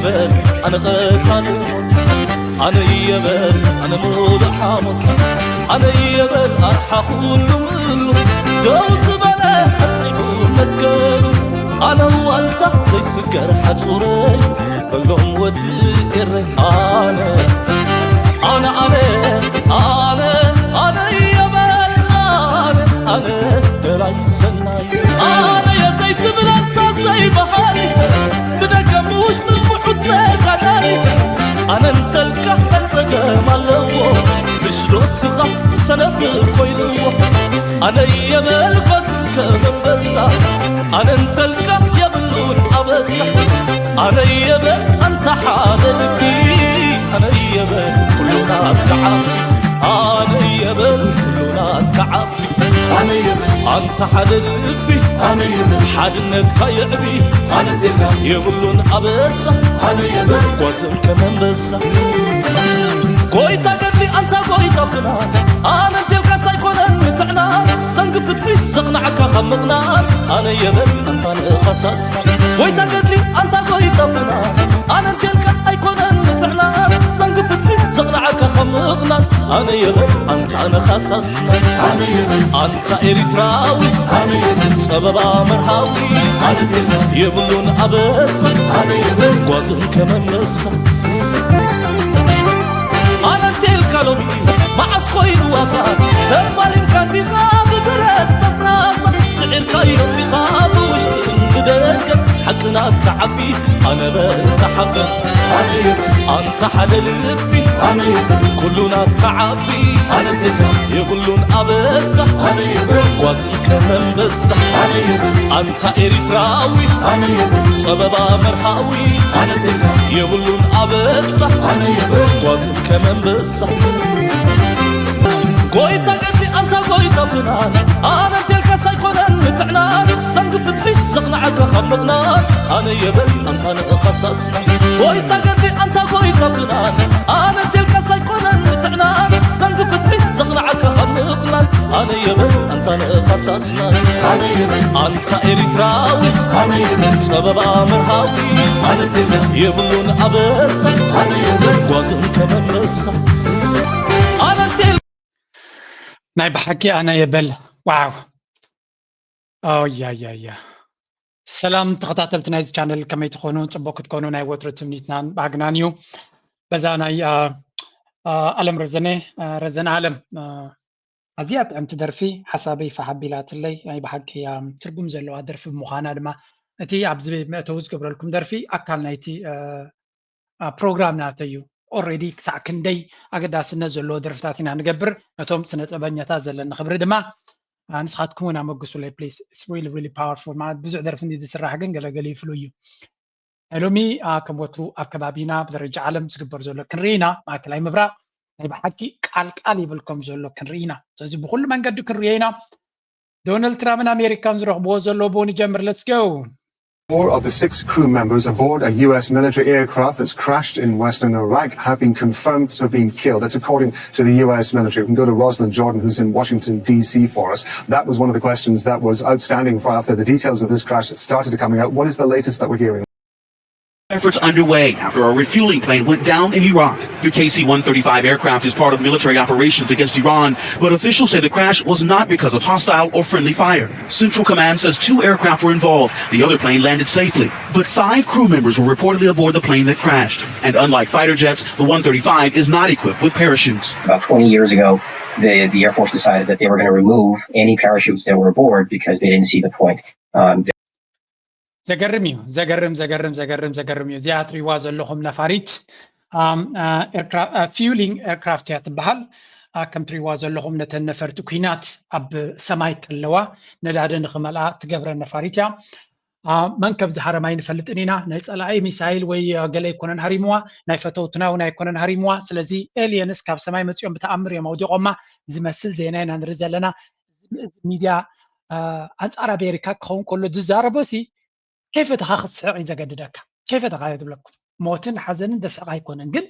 በል ኣነ ቀታሊ ሞት ኣነ እየ በል ኣነ ሙሉእ ሓሞት ኣነ እየ በል ኣርሓ ኩሉ ምሉ ደው ዝበለ ኣጽሒፉ መትከሉ ኣነ ዋልታ ዘይስገር ሓጹረይ በሎም ወዲ ኤረይ ኣነ ኣነ ኣነ ኣነ ኣነ እየ በል ኣነ ኣነ ደላይ ሰናይ ኣነ እየ ዘይትብል ኣንታ ዘይበሃል ብደገ ብውሽጥን ብዑድ ተጋዳሊ ኣነ እንተልካ እንታይ ጸገም ኣለዎ ምሽ ዶ ስኻ ሰነፍ ኮይንዎ ኣነ እየ በል ጓዝን ከም ኣንበሳ ኣነ እንተልካ የብሉን ኣበሳ ኣነ እየ በል ኣንታ ሓደ ልቢ ኣነ እየ በል ኩሉ ናትካ ዓቢ ኣነ እየ በል ኩሉ ናትካ ዓቢ ኣነ እየ በል ኣንታ ሓደ ልቢ ኣነ እየ በል ሓድነትካ የዕቢ ኣነ እየ በል የብሉን ኣበሳ ኣነ እየ በል ጓዝን ከም ኣንበሳ ጎይታ ገድሊ ኣንታ ጎይታ ፍና ኣነ እንቴልካስ ኣይኮነን ምትዕና ዘንጊ ፍትሒ ዘቕንዓካ ካብ ምቕናን ኣነ እየ በል ኣንታ ንኻሳስና ጎይታ ገድሊ ኣንታ ጎይታ ፍና ኣነ እንቴልካ ኣይኮነን ምትዕና ዘንጊ ፍትሒ ዘቕንዓካ ካብ ምቕናን ኣነ እየ በል ኣንታ ንኻሳስና ኣነ እየ በል ኣንታ ኤሪትራዊ ኣነ እየ በል ጸበባ መርሃዊ ኣነ እንቴልካ የብሉን ኣበሳ ኣነ እየ በል ጓዝን ከም ኣንበሳ ኣነ እንቴልካ ሎሚ መዓስ ኮይኑ ዋዛ ተፋሊምካ እንዲኻ ብብረት መፍራሳ ስዒርካዮ እንዲኻ ብውሽጥን ብደገ ሓቂ ናትካ ዓቢ ኣነ በል ተሓበን ኣንታ ሓደ ልቢ ኩሉ ናትካ ዓቢ የብሉን ኣበሳ ጓዝን ከም ኣንበሳ ኣንታ ኤሪትራዊ ጸበባ መርሃዊ የብሉን ኣበሳ ጓዝን ከም ኣንበሳ ጎይታ ገዲ ኣንታ ጎይታ ፍናን ኣነ እንቴልካስ ኣይኮነን ምትዕናን ዘንጊ ፍትሒ ዘቕንዓካ ካብ ምቕናን ኣነ የበል ኣንታ ንእኻሳስና ጎይታ ገዲ ኣንታ ጎይታ ፍናን ኣነ እንቴልካስ ኣይኮነን ምትዕናን ዘንጊ ፍትሒ ዘቕንዓካ ካብ ምቕናን ኣነ የበል ኣንታ ንእኻሳስና ኣነ የበል ኣንታ ኤሪትራዊ ኣነ የበል ጸበባ መርሃዊ ኣነ እንቴልካ የብሉን ኣበሳ ኣነ የበል ጓዝን ከም ኣንበሳ ኣነ እንቴል ናይ ብሓቂ ኣነ የበል ዋው ኣያያያ ሰላም ተኸታተልቲ ናይዚ ቻነል ከመይ ትኾኑ ፅቡቅ ክትኮኑ ናይ ወትሩ ትምኒትናን ባህግናን እዩ በዛ ናይ ኣለም ረዘነ ረዘነ ኣለም ኣዝያ ጥዕምቲ ደርፊ ሓሳበይ ፋሕ ኣቢላትለይ ናይ ብሓቂ ትርጉም ዘለዋ ደርፊ ብምዃና ድማ እቲ ኣብዚ መእተዊ ዝገብረልኩም ደርፊ ኣካል ናይቲ ፕሮግራም ናተይ እዩ already ክሳዕ ክንደይ ኣገዳስነት ዘለዎ ደርፍታት ኢና ንገብር ነቶም ስነ ጥበበኛታት ዘለኒ ክብሪ ድማ ንስኻትኩም እውን ኣመግሱለይ please it's really really powerful ማለት ብዙሕ ደርፊ እንዲ ዝስራሕ ግን ገለገለ ይፍሉ እዩ ናይ ሎሚ ከም ወትሩ ኣብ ከባቢና ብደረጃ ዓለም ዝግበር ዘሎ ክንርኢ ኢና ማእከላይ ምብራቕ ናይ ብሓቂ ቃል ቃል ይብል ከም ዘሎ ክንርኢ ኢና ስለዚ ብኩሉ መንገዲ ክንርዮ ኢና ዶናልድ ትራምፕን ኣሜሪካን ዝረኽብዎ ዘለዉ ብኡ ንጀምር let's go Four of the six crew members aboard a U S military aircraft that's crashed in western Iraq have been confirmed to have been killed. That's according to the U S military. We can go to Roslyn Jordan, who's in Washington, D C for us. That was one of the questions that was outstanding for after the details of this crash started coming out. What is the latest that we're hearing? Efforts underway after a refueling plane went down in Iraq. The K C one thirty-five aircraft is part of military operations against Iran, but officials say the crash was not because of hostile or friendly fire. Central Command says two aircraft were involved. The other plane landed safely, but five crew members were reportedly aboard the plane that crashed. And unlike fighter jets, the one thirty-five is not equipped with parachutes. About twenty years ago, the, the Air Force decided that they were going to remove any parachutes that were aboard because they didn't see the point. Um, ዘገርም እዩ ዘገርም ዘገርም ዘገርም ዘገርም እዩ እዚኣ ትሪዋ ዘለኹም ነፋሪት fueling aircraft እያ ትበሃል ከም ትሪዋ ዘለኹም ነተን ነፈርቲ ኩናት ኣብ ሰማይ ከለዋ ነዳዲ ንክመልኣ ትገብረ ነፋሪት እያ መን ከም ዝሃረም ኣይንፈልጥን ኢና ናይ ፀላኢ ሚሳይል ወይ ገለ ኣይኮነን ሃሪምዋ ናይ ፈተውትና እውን ኣይኮነን ሃሪምዋ ስለዚ aliens ካብ ሰማይ መፂኦም ብተኣምር እዮም ኣውዲቖማ ዝመስል ዜና ኢና ንርኢ ዘለና ሚድያ ኣንፃር ኣሜሪካ ክኸውን ከሎ ዝዛረቦ ሲ ከይፈተኻ ክትስሕቕ እዩ ዘገድደካ ከይፈተኻ እየ ዝብለኩም ሞትን ሓዘንን ደስሕቕ ኣይኮነን ግን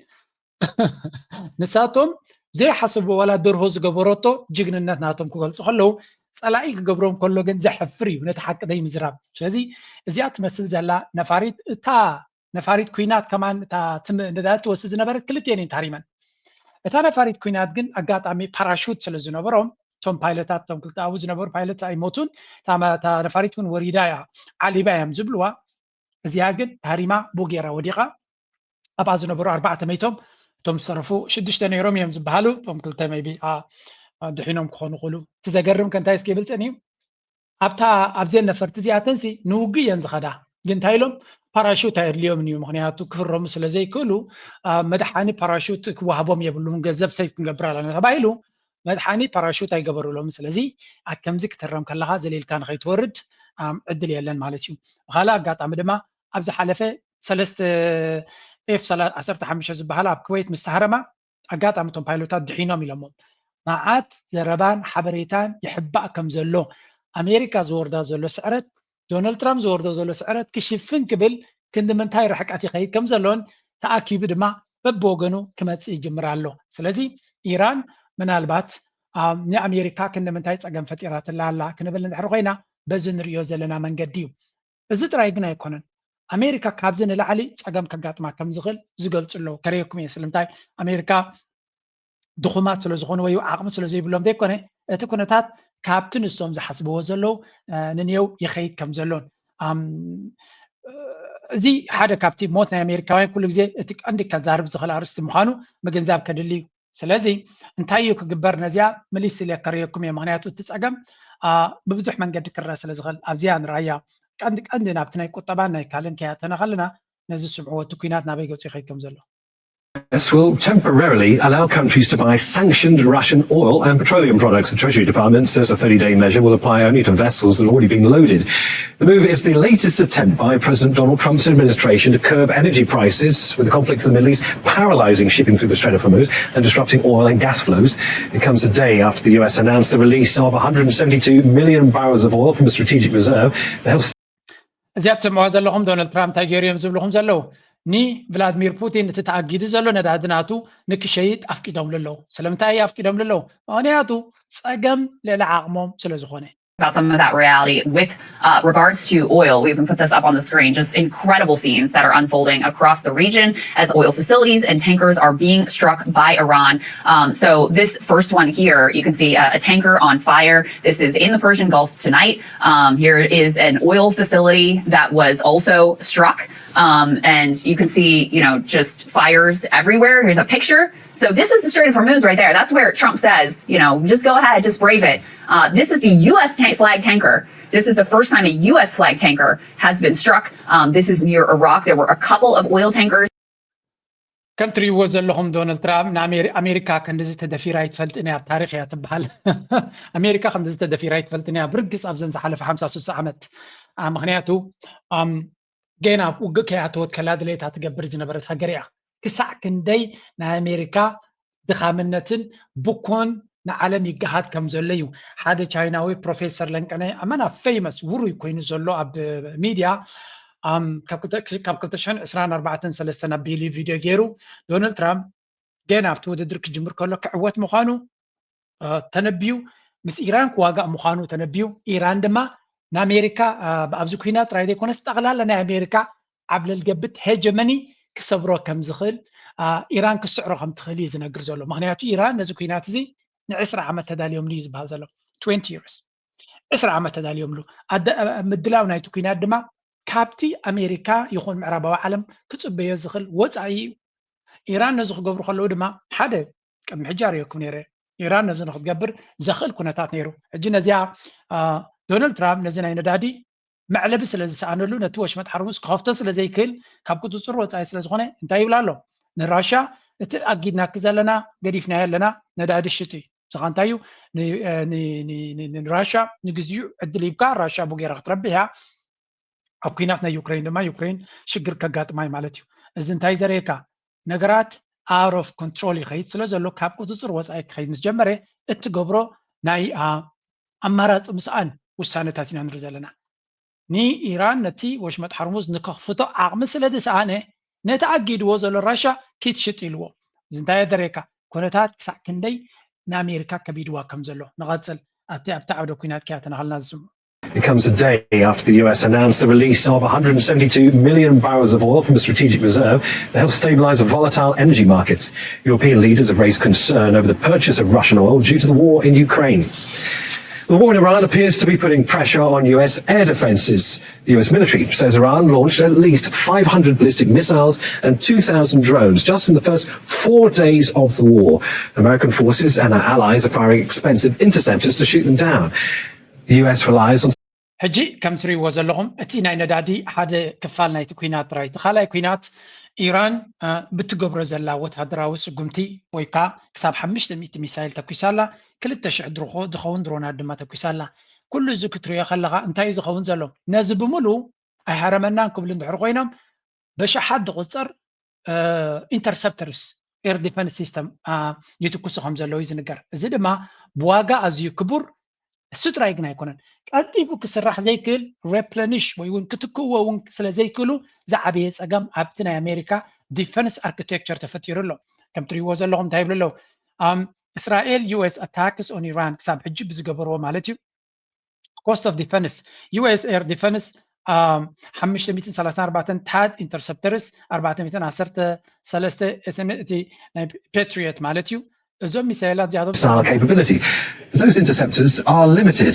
ንሳቶም ዘይሓሰቡ ዋላ ደርሆ ዝገበረቶ ጅግንነት ናቶም ክገልፁ ከለዉ ፀላኢ ክገብሮም ከሎ ግን ዘሕፍር እዩ ነቲ ሓቂ ዘይምዝራብ ስለዚ እዚኣ ትመስል ዘላ ነፋሪት እታ ነፋሪት ኩናት ከማን እታ ትም- ነዳዲ ትወስድ ዝነበረት ክልቲኤን እየን ተሃሪመን። እታ ነፋሪት ኩናት ግን ኣጋጣሚ ፓራሹት ስለ ዝነበሮም እቶም ፓይለታት እቶም ክልተ ኣብኡ ዝነበሩ ፓይለት ኣይሞቱን። እታ መ- እታ ነፋሪት እውን ወሪዳ እያ ዓሊባ እዮም ዝብልዋ። እዚኣ ግን ተሃሪማ ቡጌራ ወዲቓ ኣብኣ ዝነበሩ ኣርባዕተ መይቶም እቶም ዝተረፉ ሽዱሽተ ነይሮም እዮም ዝበሃሉ እቶም ክልተ maybe ድሒኖም ክኾኑ ክእሉ። እቲ ዘገርም ከ እንታይ እስኪ ይብል ፀኒዩ ኣብታ ኣብዘን ነፈርቲ እዚኣተንሲ ንውግእ እየን ዝኸዳ ግን እንታይ ኢሎም ፓራሹት ኣየድልዮምን እዩ ምክንያቱ ክፍረሙ ስለ ዘይክእሉ መድሓኒ ፓራሹት ክወሃቦም የብሉም ገንዘብ ሰይፍ ክንገብር ኣለና ተባሂሉ መድሓኒ ፓራሹት ኣይገበሩሎም ስለዚ ኣብ ከምዚ ክትረም ከለካ ዘሌልካ ንኸይትወርድ ዕድል የለን ማለት እዩ ብካልእ ኣጋጣሚ ድማ ኣብ ዝሓለፈ ሰለስተ ኤፍ ዓሰርተ ሓሙሽተ ዝበሃላ ኣብ ክወይት ምስ ተሃረማ ኣጋጣሚ እቶም ፓይሎታት ድሒኖም ኢሎሞም መዓት ዘረባን ሓበሬታን ይሕባእ ከም ዘሎ ኣሜሪካ ዝወርዳ ዘሎ ስዕረት ዶናልድ ትራምፕ ዝወርዶ ዘሎ ስዕረት ክሽፍን ክብል ክንዲ ምንታይ ርሕቀት ይኸይድ ከም ዘሎን ተኣኪቡ ድማ በብወገኑ ክመፅእ ይጅምር ኣሎ ስለዚ ኢራን ምናልባት ንኣሜሪካ ክንዲ ምንታይ ፀገም ፈጢራትላ ኣላ ክንብል እንድሕር ኮይና በዚ ንሪዮ ዘለና መንገዲ እዩ እዚ ጥራይ ግን ኣይኮነን ኣሜሪካ ካብዚ ንላዕሊ ፀገም ከጋጥማ ከም ዝኽእል ዝገልፁ ኣለዉ ከርእየኩም እየ ስለምንታይ ኣሜሪካ ድኹማት ስለ ዝኾኑ ወይ ዓቕሚ ስለ ዘይብሎም ዘይኮነ እቲ ኩነታት ካብቲ ንሶም ዝሓስብዎ ዘለዉ ንንየው ይኸይድ ከም ዘሎን እዚ ሓደ ካብቲ ሞት ናይ ኣሜሪካውያን ኩሉ ግዜ እቲ ቀንዲ ከዛርብ ዝኽእል ኣርእስቲ ምዃኑ ምግንዛብ ከድሊ እዩ ስለዚ እንታይ እዩ ክግበር ነዚኣ ምሊስ ኢለ ከርእየኩም እየ ምክንያቱ እቲ ፀገም ብብዙሕ መንገዲ ክረአ ስለ ዝኽእል ኣብዚኣ ንርኣያ ቀንዲ ቀንዲ ናብቲ ናይ ቁጠባን ናይ ካልእን ከያተና ከለና ነዚ ስምዕዎ እቲ ኩናት ናበይ ገፁ ይኸይድ ከም ዘሎ This will temporarily allow countries to buy sanctioned Russian oil and petroleum products. The Treasury Department says the thirty day measure will apply only to vessels that have already been loaded. The move is the latest attempt by President Donald Trump's administration to curb energy prices, with the conflict in the Middle East paralyzing shipping through the Strait of Hormuz and disrupting oil and gas flows. It comes a day after the U S announced the release of one hundred seventy-two million barrels of oil from the strategic reserve that helps. እዚኣ ትሰምዑዋ ዘለኹም ዶናልድ ትራምፕ እንታይ ገይሩ እዮም ዝብልኹም ዘለዉ ንቭላድሚር ፑቲን እቲ ተኣጊዱ ዘሎ ነዳዲ ናቱ ንክሸይጥ ኣፍቂዶምሉ ኣለዉ ስለምንታይ ኣፍቂዶምሉ ኣለዉ ምክንያቱ ፀገም ልዕሊ ዓቕሞም ስለ ዝኾነ about some of that reality with uh, regards to oil. We can put this up on the screen, just incredible scenes that are unfolding across the region as oil facilities and tankers are being struck by Iran. Um, so this first one here, you can see a, a tanker on fire. This is in the Persian Gulf tonight. Um, here is an oil facility that was also struck. Um, and you can see, you know, just fires everywhere. Here's a picture. So this is the Strait of Hormuz right there. That's where Trump says, you know, just go ahead, just brave it. Uh, this is the U S tank flag tanker. This is the first time a U S flag tanker has been struck. Um, this is near Iraq. There were a couple of oil tankers. ከም ትሪእዎ ዘለኹም ዶናልድ ትራምፕ ንኣሜሪካ ክንድዚ ተደፊራ ኣይትፈልጥን እያ ኣብ ታሪክ እያ ትበሃል ኣሜሪካ ክንድዚ ተደፊራ ኣይትፈልጥን እያ ብርግፅ ኣብዘን ዝሓለፈ ሓምሳ ስሳ ዓመት ምክንያቱ ገና ኣብ ውግእ ከይኣተወት ከላ ድሌታ ትገብር ዝነበረት ሃገር እያ ክሳዕ ክንደይ ናይ ኣሜሪካ ድኻምነትን ብኮን ንዓለም ይገሃድ ከም ዘሎ እዩ ሓደ ቻይናዊ ፕሮፌሰር ለንቀነ ኣመና ፌመስ ውሩይ ኮይኑ ዘሎ ኣብ ሚድያ ካብ ክልተ ሽሕን ዕስራን ኣርባዕተን ሰለስተን ኣቢሉ ቪድዮ ገይሩ ዶናልድ ትራምፕ ገና ኣብቲ ውድድር ክጅምር ከሎ ክዕወት ምዃኑ ተነብዩ ምስ ኢራን ክዋጋእ ምዃኑ ተነብዩ ኢራን ድማ ንኣሜሪካ ኣብዚ ኩናት ጥራይ ዘይኮነስ ጠቕላላ ናይ ኣሜሪካ ዓብለል ገብት ሄጀመኒ ክሰብሮ ከም ዝኽእል ኢራን ክስዕሮ ከም ትኽእል እዩ ዝነግር ዘሎ ምክንያቱ ኢራን ነዚ ኩናት እዚ ንዕስራ ዓመት ተዳልዮምሉ እዩ ዝበሃል ዘሎ twenty years ዕስራ ዓመት ተዳልዮምሉ ምድላው ናይቲ ኩናት ድማ ካብቲ ኣሜሪካ ይኹን ምዕራባዊ ዓለም ክፅበዮ ዝኽእል ወፃኢ እዩ ኢራን ነዚ ክገብሩ ከለዉ ድማ ሓደ ቅድሚ ሕጂ ኣርእየኩም ነይረ ኢራን ነዚ ንክትገብር ዘኽእል ኩነታት ነይሩ ሕጂ ነዚኣ ዶናልድ ትራምፕ ነዚ ናይ ነዳዲ መዕለቢ ስለ ዝሰኣነሉ ነቲ ወሽመጥ ሓርሙዝ ክኸፍቶ ስለ ዘይክእል ካብ ቁፅፅር ወፃኢ ስለ ዝኾነ እንታይ ይብል ኣሎ ንራሻ እቲ ኣጊድናኪ ዘለና ገዲፍናዮ ኣለና ነዳዲ ሽጢ ዝኻ እንታይ እዩ ንራሻ ንግዚኡ ዕድል ሂብካ ራሻ ቡጌራ ክትረብሕ እያ ኣብ ኩናት ናይ ዩክሬን ድማ ዩክሬን ሽግር ከጋጥማ እዩ ማለት እዩ እዚ እንታይ ዘርእየካ ነገራት out of control ይኸይድ ስለ ዘሎ ካብ ቁፅፅር ወፃኢ ክኸይድ ምስ ጀመረ እትገብሮ ናይ ኣማራፂ ምስኣን ውሳነታት ኢና ንርኢ ዘለና ንኢራን ነቲ ወሽመጥ ሓርሙዝ ንከኽፍቶ ዓቕሚ ስለ ዝሰኣነ ነቲ ኣጊድዎ ዘሎ ራሻ ኪትሽጥ ኢልዎ እዚ እንታይ የደረየካ ኩነታት ክሳዕ ክንደይ ንኣሜሪካ ከቢድዋ ከም ዘሎ ንቐፅል ኣብቲ ኣብቲ ዓውደ ኩናት ከያ ተናኸልና ዝስምዑ It comes a day after the U S announced the release of one hundred seventy-two million barrels of oil from a strategic reserve to help stabilize volatile energy markets. European leaders have raised concern over the purchase of Russian oil due to the war in Ukraine. The war in Iran appears to be putting pressure on U S air defenses. The U S military says Iran launched at least five hundred ballistic missiles and two thousand drones just in the first four days of the war. American forces and our allies are firing expensive interceptors to shoot them down. The U S relies on ሕጂ ከም ትሪእዎ ዘለኹም እቲ ናይ ነዳዲ ሓደ ክፋል ናይቲ ኩናት ጥራይ። እቲ ካልኣይ ኩናት ኢራን ብትገብሮ ዘላ ወታደራዊ ስጉምቲ ወይ ከዓ ክሳብ ሓሙሽተ ሚእቲ ሚሳይል ተኩሳ ኣላ፣ ክልተ ሽሕ ድርኾ ዝኸውን ድሮናት ድማ ተኩሳ ኣላ። ኩሉ እዚ ክትሪኦ ከለኻ እንታይ እዩ ዝኸውን ዘሎ? ነዚ ብምሉ ኣይሃረመናን ክብሉ እንድሕር ኮይኖም በሽሓት ዝቑፀር ኢንተርሰፕተርስ ኤር ዲፈንስ ሲስተም ይትኩሱ ከም ዘለዉ እዩ ዝንገር። እዚ ድማ ብዋጋ ኣዝዩ ክቡር እሱ ጥራይ ግን ኣይኮነን። ቀልጢፉ ክስራሕ ዘይክእል ሬፕለኒሽ ወይ እውን ክትክእዎ እውን ስለ ዘይክእሉ ዝዓበየ ፀገም ኣብቲ ናይ ኣሜሪካ ዲፈንስ ኣርኪቴክቸር ተፈጢሩ ኣሎ። ከም ትሪእዎ ዘለኹም እንታይ ይብሉ ኣለዉ? እስራኤል ዩ ኤስ ኣታክስ ኦን ኢራን ክሳብ ሕጂ ብዝገበርዎ ማለት እዩ። Cost of defense U S air defense ሓሙሽተ ሚእትን ሰላሳን ኣርባዕተን ታድ ኢንተርሰፕተርስ ኣርባዕተ ሚእትን ዓሰርተ ሰለስተ ኤስኤም እቲ ናይ ፓትሪዮት ማለት እዩ። እዞም ሚሳይላት እዚኣቶም missile capability. Those interceptors are limited.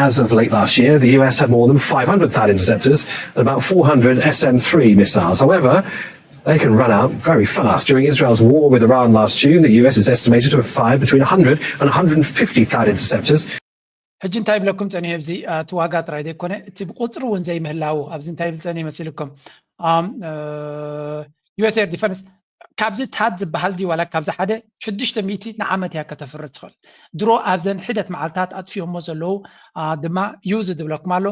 As of late last year, the U S had more than five hundred THAAD interceptors and about four hundred S M three missiles. However, they can run out very fast. During Israel's war with Iran last June, the U S is estimated to have fired between one hundred and one hundred fifty THAAD interceptors. ሕጂ እንታይ ይብለኩም ፀኒሑ ኣብዚ እቲ ዋጋ ጥራይ ዘይኮነ እቲ ብቁፅሪ እውን ዘይምህላዉ ኣብዚ እንታይ ይብል ፀኒሑ መሲልኩም U S air defense ካብዚ ታድ ዝበሃል ድዩ ዋላ ካብዚ ሓደ ሽዱሽተ ሚእቲ ንዓመት እያ ከተፍሪ ትኽእል። ድሮ ኣብዘን ሒደት መዓልታት ኣጥፊኦሞ ዘለዉ ድማ ዩዝ ዝብለኩም ኣሎ።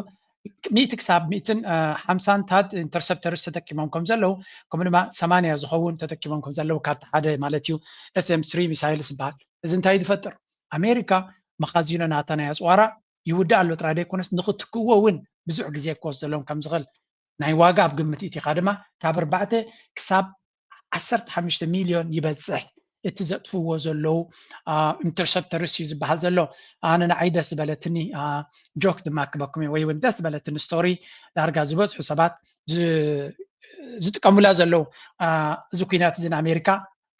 ሚእቲ ክሳብ ሚእትን ሓምሳን ታድ ኢንተርሰፕተርስ ተጠቂሞም ከም ዘለዉ ከምኡ ድማ ሰማንያ ዝኸውን ተጠቂሞም ከም ዘለዉ ካብቲ ሓደ ማለት እዩ ኤስኤም ስሪ ሚሳይልስ ዝበሃል። እዚ እንታይ ዝፈጥር? ኣሜሪካ መኻዚኖ ናታ ናይ ኣፅዋራ ይውዳእ ኣሎ ጥራይ ዘይኮነስ ንክትክዎ እውን ብዙሕ ግዜ ክወስደሎም ከም ዝኽእል ናይ ዋጋ ኣብ ግምት ኢቲኻ ድማ ካብ ኣርባዕተ ክሳብ ዓሰርተ ሓሙሽተ ሚልዮን ይበፅሕ እቲ ዘጥፍዎ ዘለዉ ኢንተርሰፕተርስ እዩ ዝበሃል ዘሎ። ኣነ ንዓይ ደስ ዝበለትኒ ጆክ ድማ ክበኩም እየ ወይ እውን ደስ ዝበለትኒ ስቶሪ ዳርጋ ዝበዝሑ ሰባት ዝጥቀሙላ ዘለዉ እዚ ኩናት እዚ ንኣሜሪካ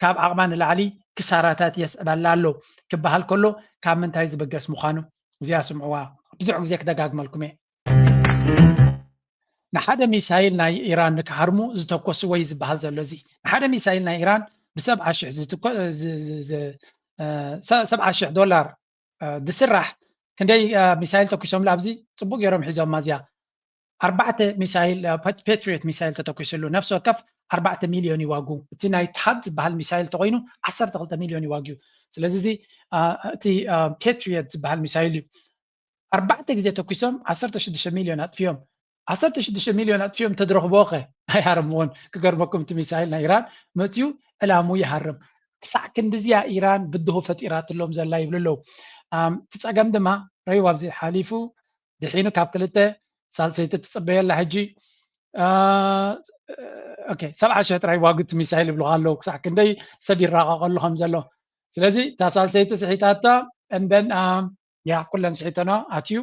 ካብ ዓቕማ ንላዕሊ ክሳራታት የስዕበላ ኣሎ ክበሃል ከሎ ካብ ምንታይ ዝብገስ ምዃኑ እዚኣ ስምዕዋ ብዙሕ ግዜ ክደጋግመልኩም እየ። ንሓደ ሚሳይል ናይ ኢራን ንክሃርሙ ዝተኮስዎ እዩ ዝበሃል ዘሎ። እዚ ንሓደ ሚሳይል ናይ ኢራን ብሰብዓ ሽሕ ዝትኮ- ዝ- ዝ- ዝ- እ፣ ሰ- ሰብዓ ሽሕ ዶላር እ፣ ዝስራሕ ክንደይ እ፣ ሚሳይል ተኩሶምላ ኣብዚ ፅቡቅ ገይሮም ሒዞማ እዚኣ ኣርባዕተ ሚሳይል እ፣ ፓ- ፓትሪዮት ሚሳይል ተተኩስሉ ነፍሲ ወከፍ ኣርባዕተ ሚልዮን ይዋጉ። እቲ ናይ ታድ ዝበሃል ሚሳይል ተኮይኑ ዓሰርተ ክልተ ሚልዮን ይዋጉ። ስለዚ እዚ እ፣ እቲ እ፣ ፓትሪዮት ዝበሃል ሚሳይል እዩ። ኣርባዕተ ግዜ ተኩሶም ዓሰርተ ሽዱሽተ ሚልዮን ኣጥፊኦም። ዓሰርተ ሽዱሽተ ሚልዮን ኣጥፊኦም ተድረኽቦ ኸ ኣይሃርምዎን። ክገርመኩም እቲ ሚሳይል ናይ ኢራን መፅዩ ዕላሙ ይሃርም። ክሳዕ ክንድዚያ ኢራን ብድሆ ፈጢራትሎም ዘላ ይብሉ ኣለዉ። ኣም፣ እቲ ፀገም ድማ ረዩ ኣብዚ ሓሊፉ ድሒኑ ካብ ክልተ ሳልሰይቲ ትፅበየላ ሕጂ እ፣ ኦኬ፣ ሰብዓ ሽሕ ጥራይ ዋግቲ ሚሳይል ይብሉኻ ኣለዉ። ክሳዕ ክንደይ ሰብ ይራቐቐሉ ከም ዘሎ። ስለዚ እታ ሳልሰይቲ ስሒታታ እንደን ያ ኩለን ስሒተና ኣትዩ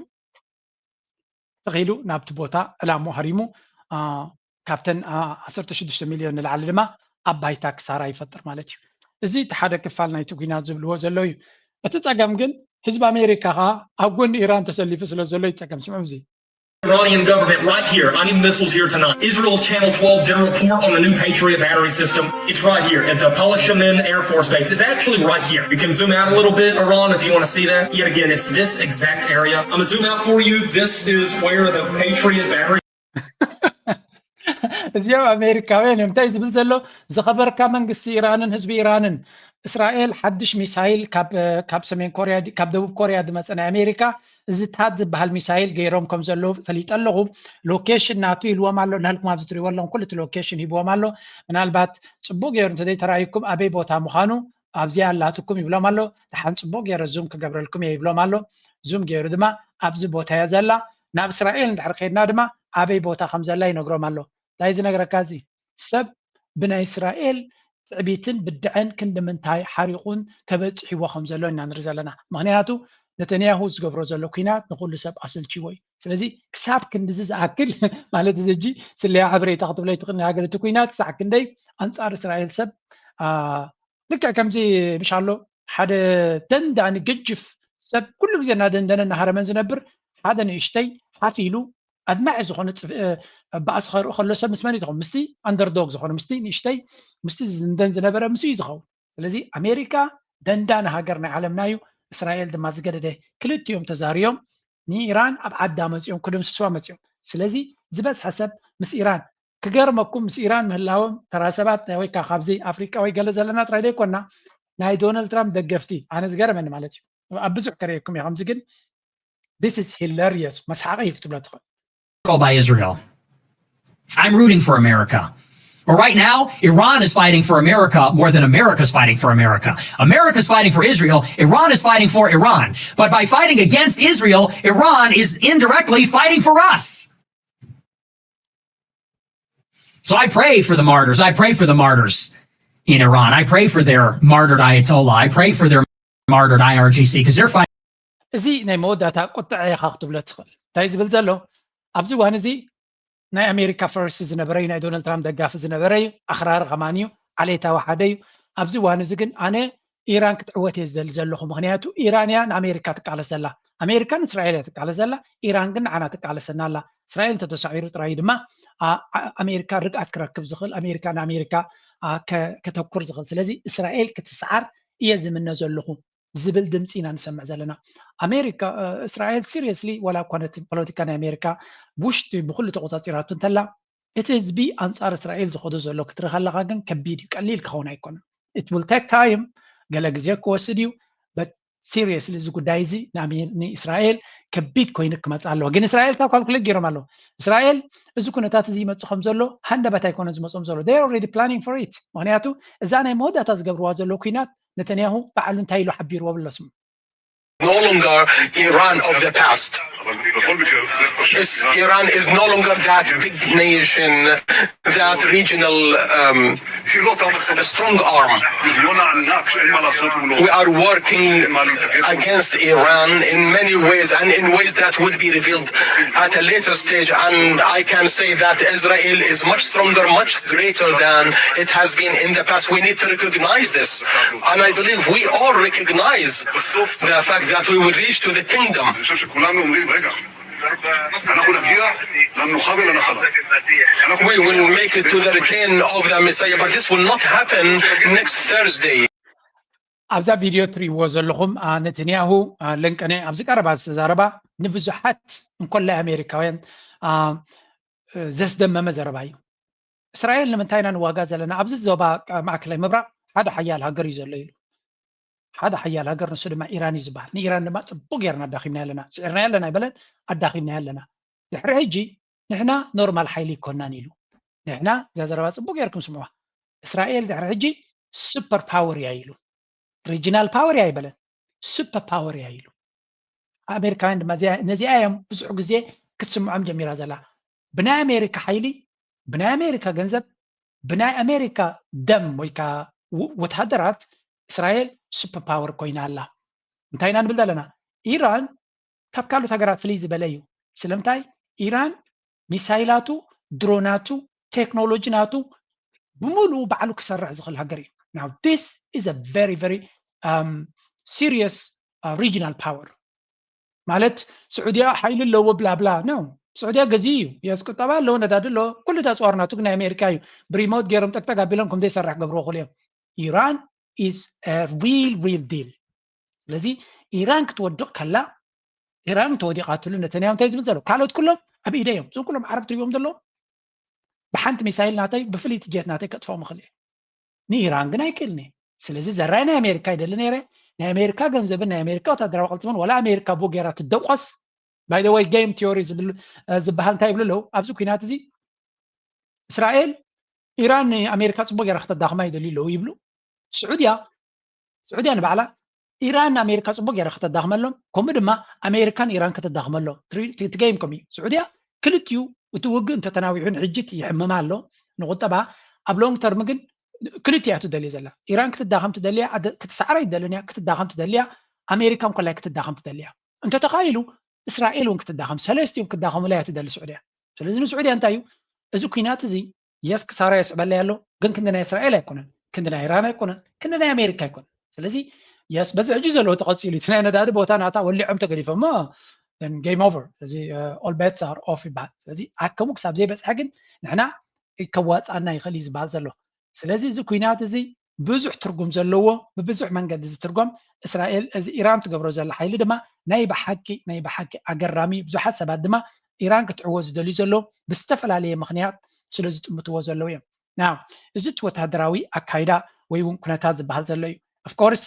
ተኺሉ ናብቲ ቦታ ዕላሙ ሃሪሙ እ፣ ካብተን እ፣ ዓሰርተ ሽዱሽተ ሚልዮን ንላዕሊ ድማ ኣብ ባይታ ክሳራ ይፈጥር ማለት እዩ። እዚ እቲ ሓደ ክፋል ናይቲ ኲናት ዝብልዎ ዘለዉ እዩ። እቲ ጸገም ግን ህዝቢ ኣሜሪካ ኸኣ ኣብ ጎኒ ኢራን ተሰሊፉ ስለ ዘሎ እዩ ጸገም። ስምዑ እዚ። Iranian government right here. I need missiles here tonight. Israel's Channel twelve did a report on the new Patriot battery system. It's right here at the Palash Amin Air Force Base. It's actually right here. You can zoom out a little bit, Iran, if you want to see that. Yet again, it's this exact area. I'm gonna zoom out for you. This is where the Patriot battery እዚኦም ኣሜሪካውያን እዮም። እንታይ ዝብል ዘሎ? ዝኸበርካ መንግስቲ ኢራንን ህዝቢ ኢራንን፣ እስራኤል ሓድሽ ሚሳይል ካብ፣ ካብ ሰሜን ኮርያ፣ ካብ ደቡብ ኮርያ ዝመፀ ናይ ኣሜሪካ እዚ ታድ ዝበሃል ሚሳይል ገይሮም ከም ዘለዉ ፈሊጠ ኣለኹ። ሎኬሽን ናቱ ኢልዎም ኣሎ። ናልኩም ኣብዚ ትሪእዎ ኣለኹም ኩሉ እቲ ሎኬሽን ሂብዎም ኣሎ። ምናልባት ፅቡቅ ገይሩ እንተዘይተራእዩኩም ኣበይ ቦታ ምዃኑ ኣብዚኣ ኣላትኩም ይብሎም ኣሎ። ደሓን ፅቡቅ ገይረ ዙም ክገብረልኩም እየ ይብሎም ኣሎ። ዙም ገይሩ ድማ ኣብዚ ቦታ እያ ዘላ። ናብ እስራኤል እንድሕር ከይድና ድማ ኣበይ ቦታ ከም ዘላ ይነግሮም ኣሎ። እንታይ ዝነግረካ እዚ ሰብ ብናይ እስራኤል ትዕቢትን ብድዐን ክንዲ ምንታይ ሓሪቑን ተበፂሕዎ ከም ዘሎ ኢና ንርኢ ዘለና። ምኽንያቱ ነተንያሁ ዝገብሮ ዘሎ ኩናት ንኩሉ ሰብ ኣሰልችዎ እዩ። ስለዚ ክሳብ ክንድዚ ዝኣክል ማለት እዚ ሕጂ ስለያ ሓበሬታ ክትብለይ ትኽእል። ናይ ሃገር እቲ ኩናት ክሳዕ ክንደይ ኣንጻር እስራኤል ሰብ ልክዕ ከምዚ ምሽ ኣሎ ሓደ ደንዳኒ ገጅፍ ሰብ ኩሉ ግዜ እናደንደነ እናሃረመን ዝነብር ሓደ ንእሽተይ ሓፍ ኢሉ ኣድማዒ ዝኾነ ባእሲ ከርኢ ከሎ ሰብ ምስ መን እዩ ዝኸውን? ምስቲ ኣንደርዶግ ዝኾነ ምስቲ ንእሽተይ ምስቲ ዝንደን ዝነበረ ምስ እዩ ዝኸውን። ስለዚ ኣሜሪካ ደንዳኒ ሃገር ናይ ዓለምና እዩ። እስራኤል ድማ ዝገደደ። ክልቲኦም ተዛርዮም ንኢራን ኣብ ዓዳ መፂኦም ክድምስስዋ መፂኦም። ስለዚ ዝበዝሐ ሰብ ምስ ኢራን ክገርመኩም ምስ ኢራን ምህላዎም ተራ ሰባት ወይ ከዓ ካብዚ ኣፍሪቃ ወይ ገለ ዘለና ጥራይ ዘይኮና ናይ ዶናልድ ትራምፕ ደገፍቲ ኣነ ዝገርመኒ ማለት እዩ። ኣብ ብዙሕ ከርእየኩም እየ ከምዚ ግን this is hilarious መስሓቂ እዩ ክትብሎ ትኽእል። By Israel. I'm rooting for America. But right now, Iran is fighting for America more than America's fighting for America. America's fighting for Israel. Iran is fighting for Iran. But by fighting against Israel, Iran is indirectly fighting for us. So I pray for the martyrs. I pray for the martyrs in Iran. I pray for their martyred Ayatollah. I pray for their martyred I R G C because they're fighting. እዚ ናይ መወዳእታ ቁጥዐ ኢኻ ክትብሎ ትኽእል። እንታይ ዝብል ዘሎ ኣብዚ እዋን እዚ ናይ ኣሜሪካ ፈርስት ዝነበረ እዩ፣ ናይ ዶናልድ ትራምፕ ደጋፊ ዝነበረ እዩ፣ ኣኽራሪ ከማን እዩ፣ ዓሌታዊ ሓደ እዩ። ኣብዚ እዋን እዚ ግን ኣነ ኢራን ክትዕወት እየ ዝደሊ ዘለኹ፣ ምኽንያቱ ኢራን እያ ንኣሜሪካ ትቃለስ ዘላ። ኣሜሪካ ንእስራኤል እያ ትቃለስ ዘላ፣ ኢራን ግን ንዓና ትቃለሰና ኣላ። እስራኤል እንተተሳዒሩ ጥራይ ድማ ኣሜሪካ ርግኣት ክረክብ ዝኽእል፣ ኣሜሪካ ንኣሜሪካ ከተኩር ዝኽእል። ስለዚ እስራኤል ክትስዓር እየ ዝምነ ዘለኹ ዝብል ድምፂ ኢና ንሰምዕ ዘለና። ኣሜሪካ እስራኤል ሲሪየስሊ ዋላ እኳ ነቲ ፖለቲካ ናይ ኣሜሪካ ብውሽጢ ብኩሉ ተቆፃፂራቱ እንተላ እቲ ህዝቢ ኣንፃር እስራኤል ዝኸዶ ዘሎ ክትርኢ ከለካ ግን ከቢድ እዩ። ቀሊል ክኸውን ኣይኮነን። It will take time፣ ገለ ግዜ ክወስድ እዩ። But seriously እዚ ጉዳይ እዚ ንእስራኤል ከቢድ ኮይኑ ክመፅእ ኣለዎ። ግን እስራኤል ካብ ካልኩሌት ገይሮም ኣለዉ። እስራኤል እዚ ኩነታት እዚ ይመፅእ ከም ዘሎ ሃንደበት ኣይኮነን ዝመፅኦም ዘሎ። They are already planning for it። ምክንያቱ እዛ ናይ መወዳእታ ዝገብርዋ ዘለዉ ኩናት ነተንያሁ ባዕሉ እንታይ ኢሉ ሓቢርዎ ብሎ ስሙ። No longer Iran of the past. Iran is no longer that big nation, that regional um, strong arm. We are working against Iran in many ways and in ways that will be revealed at a later stage. And I can say that Israel is much stronger, much greater than it has been in the past. We need to recognize this. And I believe we all recognize the fact that we will reach to the kingdom. אנחנו נגיע למנוחה ולנחלה. We will make it to the return of the Messiah, but this will not happen next Thursday. ኣብዛ ቪድዮ ትሪእዎ ዘለኹም ነተንያሁ ለንቀነ ኣብዚ ቀረባ ዝተዛረባ ንብዙሓት እንኮላይ ኣሜሪካውያን ዘስደመመ ዘረባ እዩ። እስራኤል ንምንታይ ኢና ንዋጋ ዘለና ኣብዚ ዞባ ማእከላይ ምብራቕ ሓደ ሓያል ሃገር እዩ ዘሎ ኢሉ። ሓደ ሓያል ሃገር ንሱ ድማ ኢራን እዩ ዝበሃል። ንኢራን ድማ ፅቡቅ ጌርና ኣዳኺምና ኣለና። ስዒርና ኣለና ኣይበለን ኣዳኺምና ኣለና። ድሕሪ ሕጂ ንሕና ኖርማል ሓይሊ ይኮናን ኢሉ። ንሕና እዛ ዘረባ ፅቡቅ ጌርኩም ስምዑዋ። እስራኤል ድሕሪ ሕጂ ሱፐር ፓወር እያ ኢሉ። ሪጂናል ፓወር እያ ኣይበለን። ሱፐር ፓወር እያ ኢሉ። ኣሜሪካውያን ድማ ነዚኣ እዮም ብዙሕ ግዜ ክትስምዖም ጀሚራ ዘላ። ብናይ ኣሜሪካ ሓይሊ፣ ብናይ ኣሜሪካ ገንዘብ፣ ብናይ ኣሜሪካ ደም ወይ ከዓ ወታደራት እስራኤል ሱፐር ፓወር ኮይና ኣላ። እንታይ ኢና ንብል ዘለና? ኢራን ካብ ካልኦት ሃገራት ፍልይ ዝበለ እዩ። ስለምንታይ? ኢራን ሚሳይላቱ፣ ድሮናቱ፣ ቴክኖሎጂ ናቱ ብምሉኡ ባዕሉ ክሰርሕ ዝኽእል ሃገር እዩ። Now this is a very very serious regional power ማለት ስዑድያ ሓይሊ ኣለዎ ብላ ብላ ነው። ስዑድያ ገዚ እዩ የስ ቁጠባ ኣለዎ ነዳዲ ኣለዎ ኩሉ ተፅዋር ናቱ ግን ናይ ኣሜሪካ እዩ። ብሪሞት ገይሮም ጠቅጠቅ ኣቢሎም ከም ዘይሰርሕ ገብርዎ ክሉ እዮም። ኢራን is real real deal። ስለዚ ኢራን ክትወድቕ ከላ ኢራን ተወዲቓትሉ ነተንያሁ እንታይ ዝብል ዘሎ ካልኦት ኩሎም ኣብ ኢደ እዮም። እዞም ኩሎም ዓረብ ትሪእዎም ዘለዉ ብሓንቲ ሚሳይል ናተይ ብፍልይቲ ጀት ናተይ ከጥፍኦም ይኽእል እየ። ንኢራን ግን ኣይክእልን እየ። ስለዚ ዘራይ ናይ ኣሜሪካ ይደሊ ነይረ። ናይ ኣሜሪካ ገንዘብን ናይ ኣሜሪካ ወታደራዊ ቅልፅምን ዋላ ኣሜሪካ ብኡ ገይራ ትደቆስ። By the way game theory ዝበሃል እንታይ ይብሉ ኣለዉ ኣብዚ ኩናት እዚ እስራኤል ኢራን ንኣሜሪካ ፅቡቅ ገይራ ክተዳኽማ ይደልዩ ኣለዉ ይብሉ። ስዑድያ ስዑድያ ንባዕላ ኢራን ንኣሜሪካ ፅቡቅ ገይራ ክተዳኽመሎም ከምኡ ድማ ኣሜሪካ ንኢራን ክተዳኽመሎም እቲ game ከምኡ እዩ። ስዑድያ ክልቲኡ እቲ ውግእ እንተተናዊሑ ንሕጂ ይሕምማ ኣሎ ንቁጠባ ኣብ long term ግን ክልቲኡ እያ ትደልዮ ዘላ። ኢራን ክትዳኸም ትደልያ ክትሰዕራ ይደልን እያ ክትዳኸም ትደልያ ኣሜሪካ እንኮላይ ክትዳኸም ትደሊ እያ። እንተተኻኢሉ እስራኤል እውን ክትዳኸም፣ ሰለስቲኦም ክዳኸሙላ እያ ትደሊ ስዑድያ። ስለዚ ንስዑድያ እንታይ እዩ እዚ ኩናት እዚ? የስ ክሳራ የስዕበለይ ኣሎ፣ ግን ክንዲ ናይ እስራኤል ኣይኮነን፣ ክንዲ ናይ ኢራን ኣይኮነን፣ ክንዲ ናይ ኣሜሪካ ኣይኮነን። ስለዚ የስ በዚ ሕጂ ዘለዎ ተቐፂሉ እቲ ናይ ነዳዲ ቦታ ናታ ወሊዖም ተገዲፎሞ game over። ስለዚ all bets are off ይበሃል። ስለዚ ኣከሙ ክሳብ ዘይበፅሐ ግን ንሕና ከዋፅኣና ይኽእል እዩ ዝበሃል ዘሎ። ስለዚ እዚ ኩናት እዚ ብዙሕ ትርጉም ዘለዎ፣ ብብዙሕ መንገዲ ዝትርጎም፣ እስራኤል እዚ ኢራን ትገብሮ ዘላ ሓይሊ ድማ ናይ ብሓቂ ናይ ብሓቂ ኣገራሚ። ብዙሓት ሰባት ድማ ኢራን ክትዕወት ዝደልዩ ዘለዉ ብዝተፈላለየ ምኽንያት ስለ ዝጥምትዎ ዘለዉ እዮም። Now እዚ እቲ ወታደራዊ ኣካይዳ ወይ እውን ኩነታት ዝበሃል ዘሎ እዩ። Of course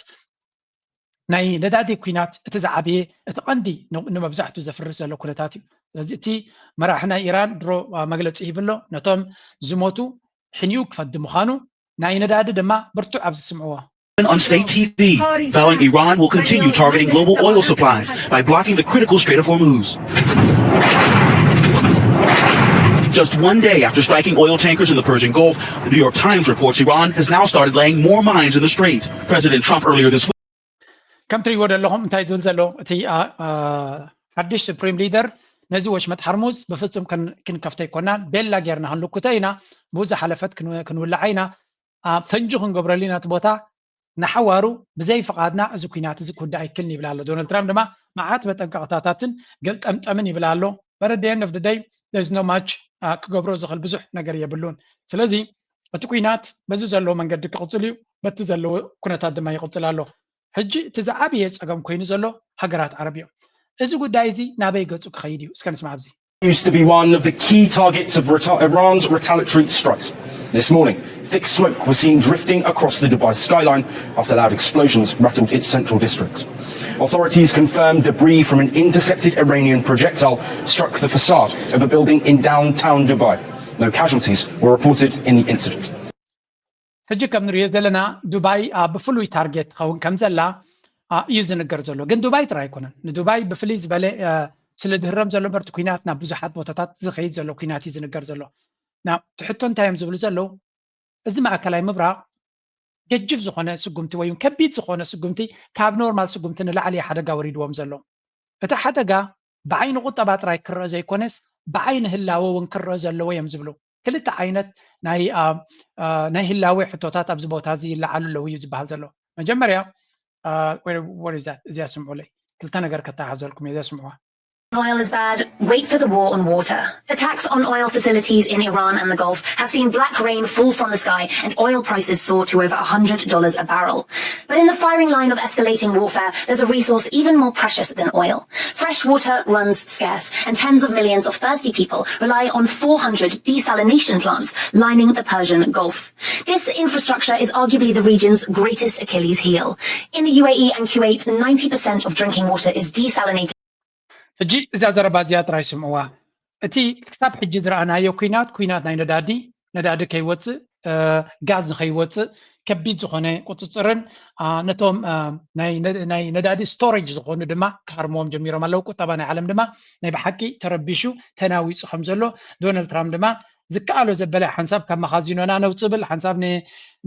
ናይ ነዳዲ ኩናት እቲ ዝዓበየ እቲ ቀንዲ ን- ንመብዛሕቱ ዘፍርስ ዘሎ ኩነታት እዩ። ስለዚ እቲ መራሒ ናይ ኢራን ድሮ አ፣ መግለፂ ሂብሎ ነቶም ዝሞቱ ሕኒኡ ክፈዲ ምዃኑ ናይ ነዳዲ ድማ ብርቱዕ ኣብ ዝስምዕዎ On state T V, vowing Iran will continue targeting global oil supplies by blocking the critical Strait of Hormuz. Just one day after striking oil tankers in the Persian Gulf, the New York Times reports Iran has now started laying more mines in the strait. President Trump earlier this week. ከም ትሪእዎ ዘለኹም እንታይ ዝብል ዘሎ እቲ ሓድሽ ሱፕሪም ሊደር ነዚ ወሽመጥ ሓርሙዝ ብፍፁም ክንከፍቶ ኣይኮናን፣ ቤላ ጌርና ክንልኩተ ኢና፣ ብኡ ዝሓለፈት ክንውልዓ ኢና፣ ፈንጂ ክንገብረሉ ኢና እቲ ቦታ፣ ንሓዋሩ ብዘይ ፍቓድና እዚ ኩናት እዚ ክውዳእ ኣይክልን ይብል ኣሎ። ዶናልድ ትራምፕ ድማ መዓት መጠንቀቕታታትን ገልጠምጠምን ይብል ኣሎ። በረደየን ነፍድደይ there's no much ክገብሮ ዝኽእል ብዙሕ ነገር የብሉን። ስለዚ እቲ ኩናት በዚ ዘለዎ መንገዲ ክቕፅል እዩ፣ በቲ ዘለዎ ኩነታት ድማ ይቕፅል ኣሎ። ሕጂ እቲ ዝዓበየ ፀገም ኮይኑ ዘሎ ሃገራት ዓረብ እዮም። እዚ ጉዳይ እዚ ናበይ ገፁ ክኸይድ እዩ? እስከ ንስማ ኣብዚ used to be one of the key targets of Iran's retaliatory strikes. This morning, thick smoke was seen drifting across the Dubai skyline after loud explosions rattled its central district. Authorities confirmed debris from an intercepted Iranian projectile struck the facade of a building in downtown Dubai. No casualties were reported in the incident. ሕጂ ከም ንሪኦ ዘለና ዱባይ ብፍሉይ ታርጌት ትኸውን ከም ዘላ እዩ ዝንገር ዘሎ። ግን ዱባይ ጥራይ ኣይኮነን። ንዱባይ ብፍልይ ዝበለ ስለ ድህረም ዘሎ እምበር እቲ ኩናት ናብ ብዙሓት ቦታታት ዝኸይድ ዘሎ ኩናት እዩ ዝንገር ዘሎ። ትሕቶ እንታይ እዮም ዝብሉ ዘለዉ? እዚ ማእከላይ ምብራቕ ገጅፍ ዝኾነ ስጉምቲ ወይ ከቢድ ዝኾነ ስጉምቲ ካብ ኖርማል ስጉምቲ ንላዕሊ ሓደጋ ወሪድዎም ዘሎ። እቲ ሓደጋ ብዓይኒ ቁጠባ ጥራይ ክረአ ዘይኮነስ ብዓይኒ ህላወ እውን ክረአ ዘለዎ እዮም ዝብሉ። ክልተ ዓይነት ናይ ህላወ ሕቶታት ኣብዚ ቦታ እዚ ይለዓሉ ኣለዉ እዩ ዝበሃል ዘሎ። መጀመርያ እዚኣ ስምዑለይ፣ ክልተ ነገር ከተሓዘልኩም እየ፣ እዚኣ ስምዑዋ። Oil is bad, wait for the war on water. Attacks on oil facilities in Iran and the Gulf have seen black rain fall from the sky and oil prices soar to over one hundred dollars a barrel. But in the firing line of escalating warfare, there's a resource even more precious than oil. Fresh water runs scarce, and tens of millions of thirsty people rely on four hundred desalination plants lining the Persian Gulf. This infrastructure is arguably the region's greatest Achilles heel. In the U A E and Kuwait, ninety percent of drinking water is desalinated. ሕጂ እዛ ዘረባ እዚኣ ጥራይ ስምዕዋ። እቲ ክሳብ ሕጂ ዝረኣናዮ ኩናት ኩናት ናይ ነዳዲ፣ ነዳዲ ከይወፅእ፣ ጋዝ ንከይወፅእ ከቢድ ዝኾነ ቁፅፅርን ነቶም ናይ ነዳዲ ስቶሬጅ ዝኾኑ ድማ ክሃርምዎም ጀሚሮም ኣለዉ። ቁጠባ ናይ ዓለም ድማ ናይ ብሓቂ ተረቢሹ ተናዊፁ ከም ዘሎ ዶናልድ ትራምፕ ድማ ዝከኣሎ ዘበለ ሓንሳብ ካብ መኻዚኖና ነውፅእ ብል፣ ሓንሳብ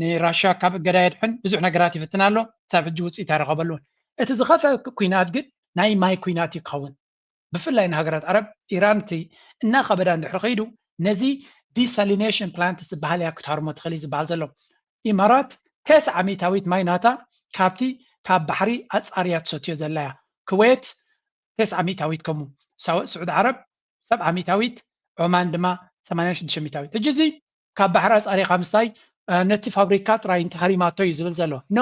ንራሻ ካብ እገዳ የድሕን ብዙሕ ነገራት ይፍትን ኣሎ። ክሳብ ሕጂ ውፅኢት ኣይረኸበሉን። እቲ ዝኸፈ ኩናት ግን ናይ ማይ ኩናት እዩ ክኸውን። ብፍላይ ንሃገራት ዓረብ ኢራን እቲ እናኸበዳ እንድሕሪ ከይዱ ነዚ ዲሳሊኔሽን ፕላንት ዝበሃል እያ ክትሃርሞ ትኽእል እዩ ዝበሃል ዘሎ። ኢማራት ተስዓ ሚእታዊት ማይ ናታ ካብቲ ካብ ባሕሪ ኣጻርያ ትሰትዮ ዘላ እያ። ክዌት ተስዓ ሚእታዊት ከምኡ፣ ስዑድ ዓረብ ሰብዓ ሚእታዊት፣ ዖማን ድማ ሰማንያ ሽዱሽተ ሚእታዊት። ሕጂ እዚ ካብ ባሕሪ ኣጻሪኻ ምስታይ ነቲ ፋብሪካ ጥራይ እንተሃሪማቶ እዩ ዝብል ዘሎ። ኖ፣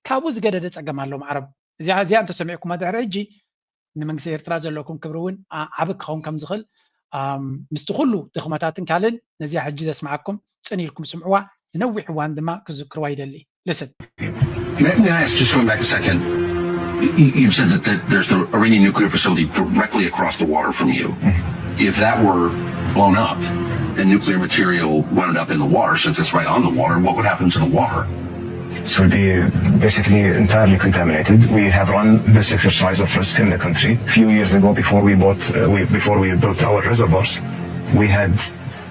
ካብኡ ዝገደደ ጸገም ኣለዎም ዓረብ። እዚኣ እዚኣ እንተሰሚዕኩማ ድሕሪ ሕጂ ንመንግስቲ ኤርትራ ዘለኩም ክብሪ እውን ዓቢ ክኸውን ከም ዝኽእል ምስቲ ኩሉ ድኽመታትን ካልእን ነዚኣ ሕጂ ዘስምዓኩም ጽን ኢልኩም ስምዕዋ፣ ንነዊሕ እዋን ድማ ክዝክርዋ ይደሊ። ልስን May, may I ask, just going back a second, you, you've said that, that there's the Iranian nuclear facility directly across the water from you. If that were blown up and nuclear material wound up in the water, since it's right on the water, what would happen to the water? It will be basically entirely contaminated. We have run this exercise of risk in the country. A few years ago, before we bought, uh, we, before we built our reservoirs, we had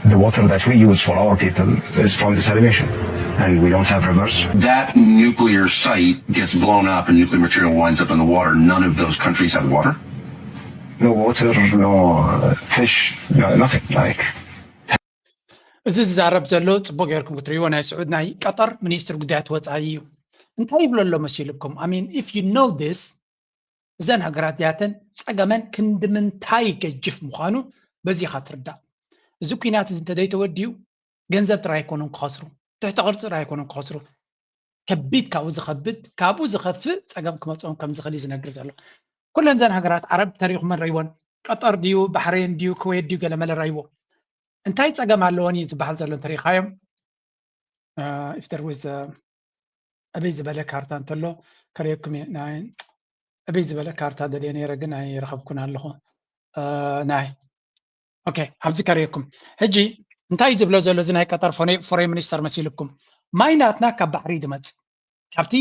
the water that we use for our people is from desalination. And we don't have rivers. That nuclear site gets blown up and nuclear material winds up in the water. None of those countries have water. No water, no uh, fish, no, nothing like. እዚ ዝዛረብ ዘሎ ጽቡቅ ገርኩም ክትርእይዎ ናይ ስዑድ ናይ ቀጠር ሚኒስትር ጉዳያት ወጻኢ እዩ። እንታይ ይብሎ ኣሎ መሲልኩም? I mean if you know this እዘን ሃገራት እዚኣተን ጸገመን ክንዲ ምንታይ ገጅፍ ምዃኑ በዚ ኢኻ ትርዳእ። እዚ ኩናት እዚ እንተደይተወዲኡ ገንዘብ ጥራይ ኣይኮኑን ክኸስሩ፣ ትሕቲ ቅርጺ ጥራይ ኣይኮኑን ክኸስሩ፣ ከቢድ ካብኡ ዝኸብድ ካብኡ ዝኸፍእ ጸገም ክመጽኦም ከም ዝኽእል እዩ ዝነግር ዘሎ። ኩለን እዘን ሃገራት ዓረብ ተሪኹመን ረይወን፣ ቀጠር ድዩ፣ ባሕሬን ድዩ፣ ክዌት ድዩ፣ ገለመለ ረይዎ። እንታይ ጸገም ኣለዎን እዩ ዝበሃል ዘሎ እንተሪኻዮም፣ if there was ኣበይ ዝበለ ካርታ እንተሎ ከርእየኩም እየ። ኣበይ ዝበለ ካርታ ደልየ ነይረ ግን ኣይረኸብኩን ኣለኹ። ናይ ኦኬ ኣብዚ ከርእየኩም። ሕጂ እንታይ እዩ ዝብሎ ዘሎ እዚ ናይ ቀጠር ፎሬን ሚኒስተር መሲልኩም? ማይ ናትና ካብ ባሕሪ ድመጽእ፣ ካብቲ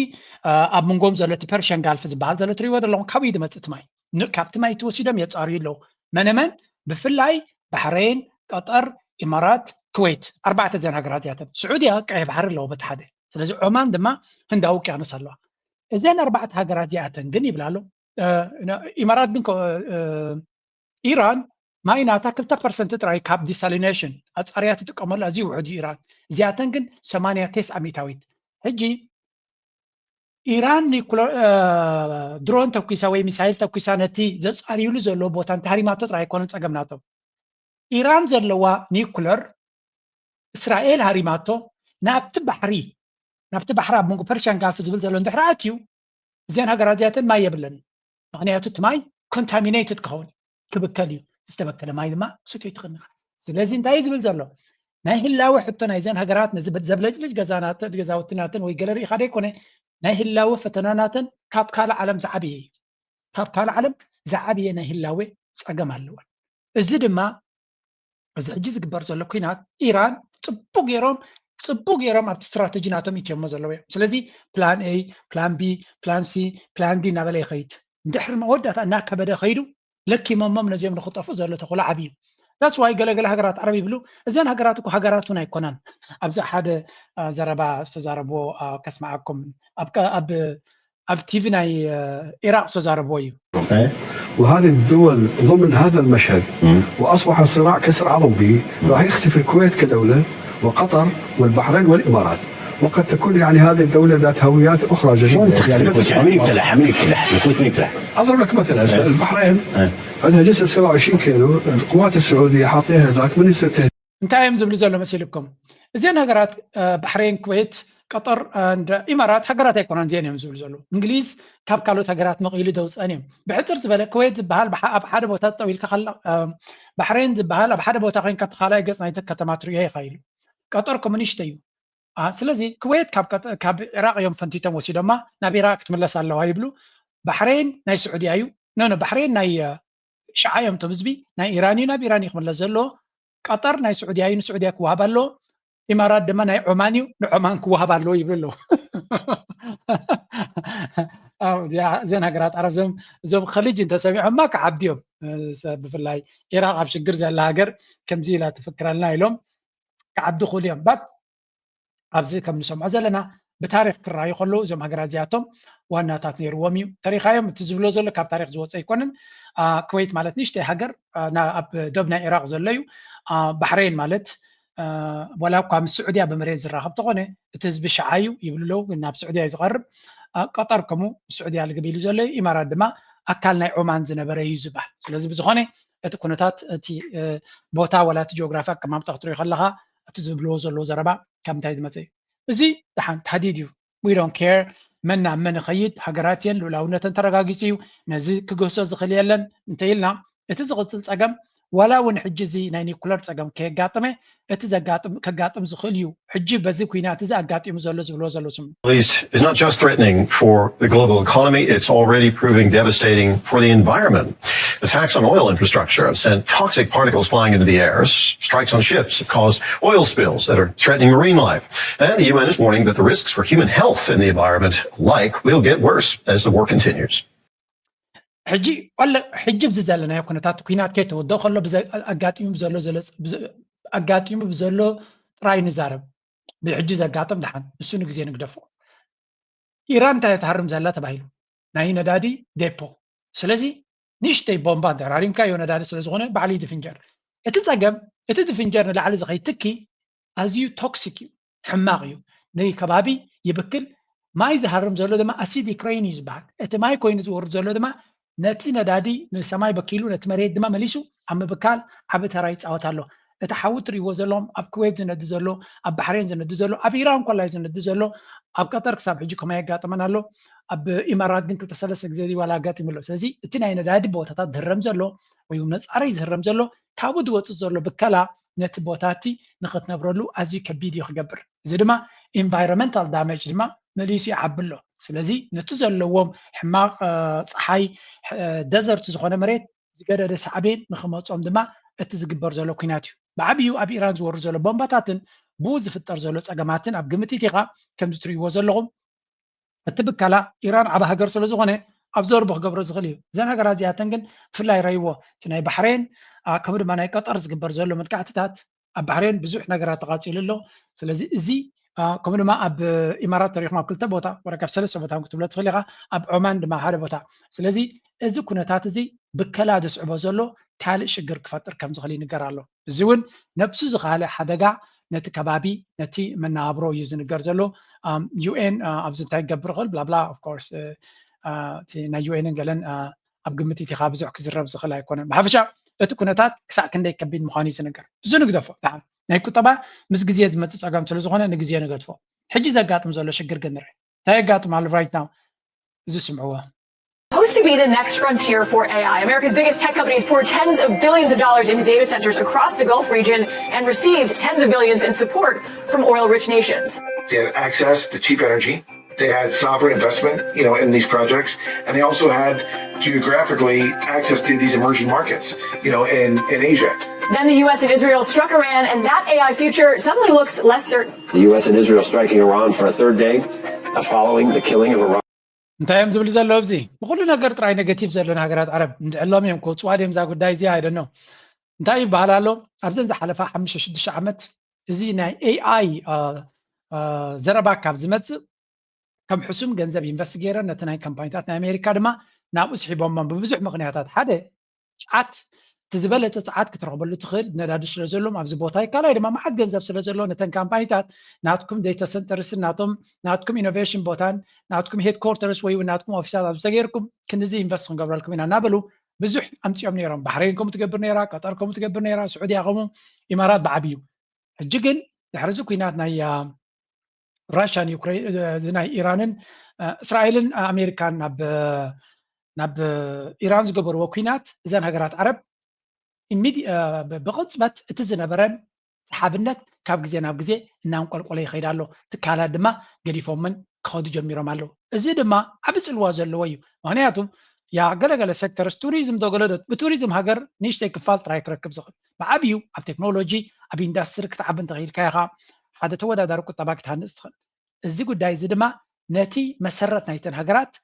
ኣብ መንጎም ዘሎ እቲ ፐርሽን ጋልፍ ዝበሃል ዘሎ ትሪእዎ ዘለኹም ካብኡ ድመጽእ እቲ ማይ። ካብቲ ማይ ትወሲዶም የጻርዩ ኣለዉ። መነመን? ብፍላይ ባሕሬን፣ ቀጠር፣ ኢማራት፣ ክወይት፣ ኣርባዕተ እዘን ሃገራት እዚኣተን። ስዑድያ ቀይሕ ባሕሪ ኣለዎ በቲ ሓደ። ስለዚ ዖማን ድማ ህንዳዊ ውቅያኖስ ኣለዋ። እዘን ኣርባዕተ ሃገራት እዚኣተን ግን ይብላ ኣሎ። ኢማራት ግን ኢራን ማይ ናታ ክልተ ፐርሰንት ጥራይ ካብ ዲሳሊኔሽን ኣጻርያ ትጥቀመሉ ኣዝዩ ውሑድ እዩ ኢራን። እዚኣተን ግን ሰማንያ ቴስዓ ሚታዊት። ሕጂ ኢራን ድሮን ተኩሳ ወይ ሚሳይል ተኩሳ ነቲ ዘጻርዩሉ ዘለዎ ቦታ እንተሃሪማቶ ጥራይ ኣይኮነን ጸገም ናቶም። ኢራን ዘለዋ ኒኩለር እስራኤል ሃሪማቶ ናብቲ ባሕሪ ናብቲ ባሕሪ ኣብ መንጎ ፐርሽያን ጋልፍ ዝብል ዘሎ እንድሕር ኣትዩ እዘን ሃገራት እዚኣተን ማይ የብለን። ምክንያቱ እቲ ማይ ኮንታሚኔትድ ክኸውን ክብከል እዩ። ዝተበከለ ማይ ድማ ክትዮ ትኽእል ኢኻ። ስለዚ እንታይ እዩ ዝብል ዘሎ? ናይ ህላወ ሕቶ ናይዘን ሃገራት ነዚ ዘብለጭልጭ ገዛናተን ገዛውትናተን ወይ ገለ ርኢኻ ደይኮነ ናይ ህላወ ፈተናናተን ካብ ካልእ ዓለም ዝዓበየ እዩ። ካብ ካልእ ዓለም ዝዓበየ ናይ ህላወ ጸገም ኣለወን። እዚ ድማ እዚ ሕጂ ዝግበር ዘሎ ኩናት ኢራን ጽቡቅ ገይሮም ጽቡቅ ገይሮም ኣብቲ ስትራተጂ ናቶም ይትዮሞ ዘለዉ እዮም። ስለዚ ፕላን ኤ፣ ፕላን ቢ፣ ፕላን ሲ፣ ፕላን ዲ እናበለ ይኸይድ። እንድሕሪ መወዳእታ እናከበደ ከይዱ ለኪሞሞም ነዚኦም ንክጠፍኡ ዘሎ ተኽእሎ ዓብዩ እዩ። ዳስ ዋይ ገለገለ ሃገራት ዓረብ ይብሉ። እዘን ሃገራት እኮ ሃገራት እውን ኣይኮናን። ኣብዚ ሓደ ዘረባ ዝተዛረብዎ ከስምዓኩም ኣብ ኣብ ቲቪ ናይ ኢራቅ ዝተዛረብዎ እዩ። وهذه الدول ضمن هذا المشهد واصبح الصراع كسر عظم به. راح يختفي الكويت كدوله وقطر والبحرين والامارات وقد تكون يعني هذه الدوله ذات هويات اخرى جديده. يعني مثل حميك تلح حميك تلح الكويت ميك تلح. اضرب لك مثلا البحرين عندها جسر سبعة وعشرين كيلو، القوات السعوديه حاطيها هناك من يصير تهديد. እንታይ እዮም ዝብሉ ዘሎ መሲልኩም? እዚአን ሃገራት ባሕሬን፣ ኩዌት፣ ቀጠር፣ ኢማራት ሃገራት ኣይኮናን እዚአን እዮም ዝብሉ ዘለዉ። እንግሊዝ ካብ ካልኦት ሃገራት መቒሉ ደውፀን እዮም። ብሕፅር ዝበለ ኩዌት ዝበሃል ኣብ ሓደ ቦታ ጠው ኢልካ ከላ ባሕሬን ዝበሃል ኣብ ሓደ ቦታ ኮይንካ ተኻላይ ገፅ ናይቲ ከተማ ትሪኦ ኢኻ ኢሉ። ቀጠር ኮሙኒስት እዩ። ስለዚ ኩዌት ካብ ኢራቅ እዮም ፈንቲቶም ወሲዶማ ናብ ኢራቅ ክትምለስ ኣለዋ ይብሉ። ባሕሬን ናይ ስዑድያ እዩ። ኖ ኖ ባሕሬን ናይ ሽዓ እዮም እቶም ህዝቢ ናይ ኢራን እዩ ናብ ኢራን እዩ ክምለስ ዘለዎ። ቀጠር ናይ ስዑድያ እዩ ንስዑድያ ክወሃብ ኣለዎ። ኢማራት ድማ ናይ ዖማን እዩ ንዖማን ክወሃብ ኣለዎ ይብሉ ኣለዉ። እዘን ሃገራት ዓረብ እዞም ከሊጅ እንተሰሚዖማ ክዓብዱ እዮም። ብፍላይ ኢራቅ ኣብ ሽግር ዘላ ሃገር ከምዚ ኢላ ትፍክረልና ኢሎም ክዓብዱ ክእሉ እዮም። ባት ኣብዚ ከም ንሰምዖ ዘለና ብታሪክ ክረኣዩ ከለዉ እዞም ሃገራት እዚኣቶም ዋናታት ነይርዎም እዩ ተሪኻዮም። እቲ ዝብሎ ዘሎ ካብ ታሪክ ዝወፀ ኣይኮነን። ኩወይት ማለት ንእሽተይ ሃገር ኣብ ዶብ ናይ ኢራቅ ዘሎ እዩ። ባሕሬን ማለት ዋላ እኳ ምስ ስዑድያ ብመሬት ዝራኸብ ተኾነ እቲ ህዝቢ ሽዓ እዩ ይብሉ ኣለዉ፣ ግን ናብ ስዑድያ እዩ ዝቐርብ። ቀጠር ከምኡ ምስ ስዑድያ ልግብ ኢሉ ዘሎ እዩ። ኢማራት ድማ ኣካል ናይ ዖማን ዝነበረ እዩ ዝበሃል። ስለዚ ብዝኾነ እቲ ኩነታት እቲ ቦታ ዋላ እቲ ጂኦግራፊ ኣቀማምጣ ክትሪኦ ከለኻ እቲ ዝብልዎ ዘለዉ ዘረባ ካብ እንታይ ዝመፀ እዩ? እዚ ደሓን ታህዲድ እዩ። We don't care መን ናብ መን ይኸይድ፣ ሃገራት እየን፣ ልኡላውነተን ተረጋጊፁ እዩ፣ ነዚ ክግህሶ ዝኽእል የለን እንተኢልና እቲ ዝቕፅል ፀገም ዋላ እውን ሕጂ እዚ ናይ ኒኩለር ፀገም ከየጋጥመ እቲ ዘጋጥም ከጋጥም ዝኽእል እዩ። ሕጂ በዚ ኩናት እዚ ኣጋጢሙ ዘሎ ዝብልዎ ዘለዉ ስም Is not just threatening for the global economy, it's already proving devastating for the environment. Attacks on oil infrastructure have sent toxic particles flying into the air. Strikes on ships have caused oil spills that are threatening marine life. And the U N is warning that the risks for human health and the environment alike will get worse as the war continues. ሕጂ ሕጂ ብዚ ዘለናዮ ኩነታት ኩናት ከይተወዶ ከሎ ኣጋጢሙ ብዘሎ ኣጋጢሙ ብዘሎ ጥራይ ንዛረብ። ብሕጂ ዘጋጥም ደሓን፣ ንሱ ንግዜ ንግደፎ። ኢራን እንታይ ትሃርም ዘላ ተባሂሉ? ናይ ነዳዲ ዴፖ። ስለዚ ንእሽተይ ቦምባ እንድሕር ሃሪምካዮ ነዳዲ ስለ ዝኾነ ባዕሉ እዩ ዝፍንጀር። እቲ ጸገም፣ እቲ ዝፍንጀር ንላዕሊ ዝኸይድ ትኪ ኣዝዩ ቶክሲክ እዩ፣ ሕማቕ እዩ፣ ንከባቢ ይብክል። ማይ ዝሃርም ዘሎ ድማ ኣሲዲክ ሬን እዩ ዝበሃል። እቲ ማይ ኮይኑ ዝወርድ ዘሎ ድማ ነቲ ነዳዲ ንሰማይ በኪሉ ነቲ መሬት ድማ መሊሱ ኣብ ምብካል ዓቢ ተራ ይጻወት ኣሎ። እቲ ሓዊ ትርእይዎ ዘለኹም ኣብ ኩዌት ዝነዲ ዘሎ፣ ኣብ ባሕሬን ዝነዲ ዘሎ፣ ኣብ ኢራን ኮላይ ዝነዲ ዘሎ፣ ኣብ ቀጠር ክሳብ ሕጂ ከማይ የጋጥመን ኣሎ። ኣብ ኢማራት ግን ክልተ ሰለስተ ግዜ ዋላ ኣጋጢሙ ኣሎ። ስለዚ እቲ ናይ ነዳዲ ቦታታት ዝህረም ዘሎ ወይ እውን መጻረይ ዝህረም ዘሎ ካብኡ ዝወጽእ ዘሎ ብከላ ነቲ ቦታ እቲ ንኽትነብረሉ ኣዝዩ ከቢድ እዩ ክገብር። እዚ ድማ ኢንቫይሮንመንታል ዳሜጅ ድማ መሊሱ ይዓቢ ኣሎ። ስለዚ ነቲ ዘለዎም ሕማቕ ጸሓይ ደዘርት ዝኾነ መሬት ዝገደደ ሳዕቤን ንኽመጾም ድማ እቲ ዝግበር ዘሎ ኲናት እዩ። ብዓብዩ ኣብ ኢራን ዝወርድ ዘሎ ቦምባታትን ብኡ ዝፍጠር ዘሎ ጸገማትን ኣብ ግምት ኢኻ ከምዚ ትርእይዎ ዘለኹም እቲ ብከላ ኢራን ዓብ ሃገር ስለ ዝኾነ ኣብ ዘርቦ ክገብሮ ዝኽእል እዩ። እዘን ሃገራት እዚኣተን ግን ብፍላይ ረይዎ እቲ ናይ ባሕሬን ከምኡ ድማ ናይ ቀጠር ዝግበር ዘሎ መጥቃዕትታት ኣብ ባሕሬን ብዙሕ ነገራት ተቓጺሉ ኣሎ። ስለዚ እዚ ከምኡ ድማ ኣብ ኢማራት ተሪኹም ኣብ ክልተ ቦታ ወረካ ኣብ ሰለስተ ቦታ ክትብሎ ትኽእል ኢኻ። ኣብ ዖማን ድማ ሓደ ቦታ። ስለዚ እዚ ኩነታት እዚ ብከላ ዘስዕቦ ዘሎ ካልእ ሽግር ክፈጥር ከም ዝኽእል ይንገር ኣሎ። እዚ እውን ነብሱ ዝኻለ ሓደጋ ነቲ ከባቢ ነቲ መነባብሮ እዩ ዝንገር ዘሎ። ዩኤን ኣብዚ እንታይ ክገብር ይኽእል ብላብላ ኦፍኮርስ እቲ ናይ ዩኤንን ገለን ኣብ ግምት ኢቲኻ ብዙሕ ክዝረብ ዝኽእል ኣይኮነን። ብሓፈሻ እቲ ኩነታት ክሳዕ ክንደይ ከቢድ ምዃኑ እዩ ዝንገር። እዚ ንግደፎ። ናይ ቁጠባ ምስ ግዜ ዝመፅእ ፀገም ስለ ዝኾነ ንግዜ ንገድፎ። ሕጂ ዘጋጥም ዘሎ ሽግር ግን ንርኢ። እንታይ የጋጥም ኣሎ ራይት ናው? እዚ ስምዕዎ። Supposed to be the next frontier for A I. America's biggest tech companies poured tens of billions of dollars into data centers across the Gulf region and received tens of billions in support from oil rich nations. They had access to cheap energy. They had sovereign investment, you know, in these projects, and they also had geographically access to these emerging markets, you know, in, in Asia. Then the U S and Israel struck Iran, and that A I future suddenly looks less certain. The U S and Israel striking Iran for a third day uh, following the killing of Iran. እንታይ እዮም ዝብሉ ዘለዉ ኣብዚ? ብኩሉ ነገር ጥራይ ኔጌቲቭ ዘለዉ ሃገራት ዓረብ እንድዕሎም እዮም ክወፅዋ ድዮም እዛ ጉዳይ እዚኣ? ኣይደኖ እንታይ ይበሃል ኣሎ? ኣብዘን ዝሓለፋ ሓሙሽተ ሽዱሽተ ዓመት እዚ ናይ ኤኣይ ዘረባ ካብ ዝመፅእ ከም ሕሱም ገንዘብ ኢንቨስት ገይረን ነቲ ናይ ካምፓኒታት ናይ ኣሜሪካ ድማ ናብኡ ስሒቦሞም ብብዙሕ ምኽንያታት ሓደ ፃዓት እቲ ዝበለፀ ፃዓት ክትረኽበሉ ትኽእል ነዳዲ ስለ ዘሎም ኣብዚ ቦታ እዩ ካልኣይ ድማ መዓት ገንዘብ ስለ ዘሎ ነተን ካምፓኒታት ናትኩም ዴታ ሰንተርስን ናቶም ናትኩም ኢኖቬሽን ቦታን ናትኩም ሄድኮርተርስ ወይ እውን ናትኩም ኦፊሳት ኣብዚ ተገይርኩም ክንድዚ ኢንቨስት ክንገብረልኩም ኢና እናበሉ ብዙሕ ኣምፂኦም ነይሮም ባሕሬን ከምኡ ትገብር ነይራ ቀጠር ከምኡ ትገብር ነይራ ስዑድያ ከምኡ ኢማራት ብዓብዩ ሕጂ ግን ድሕሪ እዚ ኩናት ናይ ራሽያን ዩክሬን ናይ ኢራንን እስራኤልን ኣሜሪካን ናብ ናብ ኢራን ዝገበርዎ ኩናት እዘን ሃገራት ዓረብ ብቕፅበት እቲ ዝነበረን ሰሓብነት ካብ ግዜ ናብ ግዜ እናንቆልቆለ ይኸይድ ኣሎ ትካላት ድማ ገዲፎምን ክኸዱ ጀሚሮም ኣለዉ እዚ ድማ ዓብ ፅልዋ ዘለዎ እዩ ምክንያቱ ያ ገለገለ ሴክተርስ ቱሪዝም ዶ ገለዶ ብቱሪዝም ሃገር ንእሽተይ ክፋል ጥራይ ክረክብ ዝኽእል ብዓብዩ ኣብ ቴክኖሎጂ ኣብ ኢንዳስትሪ ክትዓቢ እንተኽኢልካ ኢኻ ሓደ ተወዳዳሪ ቁጠባ ክትሃንፅ ትኽእል እዚ ጉዳይ እዚ ድማ ነቲ መሰረት ናይተን ሃገራት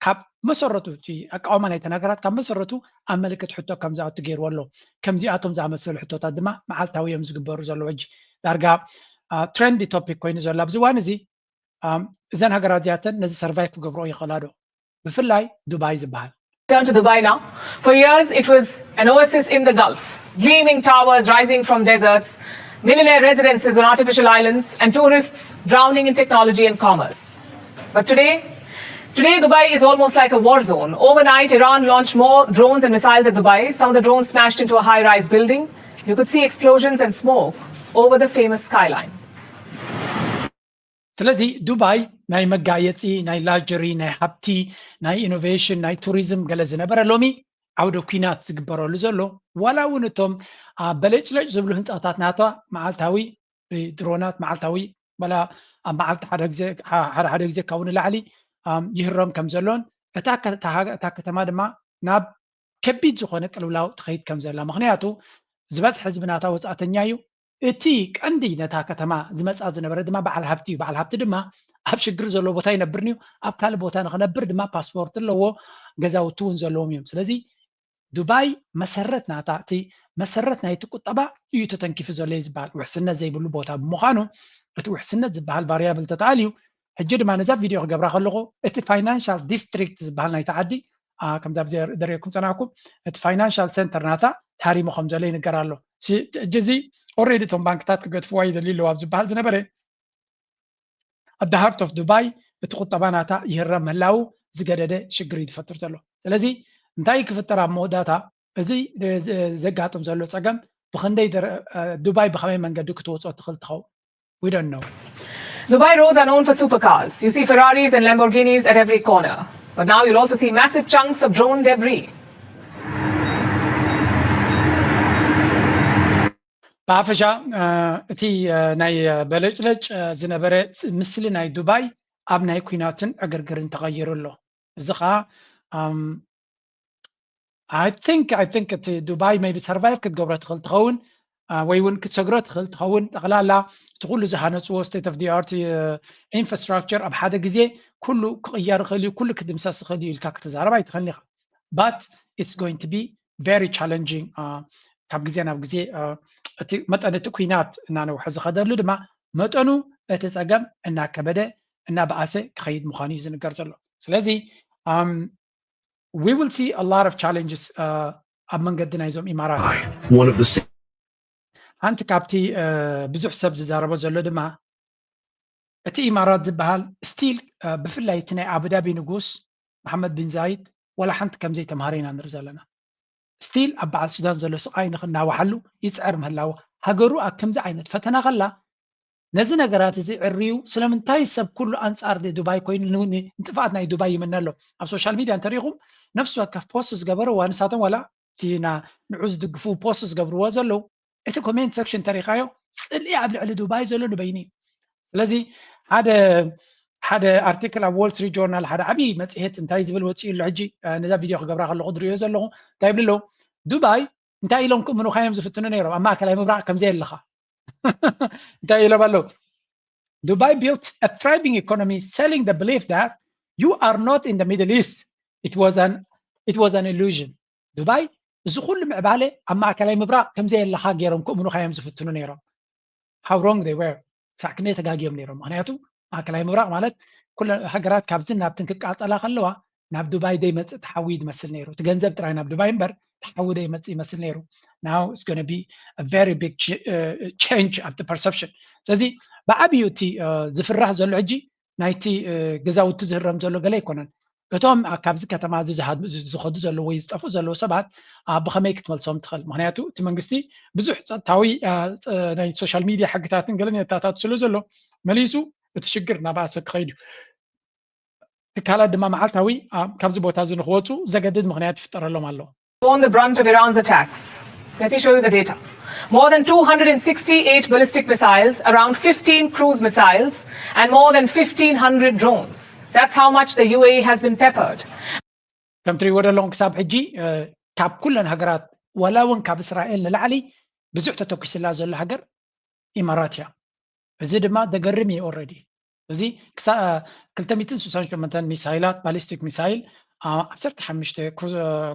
ካብ መሰረቱ እቲ ኣቃውማ ናይተን ሃገራት ካብ መሰረቱ ኣብ ምልክት ሕቶ ከም ዝኣቱ ገይርዎ ኣሎ ከምዚኣቶም ዝኣመሰሉ ሕቶታት ድማ መዓልታዊ እዮም ዝግበሩ ዘለዉ ሕጂ ዳርጋ ትሬንዲ ቶፒክ ኮይኑ ዘሎ ኣብዚ ዋን እዚ እዘን ሃገራት እዚኣተን ነዚ ሰርቫይቭ ክገብርኦ ይኽእላ ዶ ብፍላይ ዱባይ ዝበሃል Turn to Dubai now. For years, it was an oasis in the Gulf, gleaming towers rising from deserts, millionaire residences on artificial islands, and tourists drowning in technology and commerce. But today, today Dubai is almost like a war zone. Overnight, Iran launched more drones and missiles at Dubai. Some of the drones smashed into a high-rise building. You could see explosions and smoke over the famous skyline. ስለዚ ዱባይ ናይ መጋየፂ ናይ ላጀሪ ናይ ሃብቲ ናይ ኢኖቬሽን ናይ ቱሪዝም ገለ ዝነበረ ሎሚ ዓውደ ኩናት ዝግበረሉ ዘሎ ዋላ እውን እቶም በለጭለጭ ዝብሉ ህንፃታት ናታ መዓልታዊ ድሮናት መዓልታዊ ዋላ ኣብ መዓልቲ ሓደ ግዜ ሓደ ሓደ ግዜ ካብኡ ንላዕሊ ይህረም ከም ዘሎን እታ ከተማ ድማ ናብ ከቢድ ዝኾነ ቅልውላው ትኸይድ ከም ዘላ ምክንያቱ ዝበዝሐ ህዝቢ ናታ ወፃእተኛ እዩ እቲ ቀንዲ ነታ ከተማ ዝመፃ ዝነበረ ድማ በዓል ሃብቲ እዩ በዓል ሃብቲ ድማ ኣብ ሽግር ዘለዎ ቦታ ይነብርኒ እዩ ኣብ ካልእ ቦታ ንክነብር ድማ ፓስፖርት ኣለዎ ገዛውቲ እውን ዘለዎም እዮም ስለዚ ዱባይ መሰረት ናታ እቲ መሰረት ናይቲ ቁጠባ እዩ ተተንኪፉ ዘሎ እዩ ዝበሃል። ውሕስነት ዘይብሉ ቦታ ብምዃኑ እቲ ውሕስነት ዝበሃል ቫሪያብል ተተኣልዩ፣ ሕጂ ድማ ነዛ ቪድዮ ክገብራ ከለኹ እቲ ፋይናንሻል ዲስትሪክት ዝበሃል ናይቲ ዓዲ ከምዚ ኣብዚ ደሪኩም ፀናሕኩም እቲ ፋይናንሻል ሰንተር ናታ ታሪሙ ከም ዘሎ ይንገር ኣሎ። ሕጂ እዚ ኦልሬዲ እቶም ባንክታት ክገድፍዋ ይደልዩ ኣለዉ ኣብ ዝበሃል ዝነበረ at the heart of ዱባይ እቲ ቁጠባ ናታ ይህረም ምህላው ዝገደደ ሽግር እዩ ዝፈጥር ዘሎ። ስለዚ እንታይ ክፍጠር ኣብ መወዳእታ እዚ ዘጋጥም ዘሎ ፀገም ብክንደይ ዱባይ ብከመይ መንገዲ ክትወፅኦ ትኽእል ትኸውን? We don't know. Dubai roads are known for supercars. You see Ferraris and Lamborghinis at every corner. But now you'll also see massive chunks of drone debris. ብሓፈሻ እቲ ናይ በለጭለጭ ዝነበረ ምስሊ ናይ ዱባይ ኣብ ናይ ኩናትን ዕግርግርን ተቐይሩ ኣሎ። እዚ ከዓ I think I think እቲ ዱባይ maybe survive ክትገብሮ ትኽእል ትኸውን ወይ እውን ክትሰግሮ ትኽእል ትኸውን። ጠቕላላ እቲ ኩሉ ዝሃነፅዎ state of the art infrastructure ኣብ ሓደ ግዜ ኩሉ ክቕየር ይኽእል እዩ፣ ኩሉ ክድምሰስ ይኽእል እዩ ኢልካ ክትዛረብ ኣይትኽእልን ኢኻ። But it's going to be very challenging ካብ ግዜ ናብ ግዜ እቲ መጠን እቲ ኩናት እናነውሐ ዝኸደሉ ድማ መጠኑ እቲ ፀገም እናከበደ እናበኣሰ ክኸይድ ምዃኑ እዩ ዝንገር ዘሎ። ስለዚ we will see a lot of challenges ኣብ መንገዲ ናይዞም ኢማራት። ሓንቲ ካብቲ ብዙሕ ሰብ ዝዛረቦ ዘሎ ድማ እቲ ኢማራት ዝበሃል still ብፍላይ እቲ ናይ ኣቡዳቢ ንጉስ መሓመድ ቢን ዛይድ ዋላ ሓንቲ ከምዘይተምሃረ ኢና ንርኢ ዘለና። Still ኣብ በዓል ሱዳን ዘሎ ስቓይ ንክናዋሓሉ ይፅዕር ምህላው ሃገሩ ኣብ ከምዚ ዓይነት ፈተና ከላ ነዚ ነገራት እዚ ዕርዩ ስለምንታይ ሰብ ኩሉ ኣንፃር ዱባይ ኮይኑ ንጥፍኣት ናይ ዱባይ ይምነ ኣሎ? ኣብ ሶሻል ሚድያ እንተሪኢኹም ነፍሲ ወከፍ ፖስት ዝገበርዋ ንሳቶም ዋላ እቲ ንዑ ዝድግፉ ፖስት ዝገብርዎ ዘለዉ እቲ ኮሜንት ሴክሽን ተሪኻዮ ፅልኢ ኣብ ልዕሊ ዱባይ ዘሎ ንበይኑ እዩ። ስለዚ ሓደ ሓደ ኣርቲክል ኣብ ዎል ስትሪት ጆርናል ሓደ ዓብዪ መፅሄት እንታይ ዝብል ወፂኡ ኣሎ ሕጂ ነዛ ቪድዮ ክገብራ ከለኹ ዝሪኦ ዘለኹ እንታይ ይብል ኣለዉ? ዱባይ እንታይ ኢሎም ክእምኑኻ እዮም ዝፍትኑ ነይሮም ኣብ ማእከላይ ምብራቕ ከምዘይ ኣለኻ እንታይ ኢሎም ኣለዉ? Dubai built a thriving economy selling the belief that you are not in the Middle East. It was an it was an illusion. ዱባይ እዚ ኩሉ ምዕባለ ኣብ ማእከላይ ምብራቕ ከምዘይ ኣለኻ ገይሮም ክእምኑኻ እዮም ዝፍትኑ ነይሮም። How wrong they were። ክሳዕ ክንደይ ተጋግዮም ነይሮም። ምክንያቱ ማእከላይ ምብራቕ ማለት ኩለን ሃገራት ካብዝን ናብትን ክቃፀላ ከለዋ ናብ ዱባይ ደይመፅእ ተሓዊ ዝመስል ነይሩ። እቲ ገንዘብ ጥራይ ናብ ዱባይ እምበር ተሓዊ ደይመፅእ ይመስል ነይሩ። Now it's going to be a very big change ኣብቲ perception። ስለዚ ብዓብዩ እቲ ዝፍራሕ ዘሎ ሕጂ ናይቲ ገዛውቲ ዝህረም ዘሎ ገለ ኣይኮነን። እቶም ካብዚ ከተማ እዚ ዝኸዱ ዘለዉ ወይ ዝጠፍኡ ዘለዉ ሰባት ብኸመይ ክትመልሶም ትኽእል? ምክንያቱ እቲ መንግስቲ ብዙሕ ፀጥታዊ ናይ ሶሻል ሚድያ ሕግታትን ገለን የታታት ስለ ዘሎ መሊሱ እቲ ሽግር እናባእሰ ክኸይድ እዩ። ትካላት ድማ መዓልታዊ ካብዚ ቦታ እዚ ንክወፁ ዘገድድ ምክንያት ይፍጠረሎም ኣሎ። Borne the brunt of Iran's attacks. Let me show you the data. More than two hundred sixty-eight ballistic missiles, around fifteen cruise missiles, and more than fifteen hundred drones. That's how much the U A E has been peppered. ከም ትሪእዎ ዘለኹም ክሳብ ሕጂ ካብ ኩለን ሃገራት ዋላ እውን ካብ እስራኤል ንላዕሊ ብዙሕ ተተኩስላ ዘሎ ሃገር ኢማራት እያ። እዚ ድማ ዘገርም እዩ። Already እዚ ክሳብ ክልተ ሚእትን ስሳን ሸሞንተን ሚሳይላት ባሊስቲክ ሚሳይል ዓሰርተ ሓሙሽተ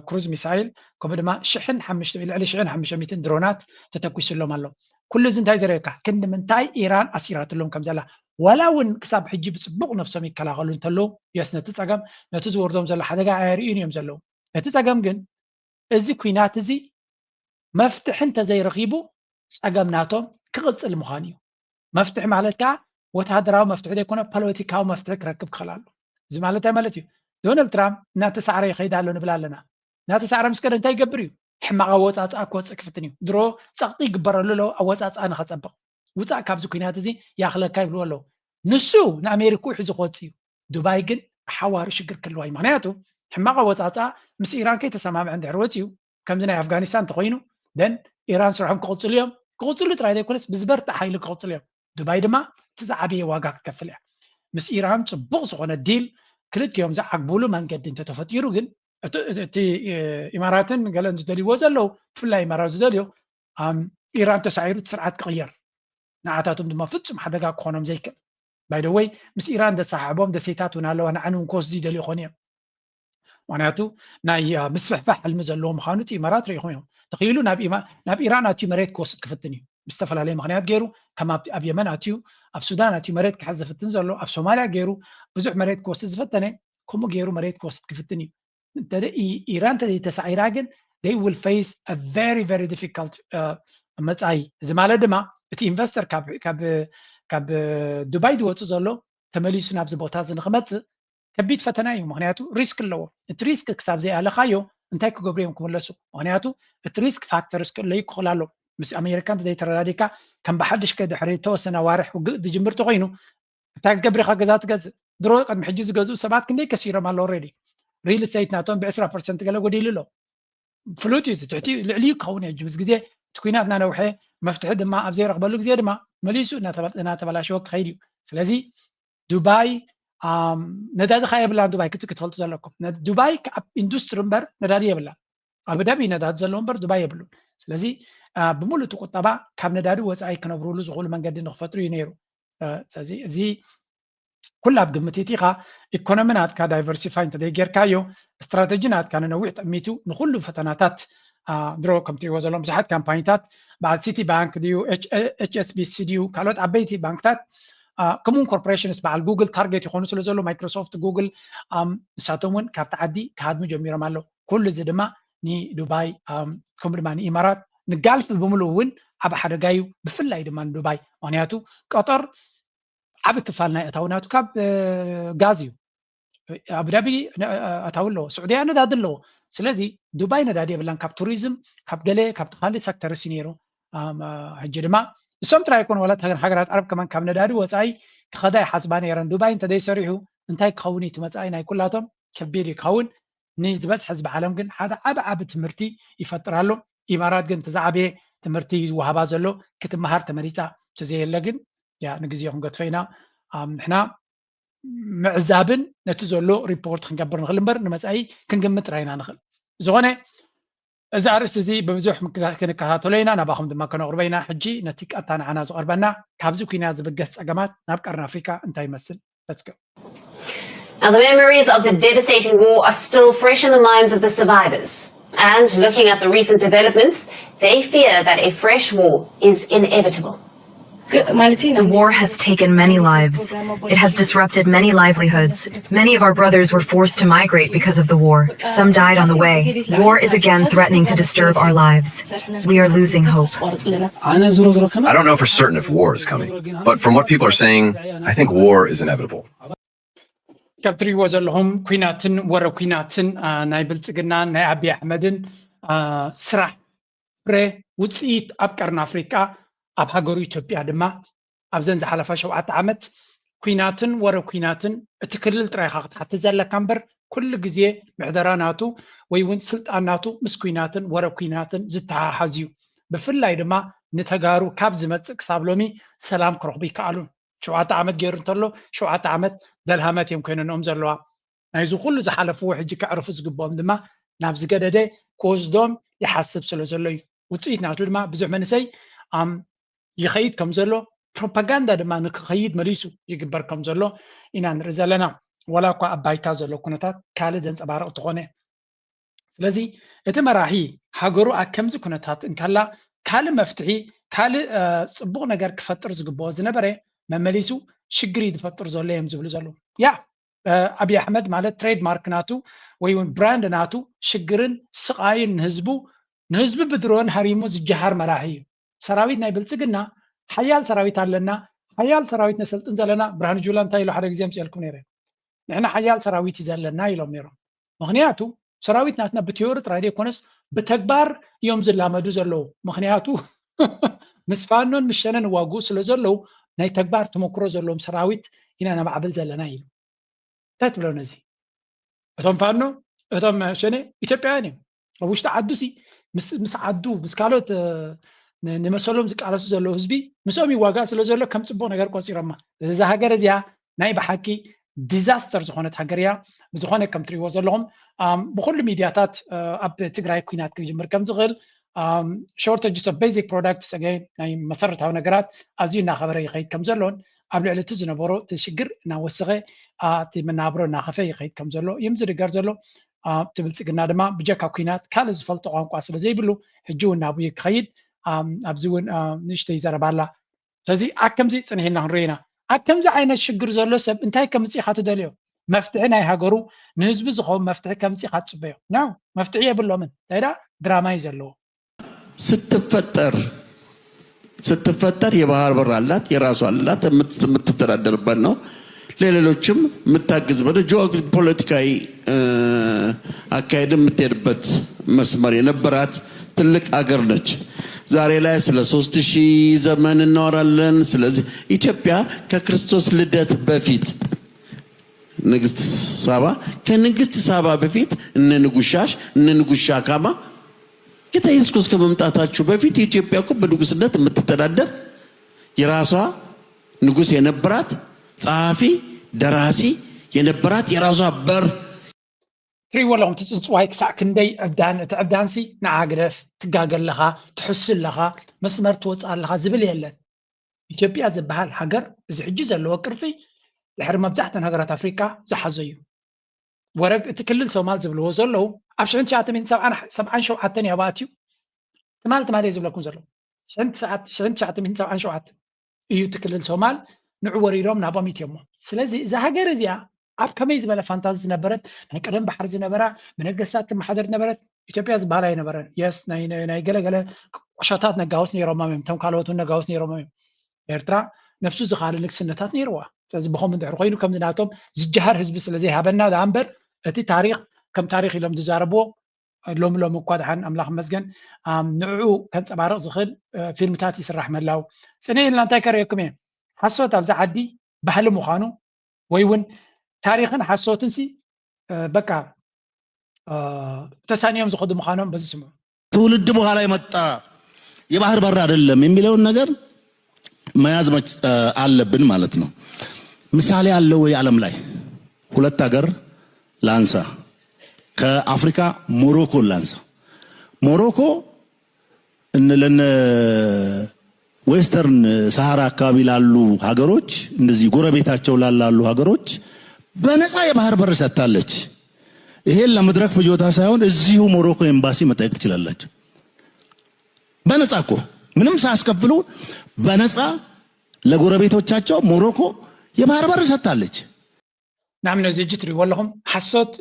ክሩዝ ሚሳይል ከምኡ ድማ ሽሕን ሓሙሽተ ልዕሊ ሽሕን ሓሙሽተ ሚእትን ድሮናት ተተኩስሎም ኣሎ። ኩሉ እዚ እንታይ ዘርእየካ ክንዲ ምንታይ ኢራን ኣሲራትሎም ከም ዘላ ዋላ እውን ክሳብ ሕጂ ብፅቡቕ ነፍሶም ይከላኸሉ እንተለዉ የስ ነቲ ፀገም ነቲ ዝወርዶም ዘሎ ሓደጋ ኣየርእዩን እዮም ዘለዉ። እቲ ፀገም ግን እዚ ኩናት እዚ መፍትሒ እንተዘይረኺቡ ፀገም ናቶም ክቕፅል ምዃኑ እዩ። መፍትሒ ማለት ከዓ ወታደራዊ መፍትሒ ዘይኮነ ፖለቲካዊ መፍትሒ ክረክብ ክኽእል ኣሎ። እዚ ማለት እንታይ ማለት እዩ? ዶናልድ ትራምፕ እናተሳዕረ ይኸይድ ኣሎ ንብል ኣለና። እናተሳዕረ ምስ ከደ እንታይ ይገብር እዩ? ሕማቕ ኣወፃፅኣ ክወፅእ ክፍትን እዩ። ድሮ ፀቕጢ ይግበረሉ ኣለዎ ኣወፃፅኣ ንኸፀብቕ። ውፃእ ካብዚ ኩናት እዚ ይኣኽለካ ይብልዎ ኣለዉ። ንሱ ንኣሜሪክኡ ሒዙ ክወፅእ እዩ። ዱባይ ግን ሓዋሩ ሽግር ክህልዋ እዩ። ምክንያቱ ሕማቕ ኣወፃፅኣ ምስ ኢራን ከይተሰማምዐ እንድሕር ወፂኡ ከምዚ ናይ ኣፍጋኒስታን እንተኮይኑ ደን ኢራን ስርሖም ክቕፅሉ እዮም። ክቕፅሉ ጥራይ ዘይኮነስ ብዝበርትዕ ሓይሊ ክቕፅሉ እዮም። ዱባይ ድማ እቲ ዝዓበየ ዋጋ ክትከፍል እያ። ምስ ኢራን ፅቡቕ ዝኾነ ዲል ክልቲኦም ዝዓግቡሉ መንገዲ እንተተፈጢሩ ግን እቲ ኢማራትን ገለን ዝደልይዎ ዘለዉ ብፍላይ ኢማራት ዝደልዮ ኢራን ተሳዒሩ እቲ ስርዓት ክቕየር ንዓታቶም ድማ ፍጹም ሓደጋ ክኾኖም ዘይክእል። By the way ምስ ኢራን ዘሰሓሕቦም ደሴታት እውን ኣለዋ ንዓን እውን ክወስዱ ይደልዩ ይኾኑ እዮም። ምክንያቱ ናይ ምስፍሕፋሕ ሕልሚ ዘለዎ ምዃኑ እቲ ኢማራት ርኢኹም እዮም። ተኽኢሉ ናብ ኢራን ኣትዩ መሬት ክወስድ ክፍትን እዩ። ብዝተፈላለየ ምክንያት ገይሩ ከም ኣብ የመን ኣትዩ፣ ኣብ ሱዳን ኣትዩ መሬት ክሕዝ ዝፍትን ዘሎ፣ ኣብ ሶማልያ ገይሩ ብዙሕ መሬት ክወስድ ዝፈተነ፣ ከምኡ ገይሩ መሬት ክወስድ ክፍትን እዩ። ኢራን እንተዘይተሳዒራ ግን they will face a very very difficult መፃኢ። እዚ ማለት ድማ እቲ ኢንቨስተር ካብ ዱባይ ዝወፅእ ዘሎ ተመሊሱ ናብዚ ቦታ እዚ ንክመፅእ ከቢድ ፈተና እዩ። ምክንያቱ ሪስክ ኣለዎ። እቲ ሪስክ ክሳብ ዘይኣለኻዮ እንታይ ክገብሩ እዮም ክምለሱ? ምክንያቱ እቲ ሪስክ ፋክተርስ ክእለዩ ክኽእል ኣሎ። ምስ ኣሜሪካ እንተዘይተረዳዲካ ከም ብሓድሽ ከ ድሕሪ ተወሰነ ኣዋርሕ ውግእ ዝጅምር ተኮይኑ እንታይ ክገብር ኢኻ? ገዛ ትገዝእ። ድሮ ቅድሚ ሕጂ ዝገዝኡ ሰባት ክንደይ ከሲሮም ኣሎ? ኦልሬዲ ሪል ስቴት ናቶም ብ20 ፐርሰንት ገለ ጎዲሉ ኣሎ። ፍሉጥ እዩ። ትሕቲ ልዕሊ ክኸውን እዩ። ምስ ግዜ እቲ ኩናት እናነውሐ መፍትሒ ድማ ኣብ ዘይረኽበሉ ግዜ ድማ መሊሱ እናተበላሸወ ክኸይድ እዩ። ስለዚ ዱባይ ነዳዲ ካ የብላን። ዱባይ ክትፈልጡ ዘለኩም ዱባይ ኣብ ኢንዱስትሪ እምበር ነዳዲ የብላን። ኣቡዳቢ ነዳዲ ዘለዎ እምበር ዱባይ የብሉን። ስለዚ ብምሉእ እቲ ቁጠባ ካብ ነዳዲ ወፃኢ ክነብሩሉ ዝኽእሉ መንገዲ ንክፈጥሩ እዩ ነይሩ። ስለዚ እዚ ኩላ ኣብ ግምት ኢኻ ኢኮኖሚ ናትካ ዳይቨርሲፋይ እንተዘይጌርካዮ ስትራተጂ ናትካ ንነዊሕ ጠሚቱ ንኩሉ ፈተናታት ድሮ ከም ትሪእዎ ዘለኹም ብዙሓት ካምፓኒታት በዓል ሲቲ ባንክ ድዩ፣ ኤች ኤስ ቢ ሲ ድዩ፣ ካልኦት ዓበይቲ ባንክታት ከምኡውን ኮርፖሬሽንስ በዓል ጉግል ታርጌት ይኾኑ ስለ ዘሎ ማይክሮሶፍት፣ ጉግል ንሳቶም እውን ካብቲ ዓዲ ክሃድሙ ጀሚሮም ኣለዉ። ኩሉ እዚ ድማ ንዱባይ ከምኡ ድማ ንኢማራት ንጋልፍ ብምሉእ እውን ዓብ ሓደጋ እዩ። ብፍላይ ድማ ንዱባይ ምክንያቱ ቀጠር ዓብ ክፋል ናይ እታው ናቱ ካብ ጋዝ እዩ። ኣቡዳቢ ኣታዊ ኣለዎ፣ ስዑድያ ነዳዲ ኣለዎ። ስለዚ ዱባይ ነዳዲ የብላን። ካብ ቱሪዝም ካብ ገለ ካብቲ ካልእ ሰክተርስ እዩ ነይሩ። ሕጂ ድማ እሶም ጥራይ ይኮኑ ዋላ ሃገራት ዓረብ ከማን ካብ ነዳዲ ወፃኢ ክኸዳ ይሓስባ ነይረን። ዱባይ እንተዘይሰሪሑ እንታይ ክኸውን እቲ መፃኢ ናይ ኩላቶም ከቢድ ይኸውን። ንዝበዝሐ ህዝቢ ዓለም ግን ሓደ ዓብ ዓብ ትምህርቲ ይፈጥር ኣሎ። ኢማራት ግን እቲ ዝዓበየ ትምህርቲ ዝወሃባ ዘሎ ክትመሃር ተመሪፃ ተዘየለ ግን ያ ንግዜ ክንገድፎ ኢና። ንሕና ምዕዛብን ነቲ ዘሎ ሪፖርት ክንገብር ንኽእል እምበር ንመፃኢ ክንግምት ጥራይ ኢና ንኽእል። ዝኾነ እዚ ኣርእስቲ እዚ ብብዙሕ ክንከታተሎ ኢና፣ ናባኹም ድማ ከነቕርቦ ኢና። ሕጂ ነቲ ቀጥታ ንዓና ዝቐርበና ካብዚ ኩናት ዝብገስ ፀገማት ናብ ቀርኒ ኣፍሪካ እንታይ ይመስል? Let's go. Now, the memories of the devastating war are still fresh in the minds of the survivors. And looking at the recent developments, they fear that a fresh war is inevitable. The war has taken many lives. It has disrupted many livelihoods. Many of our brothers were forced to migrate because of the war. Some died on the way. War is again threatening to disturb our lives. We are losing hope. I don't know for certain if war is coming, but from what people are saying, I think war is inevitable. ካብ ትሪእዎ ዘለኹም ኩናትን ወረ ኩናትን ናይ ብልፅግናን ናይ ኣብይ ኣሕመድን ስራሕ ፍረ ውፅኢት ኣብ ቀርኒ ኣፍሪቃ ኣብ ሃገሩ ኢትዮጵያ ድማ ኣብዘን ዝሓለፋ ሸውዓተ ዓመት ኩናትን ወረ ኩናትን እቲ ክልል ጥራይ ኢኻ ክትሓትት ዘለካ እምበር ኩሉ ግዜ ምሕደራ ናቱ ወይ እውን ስልጣን ናቱ ምስ ኩናትን ወረ ኩናትን ዝተሓሓዝ እዩ። ብፍላይ ድማ ንተጋሩ ካብ ዝመፅእ ክሳብ ሎሚ ሰላም ክረኽቡ ይከኣሉን። ሸውዓተ ዓመት ገይሩ እንተሎ ሸውዓተ ዓመት ደልሃመት እዮም ኮይነንኦም ዘለዋ። ናይዚ ኩሉ ዝሓለፍዎ ሕጂ ከዕርፉ ዝግብኦም ድማ ናብ ዝገደደ ክወስዶም ይሓስብ ስለ ዘሎ እዩ። ውፅኢት ናቱ ድማ ብዙሕ መንእሰይ ይኸይድ ከም ዘሎ ፕሮፓጋንዳ ድማ ንክኸይድ መሊሱ ይግበር ከም ዘሎ ኢና ንርኢ ዘለና። ዋላ እኳ ኣብ ባይታ ዘሎ ኩነታት ካልእ ዘንፀባርቕ እንተኾነ ስለዚ እቲ መራሒ ሃገሩ ኣብ ከምዚ ኩነታት እንከላ ካልእ መፍትሒ ካልእ ፅቡቕ ነገር ክፈጥር ዝግብኦ ዝነበረ መመሊሱ ሽግር እዩ ዝፈጥር ዘሎ እዮም ዝብሉ ዘለዉ። ያ ኣብይ ኣሕመድ ማለት ትሬድማርክ ናቱ ወይ እውን ብራንድ ናቱ ሽግርን ስቓይን ንህዝቡ ንህዝቢ ብድሮን ሃሪሙ ዝጀሃር መራሒ እዩ። ሰራዊት ናይ ብልፅግና ሓያል ሰራዊት ኣለና፣ ሓያል ሰራዊት ነሰልጥን ዘለና። ብርሃኑ ጁላ እንታይ ኢሉ ሓደ ግዜ ኣምፅኤልኩም ነይረ። ንሕና ሓያል ሰራዊት እዩ ዘለና ኢሎም ነይሮም። ምክንያቱ ሰራዊት ናትና ብቲዮሪ ጥራይ ዘይኮነስ ብተግባር እዮም ዝላመዱ ዘለዉ። ምክንያቱ ምስ ፋኖን ምስ ሸነን ይዋግኡ ስለ ዘለዉ ናይ ተግባር ተመክሮ ዘለዎም ሰራዊት ኢና ነማዕብል ዘለና ኢሉ። እንታይ ትብሎ ነዚ? እቶም ፋኖ እቶም ሸኔ ኢትዮጵያውያን እዮም። ኣብ ውሽጢ ዓዱ ሲ ምስ ዓዱ ምስ ካልኦት ንመሰሎም ዝቃለሱ ዘለዉ ህዝቢ ምስኦም ይዋጋእ ስለ ዘሎ ከም ፅቡቅ ነገር ቆፂሮማ። እዛ ሃገር እዚኣ ናይ ብሓቂ ዲዛስተር ዝኾነት ሃገር እያ። ብዝኾነ ከም ትሪእዎ ዘለኹም ብኩሉ ሚድያታት ኣብ ትግራይ ኩናት ክጅምር ከም ዝኽእል shortages of basic products ናይ መሰረታዊ ነገራት ኣዝዩ እናኸበረ ይኸይድ ከም ዘሎን ኣብ ልዕሊ እቲ ዝነበሮ እቲ ሽግር እናወሰኸ እቲ መናብሮ እናኸፈ ይኸይድ ከም ዘሎ እዮም ዝድገር ዘሎ። እቲ ብልፅግና ድማ ብጀካ ኩናት ካልእ ዝፈልጦ ቋንቋ ስለ ዘይብሉ ሕጂ እውን ናብኡ ክኸይድ ኣብዚ እውን ንእሽተይ ዘረባ ኣላ። ስለዚ ኣከምዚ ፅንሒልና ክንሪኦ ኢና። ኣከምዚ ዓይነት ሽግር ዘሎ ሰብ እንታይ ከምፅእ ኢኻ ትደልዮ? መፍትሒ ናይ ሃገሩ ንህዝቢ ዝኸውን መፍትሒ ከምፅእ ኢኻ ትፅበዮ? ና መፍትሒ የብሎምን። እንታይ ዳ ድራማ እዩ ዘለዎ። ስትፈጠር ስትፈጠር የባህር በር አላት፣ የራሷ አላት፣ የምትተዳደርበት ነው። ለሌሎችም የምታግዝበት ጂኦ ፖለቲካዊ አካሄድ የምትሄድበት መስመር የነበራት ትልቅ አገር ነች። ዛሬ ላይ ስለ ሶስት ሺህ ዘመን እናወራለን። ስለዚህ ኢትዮጵያ ከክርስቶስ ልደት በፊት ንግስት ሳባ ከንግስት ሳባ በፊት እነ ንጉሻሽ እነ ንጉሻ ካማ ጌታ ኢየሱስ ክርስቶስ ከመምጣታችሁ በፊት ኢትዮጵያ እኮ በንጉስነት የምትተዳደር የራሷ ንጉስ የነበራት ጸሐፊ ደራሲ የነበራት የራሷ በር ትሪእዎ ኣለኹም እቲ ፅንፅዋይ ክሳዕ ክንደይ ዕብዳን እቲ ዕብዳንሲ ንዓ ግደፍ ትጋገ ኣለኻ ትሕሱ ኣለኻ መስመር ትወፅእ ኣለኻ ዝብል የለን። ኢትዮጵያ ዝበሃል ሃገር እዚ ሕጂ ዘለዎ ቅርፂ ድሕሪ መብዛሕተን ሃገራት ኣፍሪካ ዝሓዞ እዩ። ወረግ እቲ ክልል ሶማል ዝብልዎ ዘለዉ ኣብ ሽሕን ትሽዓተ ሚእትን ሰብዓን ሸውዓተን እያ ኣትዩ ትማል ትማል እየ ዝብለኩም ዘለዉ ሽሕን ትሽዓተ ሚእትን ሰብዓን ሸውዓተን እዩ እቲ ክልል ሶማል ንዑ ወሪሮም ናቦም ኢትዮሞ። ስለዚ እዛ ሃገር እዚኣ ኣብ ከመይ ዝበለ ፋንታዚ ዝነበረት ናይ ቀደም ባሕሪ ዝነበራ ብነገስታት ትመሓደር ዝነበረት ኢትዮጵያ ዝበሃል ኣይነበረን። የስ ናይ ገለገለ ቁሸታት ነጋውስ ነይሮሞም እዮም። እቶም ካልኦት እውን ነጋውስ ነይሮሞም እዮም። ኤርትራ ነብሱ ዝኻለ ንግስነታት ነይርዋ። ስለዚ ብኸም እንድሕር ኮይኑ ከምዚ ናቶም ዝጀሃር ህዝቢ ስለ ዘይሃበና ደኣ እምበር እቲ ታሪክ ከም ታሪክ ኢሎም ዝዛረብዎ ሎሚ ሎሚ እኳ ደሓን ኣምላኽ መስገን ንዕኡ ከንፀባርቕ ዝኽእል ፊልምታት ይስራሕ ምህላው ፅንዕ ኢልና እንታይ ከርእየኩም እየ ሓሶት ኣብዚ ዓዲ ባህሊ ምዃኑ ወይ እውን ታሪክን ሓሶትን ሲ በቃ ተሳኒዮም ዝኸዱ ምዃኖም በዚ ስምዑ። ትውልድ በኋላ የመጣ የባህር በር አይደለም የሚለውን ነገር መያዝ አለብን ማለት ነው። ምሳሌ አለ ወይ ዓለም ላይ? ሁለት ሀገር ላንሳ፣ ከአፍሪካ ሞሮኮን ላንሳ። ሞሮኮ ለነ ዌስተርን ሰሃራ አካባቢ ላሉ ሀገሮች እንደዚህ ጎረቤታቸው ላላሉ ሀገሮች በነፃ የባህር በር ሰጥታለች። ይሄን ለመድረክ ፍጆታ ሳይሆን እዚሁ ሞሮኮ ኤምባሲ መጠየቅ ትችላላችሁ። በነፃ እኮ ምንም ሳያስከፍሉ በነፃ ለጎረቤቶቻቸው ሞሮኮ የባህር በር ሰጥታለች። ንኣብነት እዚ ሕጂ ትሪእዎ ኣለኹም ሓሶት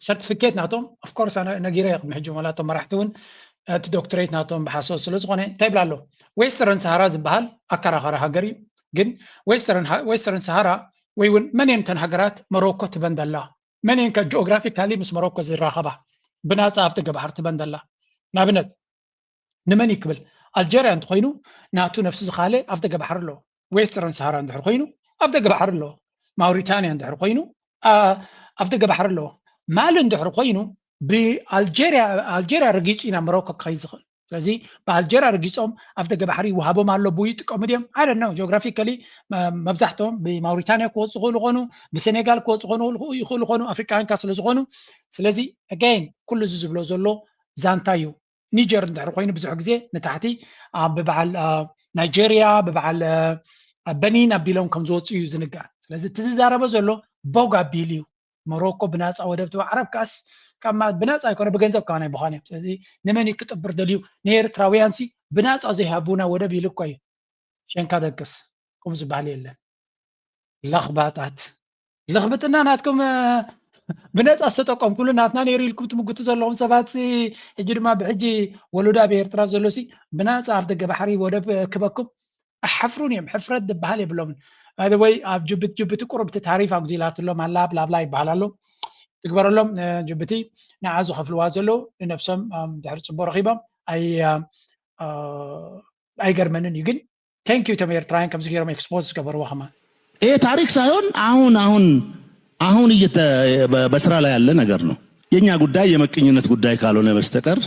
ሰርቲፊኬት ናቶም ኦፍኮርስ ኣነ ነጊረ እየ ቅድሚ ሕጂ ዋላ እቶም መራሕቲ እውን እቲ ዶክትሬት ናቶም ብሓሶት ስለ ዝኾነ እንታይ ይብላ ኣሎ ዌስተርን ሰሃራ ዝበሃል ኣከራኸሪ ሃገር እዩ ግን ዌስተርን ሰሃራ ወይ እውን መን እየን እተን ሃገራት መሮኮ ትበን ዘላ መን እየን ከ ጂኦግራፊካሊ ምስ መሮኮ ዝራኸባ ብናፃ ኣብቲ ገባሕር ትበን ዘላ ንኣብነት ንመን እዩ ክብል ኣልጀርያ እንተኮይኑ ናቱ ነብሱ ዝካለ ኣብ ደገ ባሕሪ ኣለዎ ዌስተርን ሰሃራ እንድሕር ኮይኑ ኣብ ደገ ባሕሪ ኣለዎ ማውሪታንያ እንድሕር ኮይኑ ኣብ ደገ ባሕሪ ኣለዎ ማሊ እንድሕር ኮይኑ ብኣልጀርያ ኣልጀርያ ረጊፁ ኢና መሮኮ ክኸይ ዝኽእል ስለዚ ብኣልጀርያ ረጊፆም ኣብ ደገ ባሕሪ ይወሃቦም ኣሎ ብኡ ይጥቀሙ ድዮም ኣደ ነው ጂኦግራፊካሊ መብዛሕትኦም ብማውሪታንያ ክወፁ ክኽእሉ ኮኑ ብሴኔጋል ክወፁ ኮኑ ይኽእሉ ኮኑ ኣፍሪቃውያን ካ ስለ ዝኾኑ ስለዚ ኣጋይን ኩሉ እዚ ዝብሎ ዘሎ ዛንታ እዩ ኒጀር እንድሕር ኮይኑ ብዙሕ ግዜ ንታሕቲ ብበዓል ናይጀርያ ብበዓል በኒን ኣቢሎም ከም ዝወፅኡ እዩ ዝንገር ስለዚ እቲ ዝዛረበ ዘሎ ቦግ ኣቢል እዩ ሞሮኮ ብናፃ ወደብ ትበ ዓረብ ካስ ብናፃ ኣይኮነ ብገንዘብ ከማን ኣይብኳን እዮም ስለዚ ንመን እዩ ክጥብር ደልዩ ንኤርትራውያን ሲ ብናፃ ዘይሃቡና ወደብ ኢሉ እኮ እዩ ሸንካ ደቅስ ቁም ዝበሃል የለን ለኽባጣት ለኽብጥና ናትኩም ብነፃ ዝተጠቀምኩሉ ናትና ነይሩ ኢልኩም ትምጉቱ ዘለኹም ሰባት ሕጂ ድማ ብሕጂ ወለዶ ኣብ ኤርትራ ዘሎ ሲ ብናፃ ኣብ ደገ ባሕሪ ወደብ ክበኩም ኣሓፍሩን እዮም ሕፍረት ዝበሃል የብሎምን ወይ ኣብ ጅብት ጅብቲ ቁርብቲ ታሪፍ ኣጉዲላትሎም ኣላ ብላብላ ይበሃል ኣሎ ትግበረሎም ጅብቲ ንዓ ዝኸፍልዋ ዘለዉ ንነብሶም ድሕሪ ፅቡቅ ረኪቦም ኣይገርመንን እዩ ግን thank you እቶም ኤርትራውያን ከምዚ ገይሮም expose ዝገበርዎ ከማን ይሄ ታሪክ ሳይሆን አሁን አሁን አሁን እየተ በስራ ላይ ያለ ነገር ነው። የኛ ጉዳይ የመቀኝነት ጉዳይ ካልሆነ በስተቀር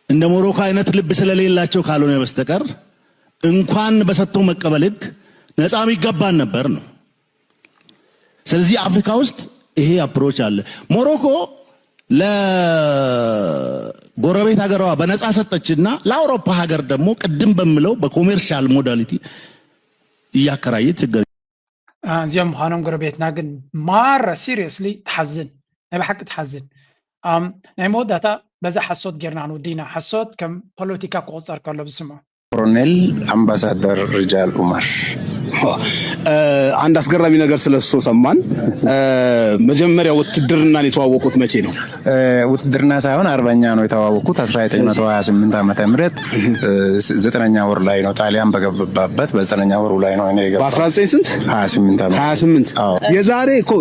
እንደ ሞሮኮ አይነት ልብ ስለሌላቸው ካልሆነ በስተቀር እንኳን በሰጥቶ መቀበል ህግ ነፃም ይገባን ነበር ነው። ስለዚህ አፍሪካ ውስጥ ይሄ approach አለ። ሞሮኮ ለጎረቤት ሀገሯ በነፃ ሰጠችና ለአውሮፓ ሀገር ደግሞ ቅድም በምለው በ commercial modality እያከራየች ትገኛለች። እዚኦም ምዃኖም ጎረቤትና ግን ማራ seriously ትሓዝን። ናይ ብሓቂ ትሓዝን። ኣም፣ ናይ መወዳእታ በዛ ሓሶት ጌርና ክንውዲ ኢና። ሓሶት ከም ፖለቲካ ክቑጸር ከሎ ብስምዑ። ኮሎኔል ኣምባሳደር ሪጃል ኡመር። እ፣ አንድ አስገራሚ ነገር ስለሱ ሰማን። እ፣ መጀመሪያ ውትድርናን የተዋወቁት መቼ ነው? እ፣ ውትድርና ሳይሆን አርበኛ ነው የተዋወቅኩት አስራ ዘጠኝ መቶ ሃያ ስምንት ዓመተ ምህረት እ፣ ዘጠነኛ ወር ላይ ነው። ጣሊያን በገባበት በዘጠነኛ ወሩ ላይ ነው እኔ የገባሁት። በአስራ ዘጠኝ ስንት? ሃያ ስምንት ዓመት። ሃያ ስምንት። አዎ። የዛሬ እኮ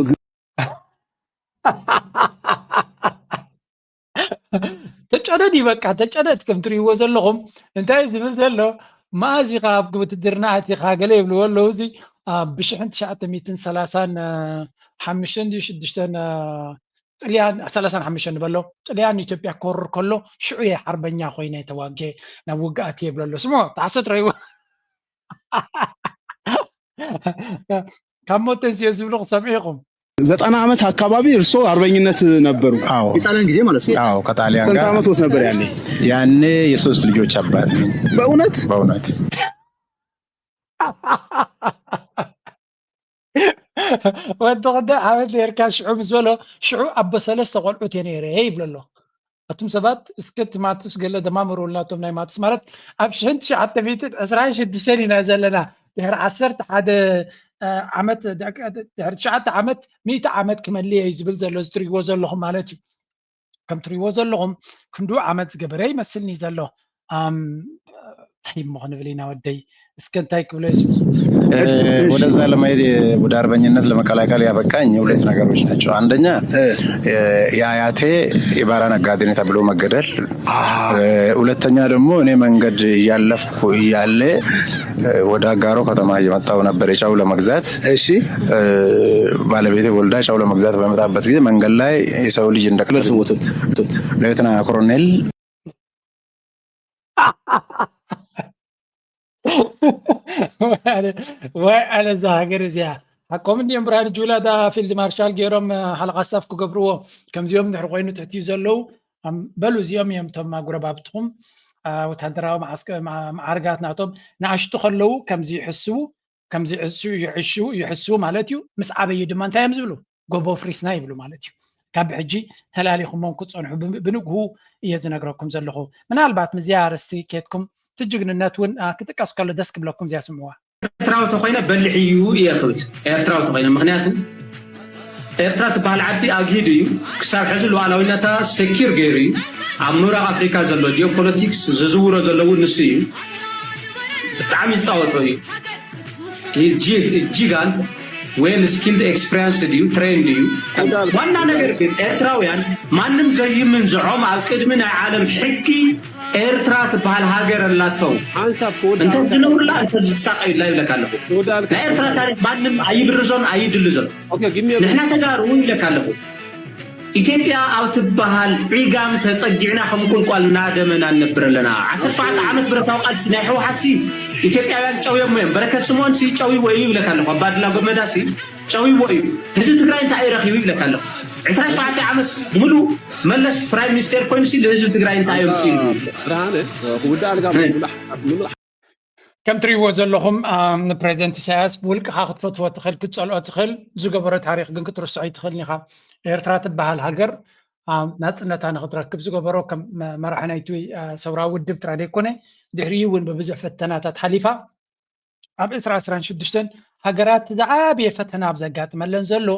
ተጨደድ እዩ በቃ፣ ተጨደድ። ከም ትርእይዎ ዘለኹም እንታይ ዝብል ዘሎ፣ መኣዝ ኢኻ ኣብ ውትድርና ኣቲኻ ገለ ይብልዎ ኣለዉ። እዚ ኣብ ብሽሕን ትሽዓተ ሚእትን ሰላሳን ሓሙሽተን ድዩ ሽዱሽተን፣ አ፣ ጥልያን ሰላሳን ሓሙሽተን ንበሎ፣ ጥልያን ንኢትዮጵያ ክወርር ከሎ ሽዑ እየ ሓርበኛ ኮይነ ተዋጌ ናብ ውግእ ኣትየ ይብሎ ኣሎ። ስምዖ፣ ተሓሰት ረይዎ። ካብ ሞት ተንስዮ ዝብሉ ክሰምዑ ኢኹም። ዘጠና ዓመት አካባቢ እርሶ አርበኝነት ነበሩ። አዎ። የጣሊያን ጊዜ ማለት ነው። አዎ፣ ከጣሊያን ስንት ጋር ዓመት ወስ ነበር ያኔ? ያኔ የሶስት ልጆች አባት ነኝ። በእውነት? በእውነት። ወዲ ክንደይ ዓመት ነርካ ሽዑ ምስ በሎ፣ ሽዑ ኣቦ ሰለስተ ቆልዑት እየ ነይረ ይብሎ ኣሎ። ኣቱም ሰባት እስከ እቲ ማትስ ገለ ደማምሩልና። እቶም ናይ ማትስ ማለት ኣብ ሽሕን ትሽዓተ ሚእትን ዕስራን ሽዱሽተን ኢና ዘለና። ድሕሪ ዓሰርተ ሓደ፣ አ፣ ዓመት፣ ድሕሪ ትሽዓተ ዓመት ሚእቲ ዓመት ክመልእ እዩ ዝብል ዘሎ፣ እዚ ትሪእዎ ዘለኹም ማለት እዩ። ከም ትሪእዎ ዘለኹም ክንዱ ዓመት ዝገበረ ይመስልኒ ዘሎ። ኣም፣ እንታይ እሞ ክንብል ኢና ወደይ? እስከ እንታይ ክብሎ እዩ? እ፣ ወደዛ ለመሄድ፣ ወደ አርበኝነት ለመቀላቀል ያበቃኝ ሁለት ነገሮች ናቸው። አንደኛ እ፣ የአያቴ የባራ ነጋዴ ነህ ተብሎ መገደል፣ እ፣ ሁለተኛ ደግሞ እኔ መንገድ እያለፍኩ እያለ እ፣ ወደ አጋሮ ከተማ እየመጣሁ ነበር የጨው ለመግዛት። እሺ። እ፣ ባለቤቴ ወልዳ ጨው ለመግዛት በመጣበት ጊዜ መንገድ ላይ የሰው ልጅ እንደ በስሞትን ሌተና ኮሎኔል ወይ ኣለ እዛ ሃገር እዚኣ። ሓቆም እንዲኦም ብርሃን ጁላ ዳ ፊልድ ማርሻል ገይሮም፣ አ፣ ሓለቓ ስታፍ ክገብርዎ። ከምዚኦም ድሕሪ ኮይኑ ትሕትዩ ዘለዉ፣ ኣም፣ በሉ እዚኦም እዮም እቶም ኣጉረባብትኹም፣ አ፣ ወታደራዊ መዓስከ-፣ መዓ-፣ መዓርጋት ናቶም ንኣሽቱ ከለዉ ከምዚ ይሕስቡ፣ ከምዚ ይሕስቡ፣ ይሕስቡ፣ ይሕስቡ ማለት እዩ። ምስ ዓበዩ ድማ እንታይ እዮም ዝብሉ? ጎቦ ፍሪስና ይብሉ ማለት እዩ። ካብ ሕጂ ተላሊኹሞም ክትጸንሑ ብ-፣ ብንግሁ እየ ዝነግረኩም ዘለኹ። ምናልባት ምስዚኣ ኣርእስቲ ኬድኩም፣ እቲ ጅግንነት እውን፣ አ፣ ክጥቀስ ከሎ ደስ ክብለኩም እዚኣ ስምዕዋ። ኤርትራዊ ተኾይነ በሊሕ እዩ እየ ክብል፣ ኤርትራዊ ተኾይነ። ምኽንያቱ ኤርትራ ትበሃል ዓዲ ኣግሂዱ እዩ። ክሳብ ሕዚ ሉዓላዊነታ ሰኪር ገይሩ እዩ። ኣብ ምብራቕ ኣፍሪካ ዘሎ ጂኦፖለቲክስ ዝዝውሮ ዘሎ እውን ንሱ እዩ። ብጣዕሚ ይፃወቶ እዩ። He's gi-, gigant, well skilled, experienced እዩ፣ ትሬንድ እዩ። ዋና ነገር ግን ኤርትራውያን ማንም ዘይምንዝዖም ኣብ ቅድሚ ናይ ዓለም ሕጊ ኤርትራ ትበሃል ሃገር ኣላቶም። ሓንሳብ ክወዳ እንተ ዝነብሩላ እንተ ዝሳቀዩላ ይብለካ ኣለኹ። ክወዳልካ ናይ ኤርትራ ታሪክ ማንም ኣይብርዞን ኣይድልዞን። ኦኬ፣ give me a ንሕና ተጋሩ ይብለካ ኣለኹ። ኢትዮጵያ ኣብ ትበሃል ዒጋም ተጸጊዕና ከም ቁልቋል እናደመና ንነብር ኣለና። ዓሰርተ ሸውዓተ ዓመት ብረታዊ ቃልሲ ናይ ህወሓት ሲ ኢትዮጵያውያን ጨውዮሞ እዮም። በረከት ስምኦን ሲ ጨውይዎ እዩ ይብለካ ኣለኹ። ኣባድላ ገመዳ ሲ ጨውይዎ እዩ። ህዝቢ ትግራይ እንታይ እዩ ረኺቡ ይብለካ ኣለኹ። ዕስራን ሸውዓተን ዓመት ሙሉ መለስ ፕራይም ሚኒስቴር ኮይኑ ሲ ንህዝቢ ትግራይ እንታይ እዮም ጽኢሉ? ብርሃነ ክውዳልካ ምሉእ ሓሳብ ምሉእ ከም ትሪእዎ ዘለኹም፣ አ፣ ንፕሬዚደንት ኢሳያስ ብውልቅኻ ክትፈትዎ ትኽእል፣ ክትጸልኦ ትኽእል፣ ዝገበሮ ታሪኽ ግን ክትርስዖ ኣይትኽእልን ኢኻ። ኤርትራ ትበሃል ሃገር፣ አ፣ ናጽነታ ንኽትረክብ ዝገበሮ ከም መ-፣ መራሒ ናይቲ፣ አ፣ ሰውራዊ ውድብ ጥራይ ዘይኮነ፣ ድሕሪኡ እውን ብብዙሕ ፈተናታት ሓሊፋ፣ ኣብ ዕስራ ዕስራን ሽዱሽተን ሃገራት ዝዓበየ ፈተና ኣብ ዘጋጥመለን ዘሎ፣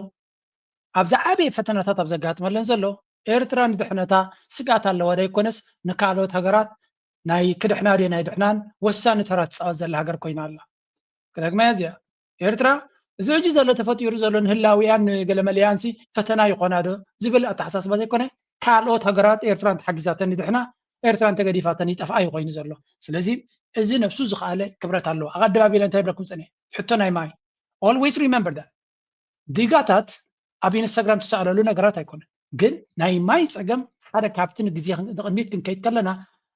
ኣብ ዝዓበየ ፈተናታት ኣብ ዘጋጥመለን ዘሎ፣ ኤርትራ ንድሕነታ ስግኣት ኣለዋ ዘይኮነስ፣ ንካልኦት ሃገራት ናይ ክድሕና ድየን ኣይድሕናን ወሳኒ ተራ ትጻወት ዘላ ሃገር ኮይና ኣላ። ክደግማ እዚኣ፣ ኤርትራ እዚ ሕጂ ዘሎ ተፈጢሩ ዘሎ ንህላዊኣን ንገለመለኣንሲ ፈተና ይኾና ዶ ዝብል ኣተሓሳስባ ዘይኮነ፣ ካልኦት ሃገራት ኤርትራ እንተሓጊዛተን ይድሕና፣ ኤርትራ እንተገዲፋተን ይጠፍኣ እዩ ኮይኑ ዘሎ። ስለዚ እዚ ነብሱ ዝኸኣለ ክብረት ኣለዎ። ኣቐድም ኣቢለ እንታይ ይብለኩም ጸኒሐ? ሕቶ ናይ ማይ። Always remember that። ዲጋታት ኣብ ኢንስታግራም ትሰኣለሉ ነገራት ኣይኮነን። ግን ናይ ማይ ጸገም ሓደ ካብቲ ንግዜ ክን-፣ ንቕድሚት ክንከይድ ከለና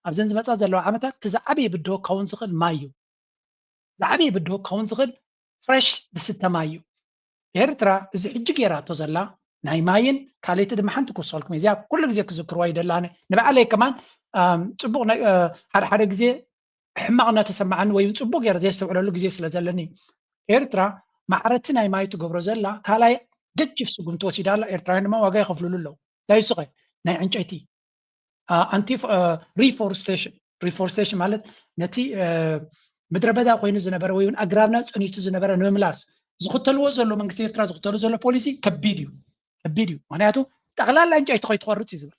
ኣብዘን ዝመጻ ዘለዋ ዓመታት እቲ ዝዓበየ ብድሆ ክኸውን ዝኽእል ማይ እዩ። ዝዓበየ ብድሆ ክኸውን ዝኽእል ፍሬሽ ዝስተ ማይ እዩ። ኤርትራ እዚ ሕጂ ገይራቶ ዘላ ናይ ማይን ካልእቲ ድማ ሓንቲ ክውስኸልኩም እየ። እዚኣ ኩሉ ግዜ ክዝክርዋ ይደሊ። ኣነ ንባዕለይ ከማን፣ ኣም፣ ጽቡቕ ነ-፣ እ፣ ሓደ ሓደ ግዜ ሕማቕ እናተሰማዓኒ ወይ እውን ጽቡቕ ገይረ ዘየስተውዕለሉ ግዜ ስለ ዘለኒ፣ ኤርትራ ማዕረቲ ናይ ማይ ትገብሮ ዘላ ካልኣይ ገጅፍ ስጉምቲ ወሲዳ ኣላ። ኤርትራውያን ድማ ዋጋ ይኸፍልሉ ኣለዉ። እንታይ እሱ ኸ? ናይ ዕንጨይቲ ኣንቲ ሪፎረስቴሽን። ሪፎረስቴሽን ማለት ነቲ ምድረ በዳ ኮይኑ ዝነበረ ወይ እውን ኣግራብና ፀኒቱ ዝነበረ ንምምላስ ዝኽተልዎ ዘሎ፣ መንግስቲ ኤርትራ ዝኽተሉ ዘሎ ፖሊሲ ከቢድ እዩ። ከቢድ እዩ። ምክንያቱ ጠቕላላ ዕንጨይቲ ከይትቆርፅ እዩ ዝብል።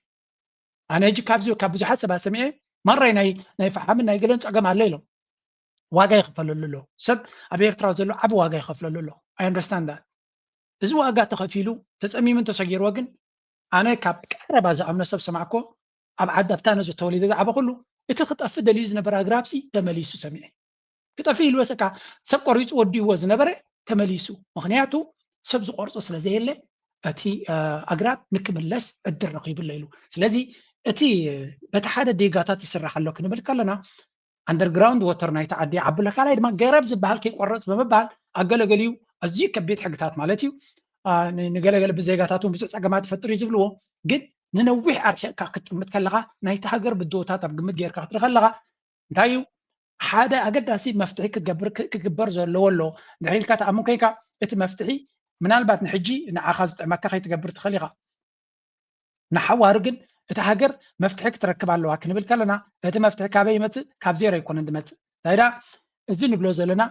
ኣነ ሕጂ ካብዚ ካብ ብዙሓት ሰባት ሰሚዐ፣ ማራይ ናይ ናይ ፈሓምን ናይ ገለን ፀገም ኣሎ ኢሎም ዋጋ ይኽፈለሉ ኣሎ። ሰብ ኣብ ኤርትራ ዘሎ ዓቢ ዋጋ ይኸፍለሉ ኣሎ። I understand that። እዚ ዋጋ ተኸፊሉ ተፀሚምን ተሰጊርዎ ግን ኣነ ካብ ቀረባ ዝኣምኖ ሰብ ሰማዕኮ ኣብ ዓዲ ኣብታ ነዚ ተወሊደ ዝዓበኹሉ እቲ ክጠፍእ ደልዩ ዝነበረ ኣግራብሲ ተመሊሱ ሰሚዐ። ክጠፍእ ኢሉ ወሰካ ሰብ ቆሪፁ ወዲዎ ዝነበረ ተመሊሱ። ምክንያቱ ሰብ ዝቆርፆ ስለ ዘየለ እቲ ኣግራብ ንክምለስ ዕድል ረኺቡሎ ኢሉ። ስለዚ እቲ በቲ ሓደ ዴጋታት ይስራሕ ኣሎ ክንብል ከለና ኣንደርግራውንድ ወተር ናይቲ ዓዲ ይዓብሎ፣ ካልኣይ ድማ ገረብ ዝበሃል ከይቆረፅ ብምባል ኣገለገሊኡ ኣዝዩ ከቢድ ሕግታት ማለት እዩ ንገለገለ ብዜጋታት እውን ብዙሕ ፀገማት ይፈጥር እዩ ዝብልዎ። ግን ንነዊሕ ኣርሒቕካ ክትጥምት ከለካ ናይቲ ሃገር ብድሆታት ኣብ ግምት ጌርካ ክትርኢ ከለካ እንታይ እዩ ሓደ ኣገዳሲ መፍትሒ ክትገብር ክግበር ዘለዎ ኣሎ። ድሕሪ ኢልካ ተኣምን ኮይንካ እቲ መፍትሒ ምናልባት ንሕጂ ንዓኻ ዝጥዕመካ ከይትገብር ትኽእል ኢኻ። ንሓዋሩ ግን እቲ ሃገር መፍትሒ ክትረክብ ኣለዋ ክንብል ከለና እቲ መፍትሒ ካበይ ይመፅእ? ካብ ዜሮ ኣይኮነን ዝመፅእ። እንታይ ደኣ እዚ ንብሎ ዘለና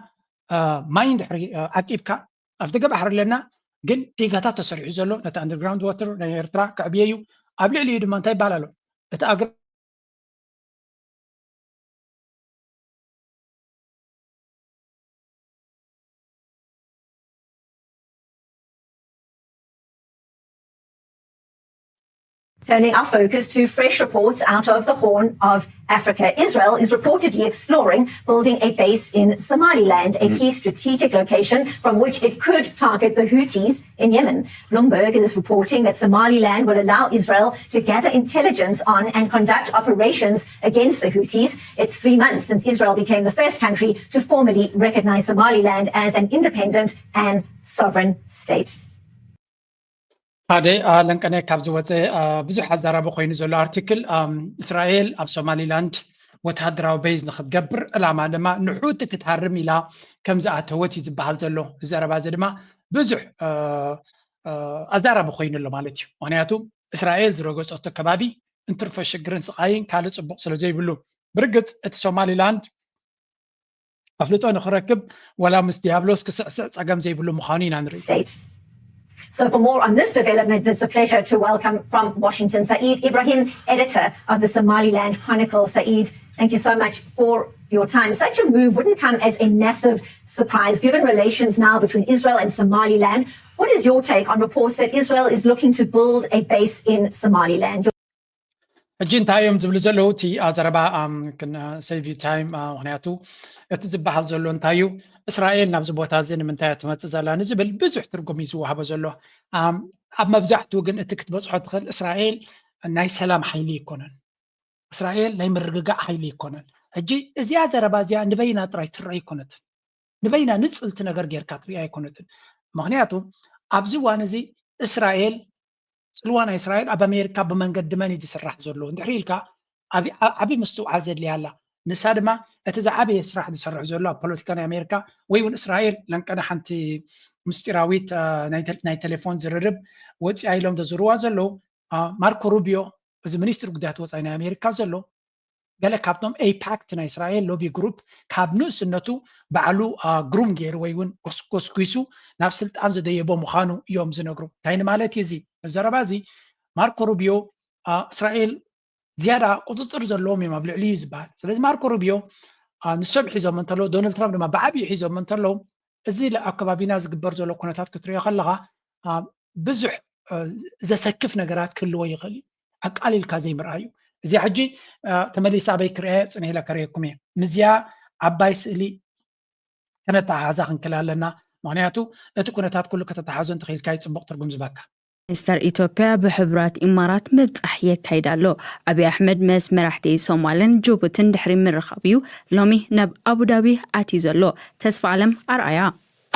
ማይ እንድሕሪ ዓቂብካ ኣብቲ ገባሕር ኣለና፣ ግን ዴጋታት ተሰሪሑ ዘሎ ነቲ ኣንደርግራውንድ ወተር ናይ ኤርትራ ከዕብየ እዩ። ኣብ ልዕሊኡ ድማ እንታይ ይበሃል ኣሎ? እቲ ኣገ Turning our focus to fresh reports out of the Horn of Africa, Israel is reportedly exploring building a base in Somaliland, a key strategic location from which it could target the Houthis in Yemen. Bloomberg is reporting that Somaliland will allow Israel to gather intelligence on and conduct operations against the Houthis. It's three months since Israel became the first country to formally recognize Somaliland as an independent and sovereign state. ሓደ ለንቀነ ካብ ዝወፀ ብዙሕ ኣዛራቢ ኮይኑ ዘሎ ኣርቲክል፣ እስራኤል ኣብ ሶማሊላንድ ወተሃደራዊ ቤዝ ንክትገብር ዕላማ ድማ ንሑቲ ክትሃርም ኢላ ከም ዝኣተወት እዩ ዝበሃል ዘሎ። እዚ ዘረባ እዚ ድማ ብዙሕ ኣዛራቢ ኮይኑ ኣሎ ማለት እዩ። ምክንያቱ እስራኤል ዝረገፀቶ ከባቢ እንትርፎ ሽግርን ስቃይን ካልእ ፅቡቅ ስለ ዘይብሉ። ብርግፅ እቲ ሶማሊላንድ ኣፍልጦ ንኽረክብ ወላ ምስ ዲያብሎስ ክስዕስዕ ጸገም ዘይብሉ ምዃኑ ኢና ንርኢ። So for more on this development, it's a pleasure to welcome from Washington Saeed Ibrahim, editor of the Somaliland Chronicle. Saeed, thank you so much for your time. Such a move wouldn't come as a massive surprise given relations now between Israel and Somaliland. What is your take on reports that Israel is looking to build a base in Somaliland? ሕጂ እንታይ እዮም ዝብሉ ዘለዉ? እቲ ዘረባ save you time፣ ምክንያቱ እቲ ዝበሃል ዘሎ እንታይ እዩ፣ እስራኤል ናብዚ ቦታ እዚ ንምንታይ እያ ትመፅእ ዘላ ንዝብል ብዙሕ ትርጉም እዩ ዝወሃቦ ዘሎ። ኣብ መብዛሕትኡ ግን እቲ ክትበፅሖ ትኽእል እስራኤል ናይ ሰላም ሓይሊ ኣይኮነን። እስራኤል ናይ ምርግጋእ ሓይሊ ኣይኮነን። ሕጂ እዚኣ ዘረባ እዚኣ ንበይና ጥራይ ትረአ ኣይኮነትን። ንበይና ንፅልቲ ነገር ጌርካ ትሪኣ ኣይኮነትን። ምክንያቱ ኣብዚ እዋን እዚ እስራኤል፣ ፅልዋ ናይ እስራኤል ኣብ ኣሜሪካ ብመንገዲ መን እዩ ዝስራሕ ዘሎ እንድሕሪ ኢልካ ዓብዪ ምስትውዓል ዘድልያ ኣላ። ንሳ ድማ እቲ ዝዓበየ ስራሕ ዝሰርሕ ዘሎ ኣብ ፖለቲካ ናይ ኣሜሪካ ወይ እውን እስራኤል ለንቀነ ሓንቲ ምስጢራዊት ናይ ቴሌፎን ዝርርብ ወፂኣ ኢሎም ዘዝርዋ ዘለዉ ማርኮ ሩቢዮ፣ እዚ ሚኒስትሪ ጉዳያት ወፃኢ ናይ ኣሜሪካ ዘሎ ገለ ካብቶም ኤይፓክት ናይ እስራኤል ሎቢ ግሩፕ ካብ ንእስነቱ ባዕሉ ግሩም ገይሩ ወይ እውን ጎስጎስጒሱ ናብ ስልጣን ዝደየቦ ምዃኑ እዮም ዝነግሩ። እንታይ ንማለት እዩ እዚ ዘረባ እዚ? ማርኮ ሩቢዮ እስራኤል ዝያዳ ቁፅፅር ዘለዎም እዮም ኣብ ልዕሊ እዩ ዝበሃል። ስለዚ ማርኮ ሩቢዮ ንሶም ሒዞም እንተለዉ፣ ዶናልድ ትራምፕ ድማ ብዓብዩ ሒዞም እንተለዉ፣ እዚ ኣብ ከባቢና ዝግበር ዘሎ ኩነታት ክትሪኦ ከለካ ብዙሕ ዘሰክፍ ነገራት ክህልዎ ይኽእል እዩ። ኣቃሊልካ ዘይምርኣዩ። እዚኣ ሕጂ ተመሊሰ ኣበይ ክርእያ እየ? ፅንሕ ኢለ ከርእየኩም እየ። ምስዚኣ ዓባይ ስእሊ ከነተሓሓዛ ክንክእል ኣለና። ምክንያቱ እቲ ኩነታት ኩሉ ከተተሓዞ እንተኽኢልካ እዩ ፅቡቅ ትርጉም ዝበካ። ሚኒስተር ኢትዮጵያ ብሕቡራት ኢማራት ምብጻሕ የካይድ ኣሎ። ኣብይ ኣሕመድ ምስ መራሕቲ ሶማልን ጅቡትን ድሕሪ ምርኻቡ እዩ ሎሚ ናብ ኣቡዳቢ ኣትዩ ዘሎ። ተስፋ ኣለም ኣርኣያ።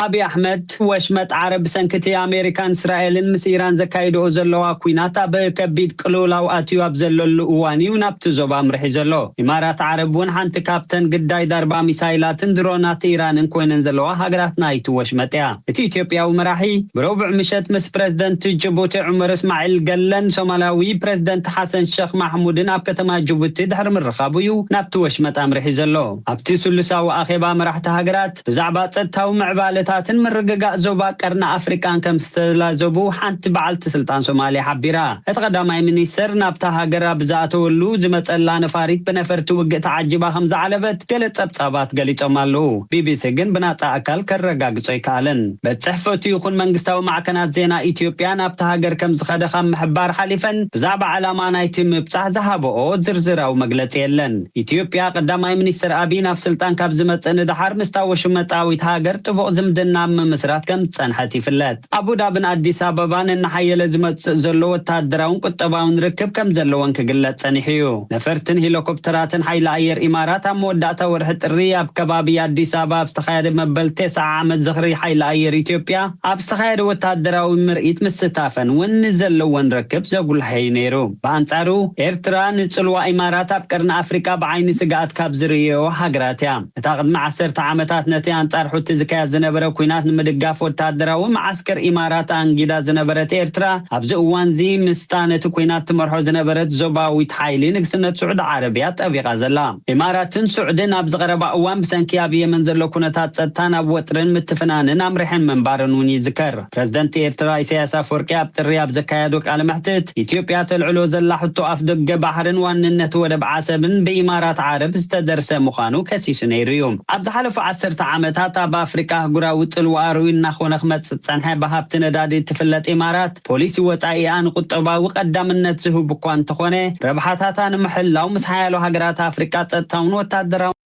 ኣብይ ኣሕመድ፣ ወሽመጥ ዓረብ ብሰንኪ እቲ ኣሜሪካን እስራኤልን ምስ ኢራን ዘካይድኦ ዘለዋ ኲናት ኣብ ከቢድ ቅልውላው ኣትዩ ኣብ ዘለሉ እዋን እዩ ናብቲ ዞባ ኣምሪሑ ዘሎ። ኢማራት ዓረብ እውን ሓንቲ ካብተን ግዳይ ዳርባ ሚሳይላትን ድሮናት ኢራንን ኮይነን ዘለዋ ሃገራት ናይቲ ወሽመጥ እያ። እቲ ኢትዮጵያዊ መራሒ ብረቡዕ ምሸት ምስ ፕረዚደንት ጅቡቲ ዑመር እስማዒል ገለን ሶማላዊ ፕረዚደንት ሓሰን ሸኽ ማሕሙድን ኣብ ከተማ ጅቡቲ ድሕሪ ምርኻቡ እዩ ናብቲ ወሽመጥ ኣምሪሑ ዘሎ። ኣብቲ ስሉሳዊ ኣኼባ መራሕቲ ሃገራት ብዛዕባ ጸጥታዊ ምዕባለታትን ምርግጋእ ዞባ ቀርኒ ኣፍሪቃን ከም ዝተላዘቡ ሓንቲ በዓልቲ ስልጣን ሶማልያ ሓቢራ። እቲ ቀዳማይ ሚኒስተር ናብታ ሃገር ኣብ ዝኣተወሉ ዝመጸላ ነፋሪት ብነፈርቲ ውግእ ተዓጂባ ከም ዝዓለበት ገለ ጸብጻባት ገሊጾም ኣለዉ። ቢቢሲ ግን ብናጻ ኣካል ከረጋግጾ ኣይከኣለን። ቤት ጽሕፈቱ ይኹን መንግስታዊ ማዕከናት ዜና ኢትዮጵያ ናብታ ሃገር ከም ዝኸደ ካብ ምሕባር ሓሊፈን ብዛዕባ ዕላማ ናይቲ ምብጻሕ ዝሃበኦ ዝርዝራዊ መግለጺ የለን። ኢትዮጵያ ቀዳማይ ሚኒስትር ኣቢይ ናብ ስልጣን ካብ ዝመጽእ ንደሓር ምስታ ወሽመጣዊት ሃገር ጥቡቕ ዝምድና ምምስራት ከም ዝጸንሐት ይፍለጥ። ኣቡዳብን ኣዲስ ኣበባን እናሓየለ ዝመጽእ ዘሎ ወታደራውን ቁጠባውን ርክብ ከም ዘለወን ክግለጽ ጸኒሑ እዩ። ነፈርትን ሄሊኮፕተራትን ሓይሊ ኣየር ኢማራት ኣብ መወዳእታ ወርሒ ጥሪ ኣብ ከባቢ ኣዲስ ኣበባ ኣብ ዝተኻየደ መበል ተስዓ ዓመት ዝኽሪ ሓይሊ ኣየር ኢትዮጵያ ኣብ ዝተኻየደ ወታደራዊ ምርኢት ምስታፈን እውን ንዘለወን ርክብ ዘጉልሐ እዩ ነይሩ። ብኣንጻሩ፣ ኤርትራ ንጽልዋ ኢማራት ኣብ ቀርኒ ኣፍሪቃ ብዓይኒ ስግኣት ካብ ዝርእዮ ሃገራት እያ። እታ ቅድሚ ዓሰርተ ዓመታት ነቲ ኣንጻር ሑቲ ዝካየድ ዝነበረ ኲናት ንምድጋፍ ወታደራዊ መዓስከር ኢማራት ኣንጊዳ ዝነበረት ኤርትራ፣ ኣብዚ እዋንዚ ምስታ ነቲ ኲናት ትመርሖ ዝነበረት ዞባዊት ሓይሊ ንግስነት ስዑዲ ዓረብያ ጠቢቓ ዘላ። ኢማራትን ስዑድን ኣብዚ ቀረባ እዋን ብሰንኪ ኣብ የመን ዘሎ ኩነታት ጸጥታ ናብ ወጥርን ምትፍናንን ኣምሪሐን ምንባረን እውን ይዝከር። ፕረዚደንት ኤርትራ ኢሳያስ ኣፈወርቂ ኣብ ጥሪ ኣብ ዘካየዶ ቃለ መሕትት፣ ኢትዮጵያ ተልዕሎ ዘላ ሕቶ ኣፍ ደገ ባሕርን ዋንነት ወደብ ዓሰብን ብኢማራት ዓረብ ዝተደርሰ ምዃኑ ከሲሱ ነይሩ እዩ። ኣብ ዝሓለፉ ዓሰርተ ዓመታት ኣብ ኣፍሪቃ ኣህጉራዊ ጽልዋኣ ርኡይ እናኾነ ክመጽእ ዝጸንሐ ብሃብቲ ነዳዲ እትፍለጥ ኢማራት፣ ፖሊሲ ወጻኢኣ ንቁጠባዊ ቀዳምነት ዝህብ እኳ እንተኾነ፣ ረብሓታታ ንምሕላው ምስ ሓያሎ ሃገራት ኣፍሪቃ ጸጥታውን ወታደራውን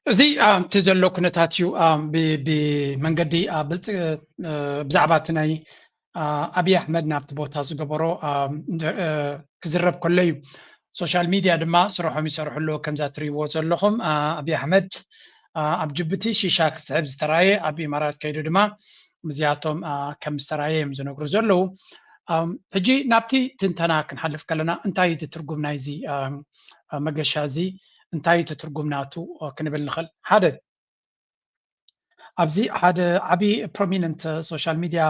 እዚ፣ አ፣ እቲ ዘሎ ኩነታት እዩ። አ፣ ብ-፣ ብመንገዲ፣ አ፣ ብልጽ-፣ እ፣ ብዛዕባ እቲ ናይ፣ አ፣ ኣብይ ኣሕመድ ናብቲ ቦታ ዝገበሮ፣ አ፣ እ፣ ክዝረብ ከሎ እዩ። ሶሻል ሚድያ ድማ ስርሖም ይሰርሑ ኣለዉ። ከምዛ ትርእይዎ ዘለኹም፣ አ፣ ኣብይ ኣሕመድ፣ አ፣ ኣብ ጅቡቲ ሺሻ ክስሕብ ዝተራእየ፣ ኣብ ኢማራት ከይዱ ድማ ምስዚኣቶም፣ አ፣ ከም ዝተራእየ እዮም ዝነግሩ ዘለዉ። ኣም፣ ሕጂ ናብቲ ትንተና ክንሓልፍ ከለና፣ እንታይ እዩ እቲ ትርጉም ናይዚ፣ ኣም፣ አ፣ መገሻ እዚ? እንታይ እዩ እቲ ትርጉም ናቱ፣ አ፣ ክንብል ንኽእል? ሓደ፣ ኣብዚ ሓደ ዓቢ ፕሮሚነንት ሶሻል ሚድያ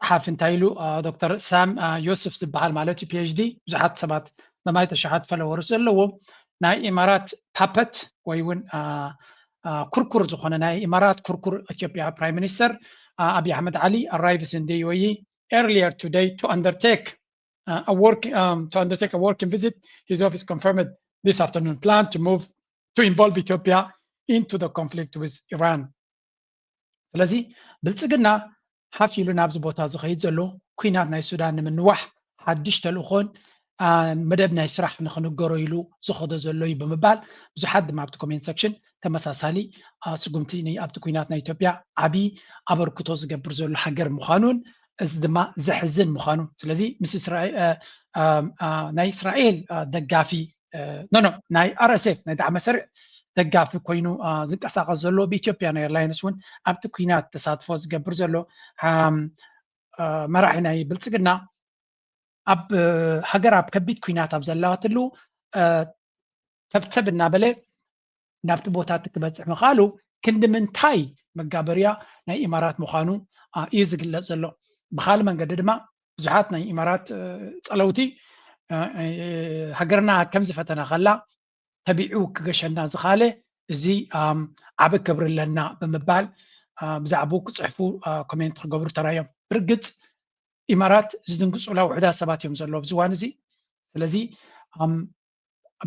ጸሓፊ እንታይ ኢሉ፣ አ፣ ዶክተር ሳም፣ አ፣ ዮስፍ ዝበሃል ማለት እዩ፣ ፒ ኤች ዲ፣ ብዙሓት ሰባት፣ ነማይተ ኣሽሓት ፎሎወርስ ዘለዎ፣ ናይ ኢማራት ፓፐት ወይ እውን፣ አ፣ አ፣ ኩርኩር ዝኾነ፣ ናይ ኢማራት ኩርኩር ኢትዮጵያ ፕራይም ሚኒስተር፣ አ፣ ኣብይ ኣሕመድ ዓሊ arrives in the U A E earlier today to undertake, uh, a work, um, to undertake a working visit. His office confirmed this afternoon plan to move to involve Ethiopia into the conflict with Iran. ስለዚ ብልጽግና ሓፍ ኢሉ ናብዚ ቦታ ዝኸይድ ዘሎ፣ ኲናት ናይ ሱዳን ንምንዋሕ ሓድሽ ተልእኾን፣ አ፣ መደብ ናይ ስራሕ ንኽንገሮ ኢሉ ዝኸዶ ዘሎ እዩ ብምባል፣ ብዙሓት ድማ ኣብቲ ኮሜንት ሰክሽን ተመሳሳሊ፣ አ፣ ስጉምቲ ን-፣ ኣብቲ ኲናት ናይ ኢትዮጵያ ዓቢ ኣበርክቶ ዝገብር ዘሎ ሃገር ምዃኑን፣ እዚ ድማ ዘሕዝን ምዃኑ። ስለዚ ምስ እስራኤ-፣ አ፣ አ፣ አ፣ ናይ እስራኤል፣ አ፣ ደጋፊ፣ እ፣ ኖ፣ ኖ፣ ናይ ኣር ኤስ ኤፍ፣ ናይ ዳዕመ ሰሪዕ ደጋፊ ኮይኑ፣ አ፣ ዝንቀሳቐስ ዘሎ፣ ብኢትዮጵያን ኤርላይንስ እውን ኣብቲ ኲናት ተሳትፎ ዝገብር ዘሎ፣ ኣም፣ እ፣ መራሒ ናይ ብልጽግና፣ ኣብ፣ እ፣ ሃገር ኣብ ከቢድ ኲናት ኣብ ዘላትሉ፣ እ፣ ተብተብ እናበለ ናብቲ ቦታ እቲ ክበጽሕ ምኽኣሉ ክንዲ ምንታይ መጋበርያ ናይ ኢማራት ምዃኑ፣ አ፣ እዩ ዝግለጽ ዘሎ። ብኻልእ መንገዲ ድማ ብዙሓት ናይ ኢማራት፣ እ፣ ጸለውቲ፣ እ፣ እ፣ ሃገርና ከምዚ ፈተና ከላ ተቢዑ ክገሸና ዝኻለ እዚ፣ ኣም፣ ዓቢ ክብሪ ኣለና ብምባል፣ አ፣ ብዛዕባኡ ክጽሕፉ፣ አ፣ ኮሜንት ክገብሩ ተራእዮም። ብርግጽ ኢማራት ዝድንግጹላ ውሑዳት ሰባት እዮም ዘለዉ ኣብዚ እዋን እዚ። ስለዚ፣ ኣም፣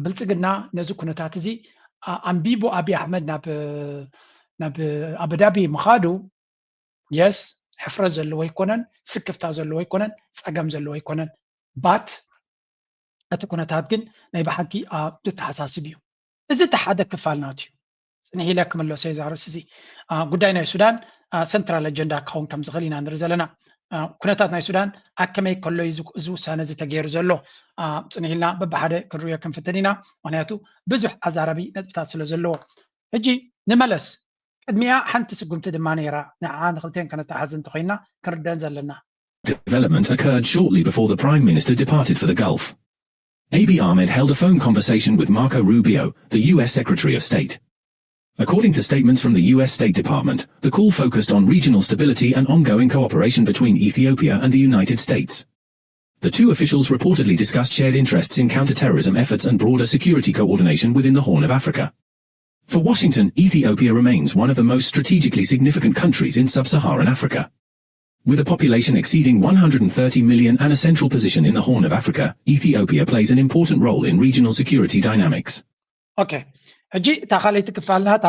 ብልጽግና ነዚ ኩነታት እዚ፣ አ-፣ ኣንቢቡ ኣብይ ኣሕመድ ናብ፣ ናብ ኣቡዳቢ ምኻዱ፣ የስ፣ ሕፍረት ዘለዎ ኣይኮነን፣ ስክፍታ ዘለዎ ኣይኮነን፣ ጸገም ዘለዎ ኣይኮነን። ባት እቲ ኩነታት ግን ናይ ብሓቂ፣ አ፣ ዘተሓሳስብ እዩ። እዚ እቲ ሓደ ክፋል ናቱ እዩ። ጽንሕ ኢለ ክምለሶ እየ እዚ ኣርእስቲ እዚ። አ፣ ጉዳይ ናይ ሱዳን፣ አ፣ ሰንትራል ኣጀንዳ ክኸውን ከም ዝኽእል ኢና ንርኢ ዘለና። አ፣ ኩነታት ናይ ሱዳን ኣብ ከመይ ከሎ እዩ እዚ፣ እዚ ውሳነ እዚ ተገይሩ ዘሎ? አ፣ ጽንሕ ኢልና በብሓደ ክንርእዮ ክንፍትን ኢና። ምኽንያቱ ብዙሕ ኣዛራቢ ነጥብታት ስለ ዘለዎ። ሕጂ ንመለስ። ቅድሚኣ ሓንቲ ስጉምቲ ድማ ነይራ። ንዓ ንክልተን ከነተሓዝ እንተኮይና ክንርደን ዘለና። Development occurred shortly before the Prime Minister departed for the Gulf. Abiy Ahmed held a phone conversation with Marco Rubio, the U S Secretary of State. According to statements from the U S State Department, the call focused on regional stability and ongoing cooperation between Ethiopia and the United States. The two officials reportedly discussed shared interests in counterterrorism efforts and broader security coordination within the Horn of Africa. For Washington, Ethiopia remains one of the most strategically significant countries in sub-Saharan Africa. With a population exceeding one hundred thirty million and a central position in the Horn of Africa, Ethiopia plays an important role in regional security dynamics. ኦኬ፣ ሕጂ እታ ካልኣይቲ ክፋል ናታ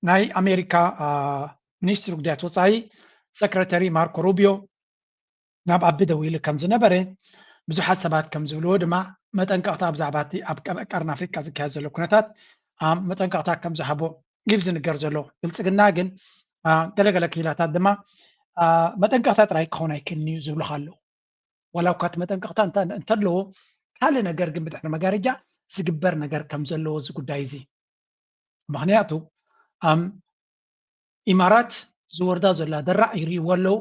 ናይ ኣሜሪካ ሚኒስትሪ ጉዳያት ወፃኢ ሰክረተሪ ማርኮ ሩቢዮ ናብ ኣቢ ደዊሉ ከም ዝነበረ፣ ብዙሓት ሰባት ከም ዝብልዎ ድማ መጠንቀቕታ ብዛዕባ እቲ ኣብ ቀርኒ ኣፍሪካ ዝካየድ ዘሎ ኩነታት መጠንቀቕታ ከም ዝሃቦ እዩ ዝንገር ዘሎ። ብልፅግና ግን ገለገለ ክኢላታት ድማ መጠንቀቕታ ጥራይ ክኸውን ኣይክእልን እዩ ዝብሉ ኣለዉ። ዋላ እኳ እቲ መጠንቀቕታ እንተለዎ፣ ካልእ ነገር ግን ብድሕሪ መጋረጃ ዝግበር ነገር ከም ዘለዎ እዚ ጉዳይ እዚ። ምክንያቱ ኢማራት ዝወርዳ ዘላ ደራዕ ይርእይዎ ኣለዉ።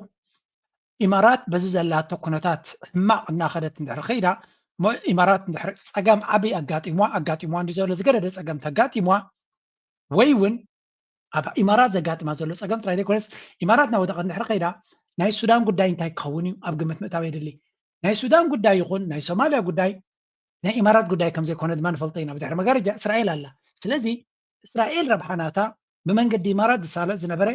ኢማራት በዚ ዘላቶ ኩነታት ሕማቕ እናኸደት እንድሕር ከይዳ፣ ኢማራት እንድሕር ፀገም ዓብይ ኣጋጢሟ ኣጋጢሟ እንዲ ዘሎ ዝገደደ ፀገም ተጋጢሟ፣ ወይ እውን ኣብ ኢማራት ዘጋጥማ ዘሎ ፀገም ጥራይ ዘይኮነስ፣ ኢማራት ናብ ወደቐ እንድሕር ከይዳ፣ ናይ ሱዳን ጉዳይ እንታይ ክኸውን እዩ ኣብ ግምት ምእታው የድሊ። ናይ ሱዳን ጉዳይ ይኹን ናይ ሶማልያ ጉዳይ ናይ ኢማራት ጉዳይ ከም ዘይኮነ ድማ ንፈልጦ ኢና። ብድሕሪ መጋረጃ እስራኤል ኣላ። ስለዚ እስራኤል ረብሓ ናታ ብመንገዲ ኢማራት ዝሳለጥ ዝነበረ፣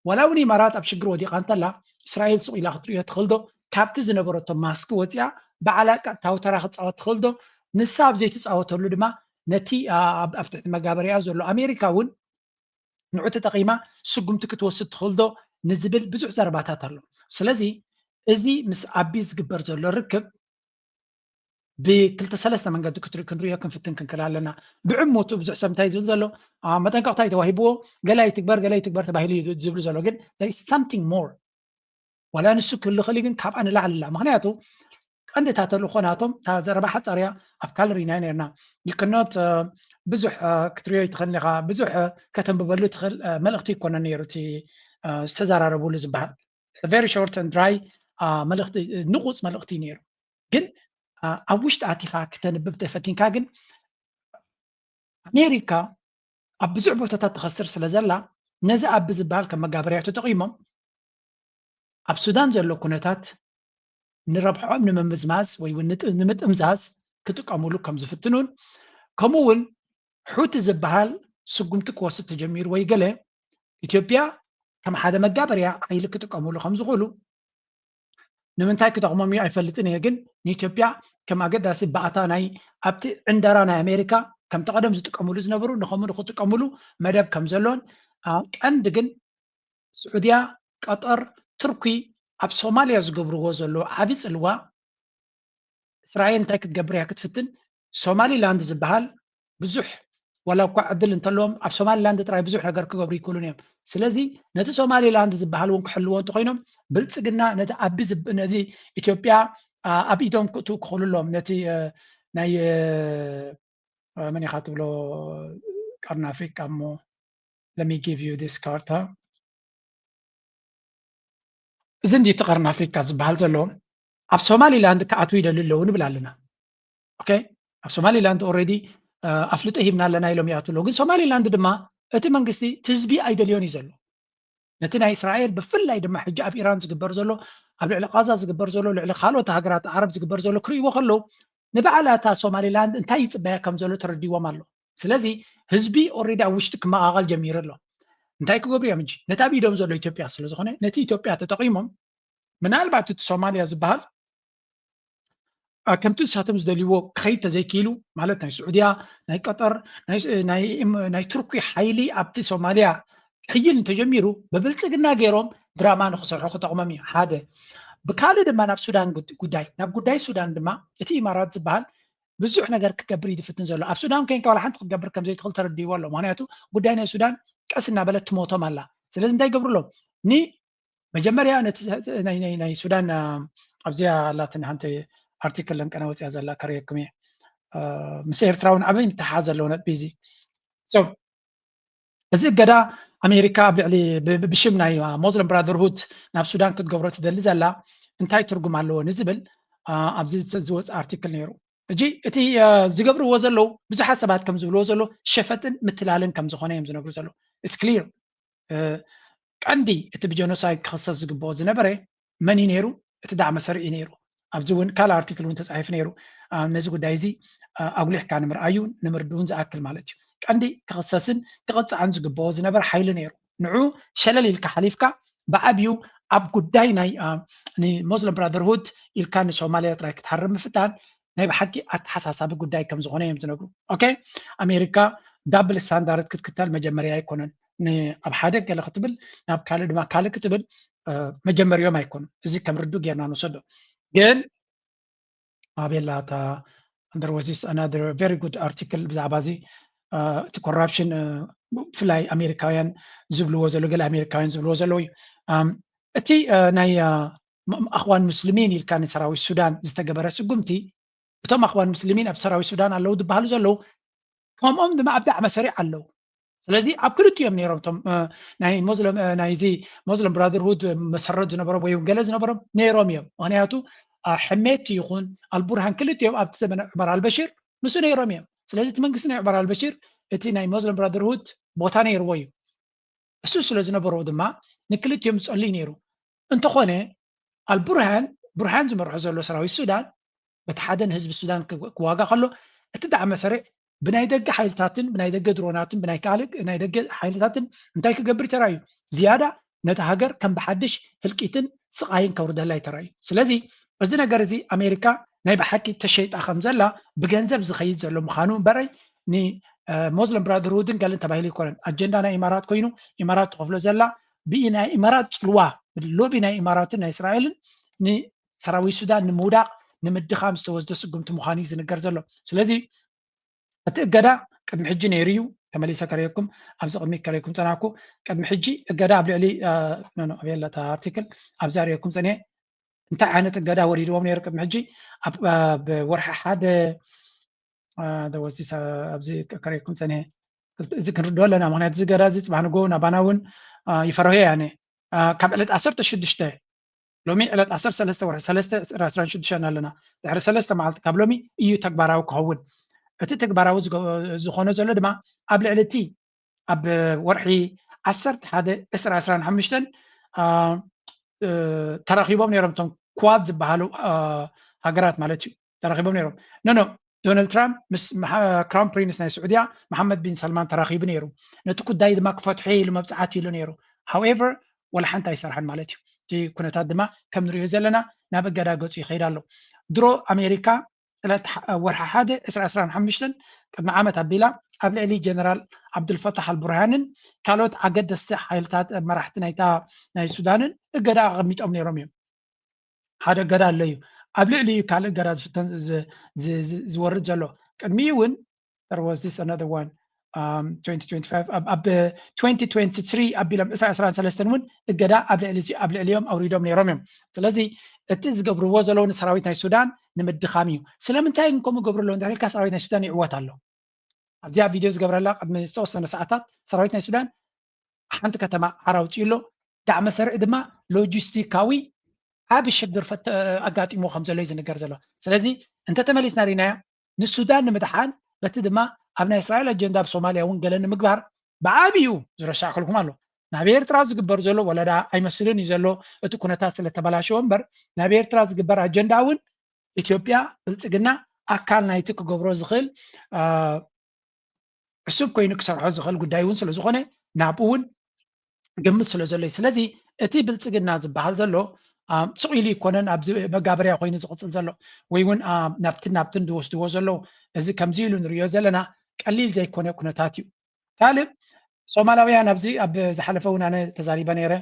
ዋላ እውን ኢማራት ኣብ ሽግር ወዲቓ እንተላ፣ እስራኤል ስቕ ኢላ ክትርእዮ ትኽእል ዶ? ካብቲ ዝነበረቶ ማስክ ወፂኣ ባዕላ ቀጥታዊ ተራ ክትፃወት ትኽእል ዶ? ንሳ ኣብ ዘይትፃወተሉ ድማ ነቲ ኣብ ትሕቲ መጋበሪያ ዘሎ ኣሜሪካ እውን ንዑ ተጠቒማ ስጉምቲ ክትወስድ ትኽእል ዶ ንዝብል ብዙሕ ዘረባታት ኣሎ። ስለዚ እዚ ምስ ኣቢ ዝግበር ዘሎ ርክብ ብክልተ ሰለስተ መንገዲ ክንሪኦ ክንፍትን ክንክእል ኣለና። ብዕሙቱ ብዙሕ ሰብ እንታይ ዝብል ዘሎ፣ መጠንቀቕታ እዩ ተዋሂብዎ፣ ገለ ኣይትግበር ገለ ኣይትግበር ተባሂሉ እዩ ዝብሉ ዘሎ። ግን there is something more። ዋላ ንሱ ክህሉ ክእል ግን ካብኣ ንላዕሊ ኣላ። ምክንያቱ ቀንዲ እታ ተልእኮ ናቶም እታ ዘረባ ሓፃር እያ። ኣብ ካልእ ርኢናዮ ነርና። You cannot ብዙሕ ክትሪኦ ይትኽእል ኢኻ፣ ብዙሕ ከተንብበሉ ትኽእል መልእኽቲ ይኮነ ነይሩ እቲ ዝተዘራረብሉ ዝበሃል። It's a very short and dry መልእኽቲ፣ ንቑፅ መልእኽቲ ነይሩ። ግን ኣብ ውሽጢ ኣቲኻ ክተንብብ ተፈቲንካ ግን ኣሜሪካ ኣብ ብዙሕ ቦታታት ትኸስር ስለ ዘላ ነዚ ኣቢ ዝበሃል ከም መጋበርያ ተጠቒሞም ኣብ ሱዳን ዘሎ ኩነታት ንረብሖም ንምምዝማዝ ወይ እውን ንምጥምዛዝ ክጥቀሙሉ ከም ዝፍትኑን ከምኡ እውን ሑቲ ዝበሃል ስጉምቲ ክወስድ ተጀሚሩ ወይ ገለ ኢትዮጵያ ከም ሓደ መጋበርያ ሓይሊ ክጥቀሙሉ ከም ዝኽእሉ ንምንታይ ክጠቕሞም እዩ ኣይፈልጥን እየ፣ ግን ንኢትዮጵያ ከም ኣገዳሲ ባእታ ናይ ኣብቲ ዕንደራ ናይ ኣሜሪካ ከምቲ ቀደም ዝጥቀሙሉ ዝነበሩ ንኸምኡ ንክጥቀሙሉ መደብ ከም ዘሎን ቀንዲ ግን ስዑድያ፣ ቀጠር፣ ቱርኪ ኣብ ሶማልያ ዝገብርዎ ዘለዉ ዓብዪ ፅልዋ እስራኤል እንታይ ክትገብር እያ ክትፍትን? ሶማሊላንድ ዝበሃል ብዙሕ ዋላ እኳ ዕድል እንተለዎም ኣብ ሶማሊላንድ ጥራይ ብዙሕ ነገር ክገብሩ ይክእሉን እዮም። ስለዚ ነቲ ሶማሊላንድ ዝበሃል እውን ክሕልዎ እንተኮይኖም ብልፅግና ነቲ ኣቢ ነዚ ኢትዮጵያ ኣብ ኢዶም ክእትው ክኽእሉ ኣለዎም። ነቲ ናይ መን ኢኻ ትብሎ ቀርኒ ኣፍሪቃ እሞ let me give you this ካርታ። እዚ እንዲ እቲ ቀርኒ ኣፍሪካ ዝበሃል ዘሎ ኣብ ሶማሊላንድ ክኣትዉ ይደልዩ ኣለዉ ንብል ኣለና። ኦኬ፣ ኣብ ሶማሊላንድ already ኣፍልጦ ሂብና ኣለና ኢሎም ይኣትዉ ኣለዉ። ግን ሶማሊላንድ ድማ እቲ መንግስቲ ትህዝቢ ኣይደልዮን እዩ ዘሎ። ነቲ ናይ እስራኤል ብፍላይ ድማ ሕጂ ኣብ ኢራን ዝግበር ዘሎ ኣብ ልዕሊ ቃዛ ዝግበር ዘሎ ልዕሊ ካልኦት ሃገራት ዓረብ ዝግበር ዘሎ ክርእይዎ ከለዉ ንባዕላ እታ ሶማሊላንድ እንታይ ይፅበያ ከም ዘሎ ተረዲዎም ኣሎ። ስለዚ ህዝቢ already ኣብ ውሽጢ ክመቓቐል ጀሚሩ ኣሎ። እንታይ ክገብሩ እዮም እንጂ ነቲ ኣብ ኢዶም ዘሎ ኢትዮጵያ ስለ ዝኾነ ነቲ ኢትዮጵያ ተጠቒሞም ምናልባት እቲ ሶማልያ ዝበሃል ከምቲ ንሳቶም ዝደልይዎ ክኸይድ ተዘይክኢሉ ማለት ናይ ስዑድያ ናይ ቀጠር ናይ ቱርኪ ሓይሊ ኣብቲ ሶማልያ ክሕይል እንተጀሚሩ ብብልፅግና ገይሮም ድራማ ንክሰርሑ ክጠቕሞም እዩ ሓደ። ብካልእ ድማ ናብ ሱዳን ጉዳይ ናብ ጉዳይ ሱዳን ድማ እቲ ኢማራት ዝበሃል ብዙሕ ነገር ክገብር እዩ ዝፍትን ዘሎ። ኣብ ሱዳን ኮይንካ ዋላ ሓንቲ ክትገብር ከም ዘይትኽእል ተረዲእዎ ኣሎ። ምክንያቱ ጉዳይ ናይ ሱዳን ቀስ እናበለት ትሞቶም ኣላ። ስለዚ እንታይ ይገብሩ ኣለዉ? ን መጀመርያ ነቲ ናይ ሱዳን ኣብዚኣ ኣላትን ሓንቲ ኣርቲክል ለንቀነ ወፅያ ዘላ ከርእየኩም እየ። ምስ ኤርትራ እውን ዓበይ ምትሓሓዝ ዘለዎ ነጥቢ እዚ። እዚ እገዳ ኣሜሪካ ኣብ ልዕሊ ብሽም ናይ ሞስሊም ብራደርሁድ ናብ ሱዳን ክትገብሮ ትደሊ ዘላ እንታይ ትርጉም ኣለዎ ንዝብል ኣብዚ ዝወፅእ ኣርቲክል ነይሩ። ሕጂ እቲ ዝገብርዎ ዘለዉ ብዙሓት ሰባት ከም ዝብልዎ ዘሎ ሸፈጥን ምትላልን ከም ዝኾነ እዮም ዝነግሩ ዘለዉ። It's clear። ቀንዲ እቲ ብጀኖሳይድ ክኽሰስ ዝግብኦ ዝነበረ መን እዩ ነይሩ? እቲ ዳዕመ ሰሪዕ እዩ ነይሩ። ኣብዚ እውን ካልእ ኣርቲክል እውን ተፃሒፉ ነይሩ። ነዚ ጉዳይ እዚ ኣጉሊሕካ ንምርኣዩ ንምርድኡን ዝኣክል ማለት እዩ። ቀንዲ ክኽሰስን ክቕፃዕን ዝግብኦ ዝነበረ ሓይሊ ነይሩ። ንዑ ሸለል ኢልካ ሓሊፍካ ብዓብዩ ኣብ ጉዳይ ናይ ንሞስሊም ብራደርሁድ ኢልካ ንሶማልያ ጥራይ ክትሃርም ምፍታን ናይ ብሓቂ ኣተሓሳሳቢ ጉዳይ ከም ዝኾነ እዮም ዝነግሩ። ኦኬ፣ ኣሜሪካ ዳብል ስታንዳርድ ክትክተል መጀመርያ ኣይኮነን። ኣብ ሓደ ገለ ክትብል ናብ ካልእ ድማ ካልእ ክትብል መጀመሪኦም ኣይኮኑን። እዚ ከም ርዱ ጌርና ንወሰዶ። ግን ኣቤላ እታ there was this another very good article ብዛዕባ እዚ እቲ ኮራፕሽን ብፍላይ ኣሜሪካውያን ዝብልዎ ዘሎ ገለ ኣሜሪካውያን ዝብልዎ ዘለዉ እዩ። እቲ ናይ ኣኽዋን ሙስሊሚን ኢልካ ንሰራዊት ሱዳን ዝተገበረ ስጉምቲ እቶም ኣኽዋን ሙስሊሚን ኣብ ሰራዊት ሱዳን ኣለዉ ዝበሃሉ ዘለዉ ከምኦም ድማ ኣብ ዳዕመ ሰሪዕ ኣለዉ። ስለዚ ኣብ ክልቲኦም ነይሮም እቶም ናይ ሞስለም ናይዚ ሞስለም ብራደርሁድ መሰረት ዝነበሮም ወይ ገለ ዝነበሮም ነይሮም እዮም። ምክንያቱ ሕሜቲ ይኹን ኣልቡርሃን ክልቲኦም ኣብቲ ዘመነ ዑመር ኣልበሽር ምስ ነይሮም እዮም። ስለዚ እቲ መንግስቲ ናይ ዑመር ኣልበሽር እቲ ናይ ሞስለም ብራደርሁድ ቦታ ነይርዎ እዩ። እሱ ስለ ዝነበሮ ድማ ንክልቲኦም ዝፀልይ ነይሩ። እንተኾነ ኣልቡርሃን ቡርሃን ዝመርሖ ዘሎ ሰራዊት ሱዳን በቲ ሓደ ንህዝቢ ሱዳን ክዋጋ ከሎ እቲ ዳዕመ ሰሪዕ ብናይ ደገ ሓይልታትን ብናይ ደገ ድሮናትን ብናይ ካልእ ናይ ደገ ሓይልታትን እንታይ ክገብር ተራእዩ? ዝያዳ ነታ ሃገር ከም ብሓድሽ ህልቂትን ስቓይን ከውርደላ ይተራእዩ። ስለዚ እዚ ነገር እዚ ኣሜሪካ ናይ ብሓቂ ተሸይጣ ከም ዘላ ብገንዘብ ዝኸይድ ዘሎ ምዃኑ እምበረይ ንሞስለም ብራደርሁድን ገለን ተባሂሉ ኣይኮነን። ኣጀንዳ ናይ ኢማራት ኮይኑ ኢማራት ትኸፍሎ ዘላ ብናይ ኢማራት ፅልዋ ሎቢ ናይ ኢማራትን ናይ እስራኤልን ንሰራዊት ሱዳን ንምውዳቕ ንምድኻም ዝተወስደ ስጉምቲ ምዃኑ እዩ ዝንገር ዘሎ። ስለዚ እቲ እገዳ ቅድሚ ሕጂ ነይሩ እዩ። ተመሊሰ ከርእየኩም ኣብዚ ቅድሚ ከርእየኩም ፀናኩ ቅድሚ ሕጂ እገዳ ኣብ ልዕሊ ኣበየለታ ኣርቲክል ኣብዚ ኣርእየኩም ፀኒሐ እንታይ ዓይነት እገዳ ወሪድዎም ነይሩ ቅድሚ ሕጂ ኣብ ወርሒ ሓደ ኣብዚ ከርእየኩም ፀኒሐ እዚ ክንርድኦ ኣለና። ምክንያቱ እዚ እገዳ እዚ ፅባሕ ንጎ ናባና እውን ይፈርሆ ያነ ካብ ዕለት ዓሰርተ ሽዱሽተ ሎሚ ዕለት ዓሰርተ ሰለስተ ወርሒ ሰለስተ ዕስራን ሽዱሽተን ኣለና። ድሕሪ ሰለስተ መዓልቲ ካብ ሎሚ እዩ ተግባራዊ ክኸውን። እቲ ተግባራዊ ዝኾነ ዘሎ ድማ ኣብ ልዕሊ እቲ ኣብ ወርሒ ዓሰርተ ሓደ ዕስራ ዕስራን ሓሙሽተን ተራኺቦም ነይሮም እቶም ኳድ ዝበሃሉ ሃገራት ማለት እዩ። ተራኺቦም ነይሮም። ኖ ኖ ዶናልድ ትራምፕ ምስ ክራውን ፕሪንስ ናይ ስዑድያ መሓመድ ቢን ሰልማን ተራኺቡ ነይሩ። ነቲ ጉዳይ ድማ ክፈትሖ ኢሉ መብፅዓት ኢሉ ነይሩ። ሃውኤቨር ወላ ሓንቲ ኣይሰርሐን ማለት እዩ። እቲ ኩነታት ድማ ከም ንሪኦ ዘለና ናብ እገዳ ገፁ ይኸይድ ኣሎ። ድሮ ኣሜሪካ ዕለት ወርሒ ሓደ ዕስራ ዕስራን ሓሙሽተን ቅድሚ ዓመት ኣቢላ ኣብ ልዕሊ ጀነራል ዓብዱልፈታሕ ኣልቡርሃንን ካልኦት ኣገደስቲ ሓይልታት መራሕቲ ናይታ ናይ ሱዳንን እገዳ ኣቐሚጦም ነይሮም እዮም። ሓደ እገዳ ኣሎ እዩ ኣብ ልዕሊ ካልእ እገዳ ዝፍተን ዝወርድ ዘሎ ቅድሚኡ እውን there was this another one ኣብ twenty twenty-three ኣቢሎም ዕስራ ዕስራን ሰለስተን እውን እገዳ ኣብ ልዕሊ ኣብ ልዕሊኦም ኣውሪዶም ነይሮም እዮም። ስለዚ እቲ ዝገብርዎ ዘለዉ ንሰራዊት ናይ ሱዳን ንምድኻም እዩ። ስለምንታይ ግን ከምኡ ገብሩ ኣለዉ እንተ ኢልካ ሰራዊት ናይ ሱዳን ይዕወት ኣሎ። ኣብዚኣ ቪድዮ ዝገብረላ ቅድሚ ዝተወሰነ ሰዓታት ሰራዊት ናይ ሱዳን ሓንቲ ከተማ ዓር ኣውፅኡ ኣሎ። ዳዕመ ሰርዒ ድማ ሎጂስቲካዊ ዓብ ሽግር ኣጋጢሞ ከም ዘሎ እዩ ዝንገር ዘሎ። ስለዚ እንተተመሊስና ሪናዮ ንሱዳን ንምድሓን በቲ ድማ ኣብ ናይ እስራኤል ኣጀንዳ ኣብ ሶማልያ እውን ገለ ንምግባር ብዓብዩ ዝረሳዕክልኩም ኣሎ። ናብ ኤርትራ ዝግበር ዘሎ ወለዳ ኣይመስልን እዩ ዘሎ እቲ ኩነታት ስለተበላሸዎ እምበር ናብ ኤርትራ ዝግበር ኣጀንዳ እውን ኢትዮጵያ ብልፅግና ኣካል ናይቲ ክገብሮ ዝኽእል ዕሱብ ኮይኑ ክሰርሖ ዝኽእል ጉዳይ እውን ስለዝኾነ ናብኡ እውን ግምት ስለ ዘሎ እዩ። ስለዚ እቲ ብልፅግና ዝበሃል ዘሎ ስቕ ኢሉ ይኮነን ኣብዚ መጋበርያ ኮይኑ ዝቕፅል ዘሎ ወይ እውን ናብትን ናብትን ዝወስድዎ ዘለዉ እዚ ከምዚ ኢሉ ንሪኦ ዘለና ቀሊል ዘይኮነ ኩነታት እዩ። ካልእ ሶማላውያን ኣብዚ ኣብ ዝሓለፈ እውን ኣነ ተዛሪበ ነይረ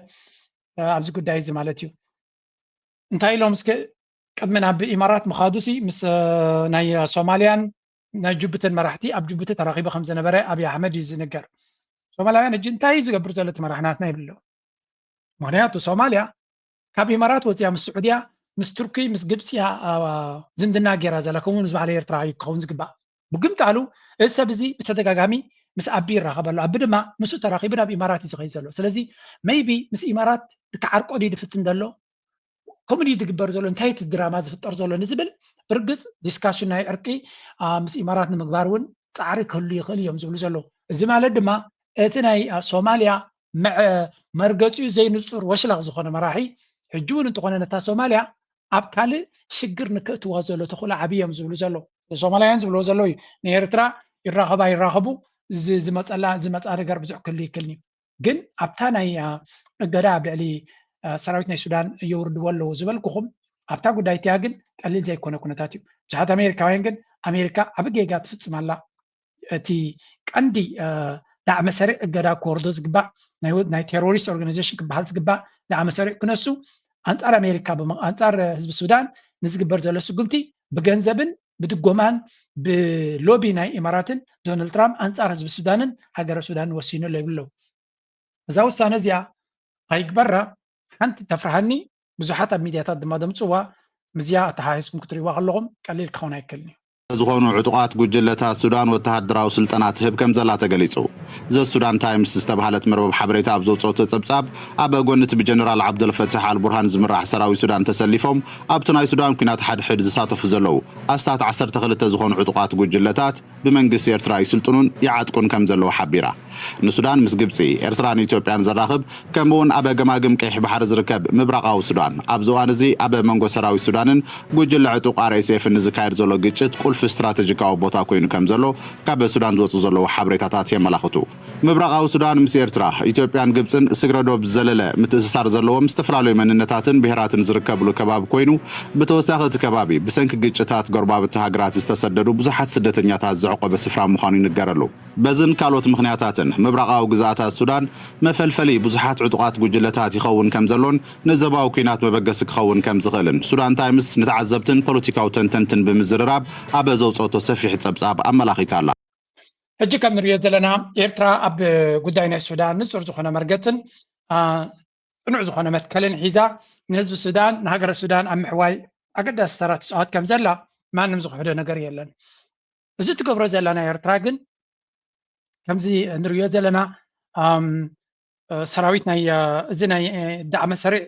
ኣብዚ ጉዳይ እዚ ማለት እዩ። እንታይ ኢሎም እስከ ቅድሚ ናብ ኢማራት ምኻዱሲ ምስ ናይ ሶማልያን ናይ ጅቡትን መራሕቲ ኣብ ጅቡቲ ተራኺቡ ከም ዝነበረ ኣብይ ኣሕመድ እዩ ዝንገር። ሶማላውያን ሕጂ እንታይ እዩ ዝገብር ዘሎ እቲ መራሕናትና ይብሎ። ምክንያቱ ሶማልያ ካብ ኢማራት ወፅያ ምስ ስዑድያ ምስ ቱርኪ ምስ ግብፂ ዝምድና ገይራ ዘላ ከምኡ ዝበሃለ ኤርትራ እዩ ክኸውን ዝግባእ። ብግምጣሉ እዚ ሰብ እዚ ብተደጋጋሚ ምስ ኣቢ ይራኸብ ኣሎ። ኣቢ ድማ ምስኡ ተራኺቡ ናብ ኢማራት እዩ ዝኸይድ ዘሎ። ስለዚ maybe ምስ ኢማራት ክዓርቆ ድዩ ዝፍትን ዘሎ? ከምኡ ድዩ ዝግበር ዘሎ? እንታይ እቲ ድራማ ዝፍጠር ዘሎ ንዝብል ብርግጽ ዲስካሽን ናይ ዕርቂ ምስ ኢማራት ንምግባር እውን ፃዕሪ ክህሉ ይኽእል እዮም ዝብሉ ዘለዉ። እዚ ማለት ድማ እቲ ናይ ሶማልያ መርገፂኡ ዘይንፁር ወሽላቕ ዝኾነ መራሒ ሕጂ እውን እንተኾነ ነታ ሶማልያ ኣብ ካልእ ሽግር ንክእትዋ ዘሎ ተኽእሎ ዓብዪ እዮም ዝብሉ ዘለዉ። ሶማላውያን ዝብልዎ ዘለዉ እዩ። ንኤርትራ ይራኸባ ይራኸቡ ዝመፀላ ዝመፃ ነገር ብዙሕ ክህሉ ይክእልኒ። ግን ኣብታ ናይ እገዳ ኣብ ልዕሊ ሰራዊት ናይ ሱዳን የውርድዎ ኣለዉ ዝበልኩኹም ኣብታ ጉዳይ እቲኣ ግን ቀሊል ዘይኮነ ኩነታት እዩ። ብዙሓት ኣሜሪካውያን ግን ኣሜሪካ ዓብ ጌጋ ትፍፅም ኣላ። እቲ ቀንዲ ዳዕመ ሰሪዕ እገዳ ክወርዶ ዝግባእ ናይ ቴሮሪስት ኦርጋናይዜሽን ክበሃል ዝግባእ ዳዕመ ሰሪዕ ክነሱ ኣንፃር ኣሜሪካ ኣንፃር ህዝቢ ሱዳን ንዝግበር ዘሎ ስጉምቲ ብገንዘብን ብድጎማን ብሎቢ ናይ ኢማራትን ዶናልድ ትራምፕ ኣንፃር ህዝቢ ሱዳንን ሃገረ ሱዳንን ወሲኑ ኣሎ ይብሉ ኣለዉ። እዛ ውሳነ እዚኣ ኣይግበራ ሓንቲ ተፍርሃኒ። ብዙሓት ኣብ ሚድያታት ድማ ደምፅዋ። ምስዚኣ ኣተሓሒዝኩም ክትሪእዋ ከለኹም ቀሊል ክኸውን ኣይክእልን እዩ። ዝኾኑ ዕጡቓት ጉጅለታት ሱዳን ወተሃደራዊ ስልጠና ትህብ ከም ዘላ ተገሊጹ። ዘ ሱዳን ታይምስ ዝተባህለት መርበብ ሓበሬታ ኣብ ዘውጸኦቶ ጸብጻብ፣ ኣብ ጎኒ እቲ ብጀነራል ዓብደልፈታሕ ኣልቡርሃን ዝምራሕ ሰራዊት ሱዳን ተሰሊፎም ኣብቲ ናይ ሱዳን ኲናት ሓድሕድ ዝሳተፉ ዘለዉ ኣስታት ዓሰርተ ክልተ ዝኾኑ ዕጡቓት ጉጅለታት ብመንግስቲ ኤርትራ ይስልጥኑን ይዓጥቁን ከም ዘለዉ ሓቢራ። ንሱዳን ምስ ግብጺ፣ ኤርትራን ኢትዮጵያን ዘራኽብ ከምኡውን ኣብ ገማግም ቀይሕ ባሕሪ ዝርከብ ምብራቓዊ ሱዳን ኣብዚ እዋን እዚ ኣብ መንጎ ሰራዊት ሱዳንን ጉጅለ ዕጡቕ ኣር ኤስ ኤፍን ንዝካየድ ዘሎ ግጭት ቁልፊ ስትራተጂካዊ ቦታ ኮይኑ ከም ዘሎ ካብ ሱዳን ዝወፁ ዘለዉ ሓበሬታታት የመላኽቱ። ምብራቓዊ ሱዳን ምስ ኤርትራ፣ ኢትዮጵያን ግብፅን ስግረ ዶብ ዝዘለለ ምትእስሳር ዘለዎም ዝተፈላለዩ መንነታትን ብሄራትን ዝርከብሉ ከባቢ ኮይኑ ብተወሳኺ እቲ ከባቢ ብሰንኪ ግጭታት ጎረባብቲ ሃገራት ዝተሰደዱ ብዙሓት ስደተኛታት ዘዕቆበ ስፍራ ምዃኑ ይንገረሉ። በዝን ካልኦት ምኽንያታትን ምብራቓዊ ግዝኣታት ሱዳን መፈልፈሊ ብዙሓት ዕጡቓት ጉጅለታት ይኸውን ከም ዘሎን ንዘባዊ ኲናት መበገሲ ክኸውን ከም ዝኽእልን ሱዳን ታይምስ ንተዓዘብትን ፖለቲካዊ ተንተንትን ብምዝርራብ ኣብ ዘውፀቶ ሰፊሕ ጸብጻብ ኣመላኺታ ኣላ። ሕጂ ከም ንሪኦ ዘለና ኤርትራ ኣብ ጉዳይ ናይ ሱዳን ንጹር ዝኾነ መርገጽን ጽኑዕ ዝኾነ መትከልን ሒዛ ንህዝቢ ሱዳን ንሃገረ ሱዳን ኣብ ምሕዋይ ኣገዳሲ ተራ ትፃወት ከም ዘላ ማንም ዝኽሕዶ ነገር የለን። እዚ ትገብሮ ዘላ ናይ ኤርትራ ግን ከምዚ ንሪኦ ዘለና ሰራዊት ናይ እዚ ናይ ዳዕመ ሰሪዕ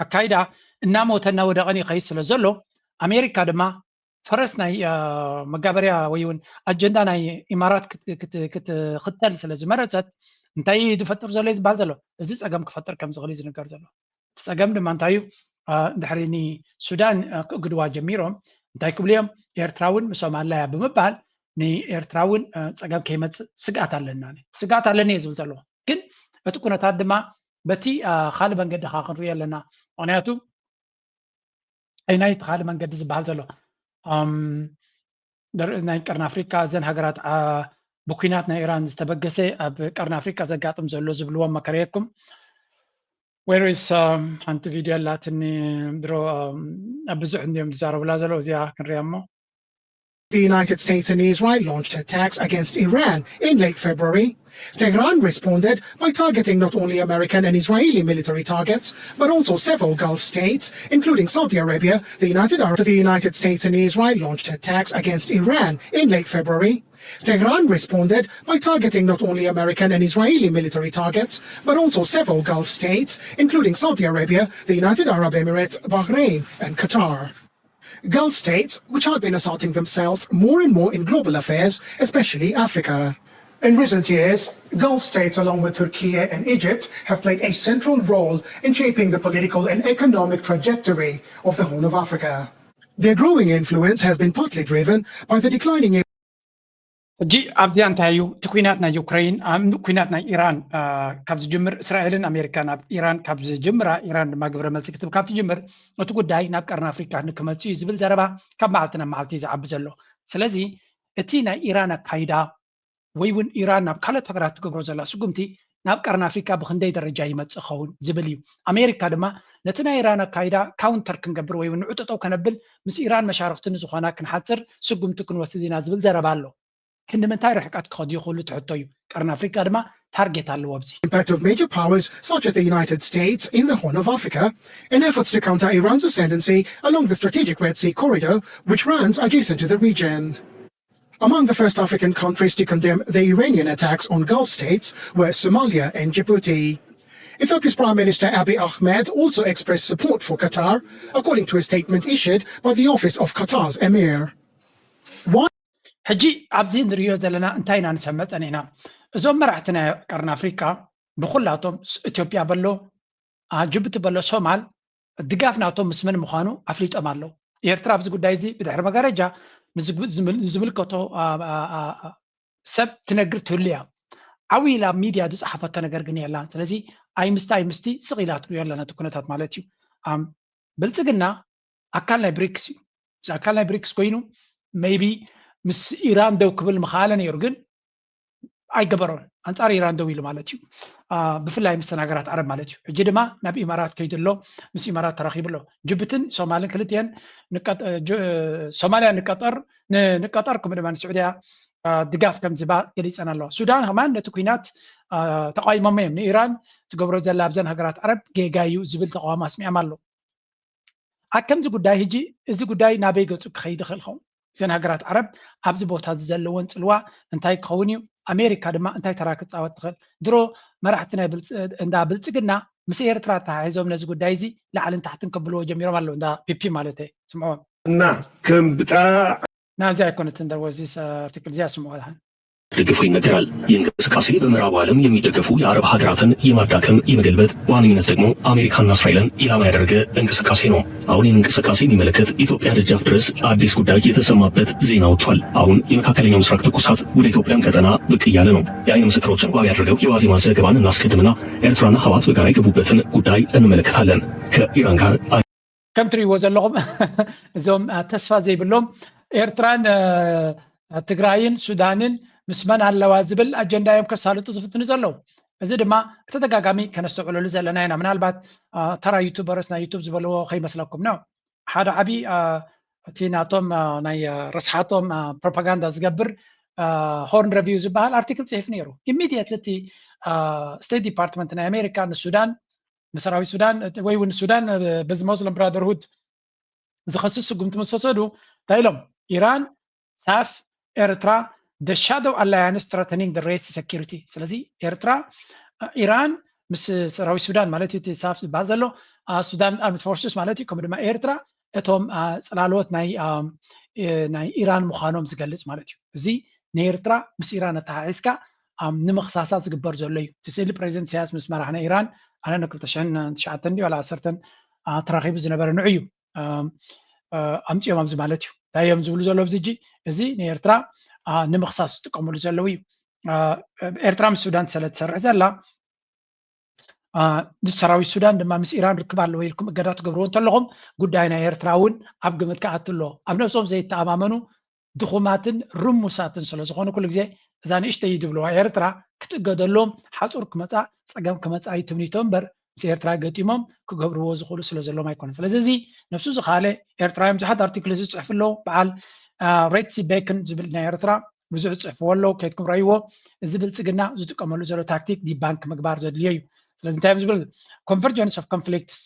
ኣካይዳ እናሞተ እናወደቐን ይኸይድ ስለ ዘሎ ኣሜሪካ ድማ ፈረስ ናይ መጋበርያ ወይ እውን ኣጀንዳ ናይ ኢማራት ክትኽተል ስለ ዝመረፀት እንታይ ዝፈጥር ዘሎ ዝበሃል ዘሎ እዚ ፀገም ክፈጥር ከም ዝኽእል ዝንገር ዘሎ። እቲ ፀገም ድማ እንታይ እዩ? ድሕሪ ንሱዳን ክእግድዋ ጀሚሮም እንታይ ክብሉ እዮም? ኤርትራ እውን ምሶም ኣላያ ብምባል ንኤርትራ እውን ፀገም ከይመፅእ ስግኣት ኣለና ስግኣት ኣለኒ እየ ዝብል ዘለኹ። ግን እቲ ኩነታት ድማ በቲ ካልእ መንገዲ ከዓ ክንሪኦ ኣለና። ምክንያቱ ኣይናይ እቲ ካልእ መንገዲ ዝበሃል ዘሎ ናይ ቀርኒ ኣፍሪካ እዘን ሃገራት ብኩናት ናይ ኢራን ዝተበገሰ ኣብ ቀርኒ ኣፍሪካ ዘጋጥም ዘሎ ዝብልዎም መከረየኩም ወይስ ሓንቲ ቪድዮ ኣላትኒ ድሮ ኣብ ብዙሕ እንዲዮም ዝዛረቡላ ዘለዉ እዚኣ ክንሪያ እሞ The United States and Israel launched attacks against Iran in late February. Tehran responded by targeting not only American and Israeli military targets, but also several Gulf states, including Saudi Arabia, the United Arab. The United States and Israel launched attacks against Iran in late February. Tehran responded by targeting not only American and Israeli military targets, but also several Gulf states, including Saudi Arabia, the United Arab Emirates, Bahrain, and Qatar. Gulf states, which have been asserting themselves more and more in global affairs, especially Africa. In recent years, Gulf states, along with Turkey and Egypt, have played a central role in shaping the political and economic trajectory of the Horn of Africa. Their growing influence has been partly driven by the declining ሕጂ ኣብዚኣ እንታይ እዩ እቲ ኩናት ናይ ዩክሬን ኩናት ናይ ኢራን ካብ ዝጅምር እስራኤልን ኣሜሪካን ኣብ ኢራን ካብ ዝጅምራ ኢራን ድማ ግብረ መልሲ ክትብ ካብ ትጅምር እቲ ጉዳይ ናብ ቀርኒ ኣፍሪካ ንክመፅእ እዩ ዝብል ዘረባ ካብ መዓልቲ ናብ መዓልቲ እዩ ዝዓቢ ዘሎ። ስለዚ እቲ ናይ ኢራን ኣካይዳ ወይ እውን ኢራን ናብ ካልኦት ሃገራት ትገብሮ ዘላ ስጉምቲ ናብ ቀርኒ ኣፍሪካ ብክንደይ ደረጃ ይመፅእ ኸውን ዝብል እዩ። ኣሜሪካ ድማ ነቲ ናይ ኢራን ኣካይዳ ካውንተር ክንገብር ወይ እውን ንዕጥጠው ከነብል ምስ ኢራን መሻርክቲ ንዝኾና ክንሓፅር ስጉምቲ ክንወስድ ኢና ዝብል ዘረባ ኣሎ። ክንዲ ምንታይ ርሕቀት ክኸዱ ይኽእሉ ትሕቶ እዩ። ቀርኒ ኣፍሪካ ድማ ታርጌት ኣለዎ ኣብዚ። Impact of major powers such as the United States in the Horn of Africa in efforts to counter Iran's ascendancy along the strategic Red Sea corridor, which runs adjacent to the region. Among the first African countries to condemn the Iranian attacks on Gulf states were Somalia and Djibouti. Ethiopia's Prime Minister Abiy Ahmed also expressed support for Qatar, according to a statement issued by the office of Qatar's Emir. Why? ሕጂ ኣብዚ ንሪኦ ዘለና እንታይ ኢና ንሰምዕ ጸኒሕና? እዞም መራሕቲ ናይ ቀርኒ ኣፍሪቃ ብኩላቶም ኢትዮጵያ በሎ፣ ጅቡቲ በሎ፣ ሶማል ድጋፍ ናቶም ምስ መን ምዃኑ ኣፍሊጦም ኣለዉ። ኤርትራ ኣብዚ ጉዳይ እዚ ብድሕሪ መጋረጃ ንዝምልከቶ ሰብ ትነግር ትህሉ እያ። ዓው ኢላ ኣብ ሚድያ ዝፀሓፈቶ ነገር ግን የላን። ስለዚ ኣይ ምስቲ ኣይ ምስቲ ስቕ ኢላ ትሪኦ ኣላ ነቲ ኩነታት ማለት እዩ። ብልፅግና ኣካል ናይ ብሪክስ እዩ። እዚ ኣካል ናይ ብሪክስ ኮይኑ maybe ምስ ኢራን ደው ክብል ምኻለ ነይሩ፣ ግን ኣይገበሮን። ኣንፃር ኢራን ደው ኢሉ ማለት እዩ። ብፍላይ ምስ ሃገራት ዓረብ ማለት እዩ። ሕጂ ድማ ናብ ኢማራት ከይዱ ኣሎ፣ ምስ ኢማራት ተራኺቡ ኣሎ። ጅቡትን ሶማልን ክልቲአን ሶማልያ ንቀጠር ንቀጠር ከምኡ ድማ ንስዑድያ ድጋፍ ከም ዝባ ገሊፀን ኣለዋ። ሱዳን ከማን ነቲ ኩናት ተቃዊሞሞ እዮም። ንኢራን ትገብሮ ዘላ ኣብዘን ሃገራት ዓረብ ጌጋ እዩ ዝብል ተቃውሞ ኣስሚዖም ኣለዉ። ኣብ ከምዚ ጉዳይ ሕጂ እዚ ጉዳይ ናበይ ገፁ ክኸይድ ይኽእል ኸውን? እዘን ሃገራት ዓረብ ኣብዚ ቦታ እዚ ዘለወን ፅልዋ እንታይ ክኸውን እዩ? ኣሜሪካ ድማ እንታይ ተራ ክፃወት ትኽእል? ድሮ መራሕቲ ናይ እንዳ ብልፅግና ምስ ኤርትራ ተሓሒዞም ነዚ ጉዳይ እዚ ላዕልን ታሕትን ከብልዎ ጀሚሮም ኣለዉ። እንዳ ፒፒ ማለት እየ ስምዕዎም እና ከም ብጣ ናዚ ኣይኮነትን there was this article እዚኣ ስምዕዋ ድሓን ደግፎ ይነገራል። ይህ እንቅስቃሴ በምዕራቡ ዓለም የሚደገፉ የአረብ ሀገራትን የማዳከም የመገልበጥ፣ በዋነኝነት ደግሞ አሜሪካና እስራኤልን ኢላማ ያደረገ እንቅስቃሴ ነው። አሁን ይህን እንቅስቃሴ የሚመለከት ኢትዮጵያ ደጃፍ ድረስ አዲስ ጉዳይ የተሰማበት ዜና ወጥቷል። አሁን የመካከለኛው ምስራቅ ትኩሳት ወደ ኢትዮጵያም ቀጠና ብቅ እያለ ነው። የአይን ምስክሮችን ዋቢ ያደረገው የዋዜማ ዘገባን እናስቀድምና ኤርትራና ህወሓት በጋራ የገቡበትን ጉዳይ እንመለከታለን። ከኢራን ጋር ከም ትሪእዎ ዘለኹም እዞም ተስፋ ዘይብሎም ኤርትራን ትግራይን ሱዳንን ምስ መን ኣለዋ ዝብል ኣጀንዳ እዮም ከሳልጡ ዝፍትኑ ዘለዉ። እዚ ድማ ብተደጋጋሚ ከነስተውዕለሉ ዘለና ኢና። ምናልባት ተራ ዩቱበርስ ናይ ዩቱብ ዝበልዎ ከይመስለኩም ነው። ሓደ ዓቢ እቲ ናቶም ናይ ረስሓቶም ፕሮፓጋንዳ ዝገብር ሆርን ረቪው ዝበሃል ኣርቲክል ፅሒፍ ነይሩ። ኢሚድየትሊ እቲ ስቴት ዲፓርትመንት ናይ ኣሜሪካ ንሱዳን ንሰራዊት ሱዳን ወይ እውን ሱዳን በዚ ሞስለም ብራደርሁድ ዝኸስስ ስጉምቲ ምስ ወሰዱ እንታይ ኢሎም? ኢራን ሳፍ ኤርትራ the shadow alliance threatening the Red Sea security። ስለዚ ኤርትራ ኢራን ምስ ሰራዊት ሱዳን ማለት እዩ ሳፍ ዝበሃል ዘሎ ሱዳን ኣርምድ ፎርስስ ማለት እዩ ከምኡ ድማ ኤርትራ እቶም ፅላሎት ናይ ናይ ኢራን ምዃኖም ዝገልፅ ማለት እዩ። እዚ ንኤርትራ ምስ ኢራን ኣተሓሒዝካ ንምኽሳሳ ዝግበር ዘሎ እዩ። እቲ ስእሊ ፕሬዚደንት ኢሳያስ ምስ መራሕ ናይ ኢራን ኣነ ን ክልተ ሽሕን ትሽዓተን ድዩ ዋላ ዓሰርተን ተራኺቡ ዝነበረ ንዑ እዩ ኣምፅኦም ኣብዚ ማለት እዩ። እንታይ እዮም ዝብሉ ዘሎ ኣብዚ ሕጂ? እዚ ንኤርትራ ንምኽሳስ ዝጥቀምሉ ዘለዉ እዩ። ኤርትራ ምስ ሱዳን ስለ ትሰርሕ ዘላ ንሰራዊት ሱዳን ድማ ምስ ኢራን ርክብ ኣለዎ ኢልኩም እገዳ ትገብርዎ እንተለኹም ጉዳይ ናይ ኤርትራ እውን ኣብ ግምት ክኣቱ ኣለዎ። ኣብ ነብሶም ዘይተኣማመኑ ድኹማትን ርሙሳትን ስለ ዝኾኑ ኩሉ ግዜ እዛ ንእሽተይ ዝብልዋ ኤርትራ ክትእገደሎም ሓፁር ክመፃ ፀገም ክመፃ እዩ ትምኒቶ እምበር ምስ ኤርትራ ገጢሞም ክገብርዎ ዝኽእሉ ስለ ዘሎም ኣይኮነን። ስለዚ እዚ ነብሱ ዝኻለ ኤርትራውያን ብዙሓት ኣርቲክል ዝፅሕፉ ኣለዉ። በዓል ሬድ ሲ ቤክን ዝብል ናይ ኤርትራ ብዙሕ ዝፅሕፍዎ ኣለዉ። ከይድኩም ረእይዎ። እዚ ብልፅግና ዝጥቀመሉ ዘሎ ታክቲክ ዲባንክ ምግባር ዘድልዮ እዩ። ስለዚ እንታይ እዮም ዝብል convergence of conflicts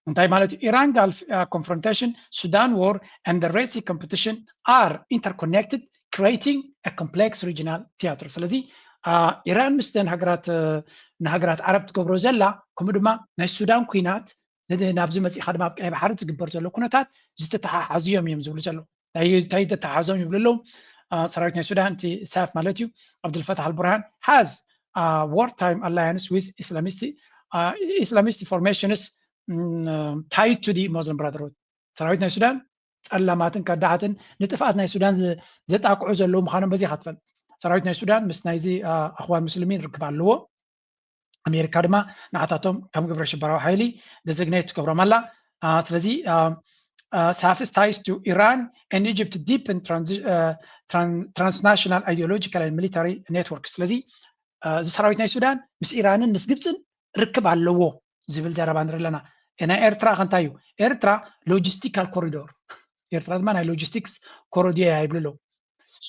እንታይ ማለት እዩ? Iran Gulf confrontation, Sudan war and the Red Sea competition are interconnected, creating a complex regional theater። ስለዚ ኢራን ምስ ንሃገራት ዓረብ ትገብሮ ዘላ ከምኡ ድማ ናይ ሱዳን ኩናት ናብዚ መፂእኻ ድማ ኣብ ቀይ ባሕሪ ዝግበር ዘሎ ኩነታት ዝተተሓሓዙ እዮም እዮም ዝብሉ ዘለዉ። እንታይ ተተሓዞም ይብሉ ኣለዉ? ሰራዊት ናይ ሱዳን እቲ ሳፍ ማለት እዩ። Abdel Fattah al-Burhan has war time alliance with Islamist Islamist formations tied to the Muslim Brotherhood። ሰራዊት ናይ ሱዳን ጠላማትን ከዳዓትን ንጥፍኣት ናይ ሱዳን ዘጣቅዑ ዘለዉ ምዃኖም በዚ ኢኻ ትፈልጥ። ሰራዊት ናይ ሱዳን ምስ ናይዚ ኣኽዋን ሙስሊሚን ርክብ ኣለዎ። ኣሜሪካ ድማ ንዓታቶም ከም ግብረ ሽበራዊ ሓይሊ ደዘግኔት ትገብሮም ኣላ። ስለዚ ሳፍስ ties to Iran and Egypt deepen transnational ideological and military network። ስለዚ እዚ ሰራዊት ናይ ሱዳን ምስ ኢራንን ምስ ግብፅን ርክብ ኣለዎ ዝብል ዘረባ ንርኢ ኣለና። ናይ ኤርትራ ከ እንታይ እዩ? ኤርትራ logistical corridor፣ ኤርትራ ድማ ናይ ሎጂስቲክስ ኮሪዶር እያ ይብሉ ኣለዉ።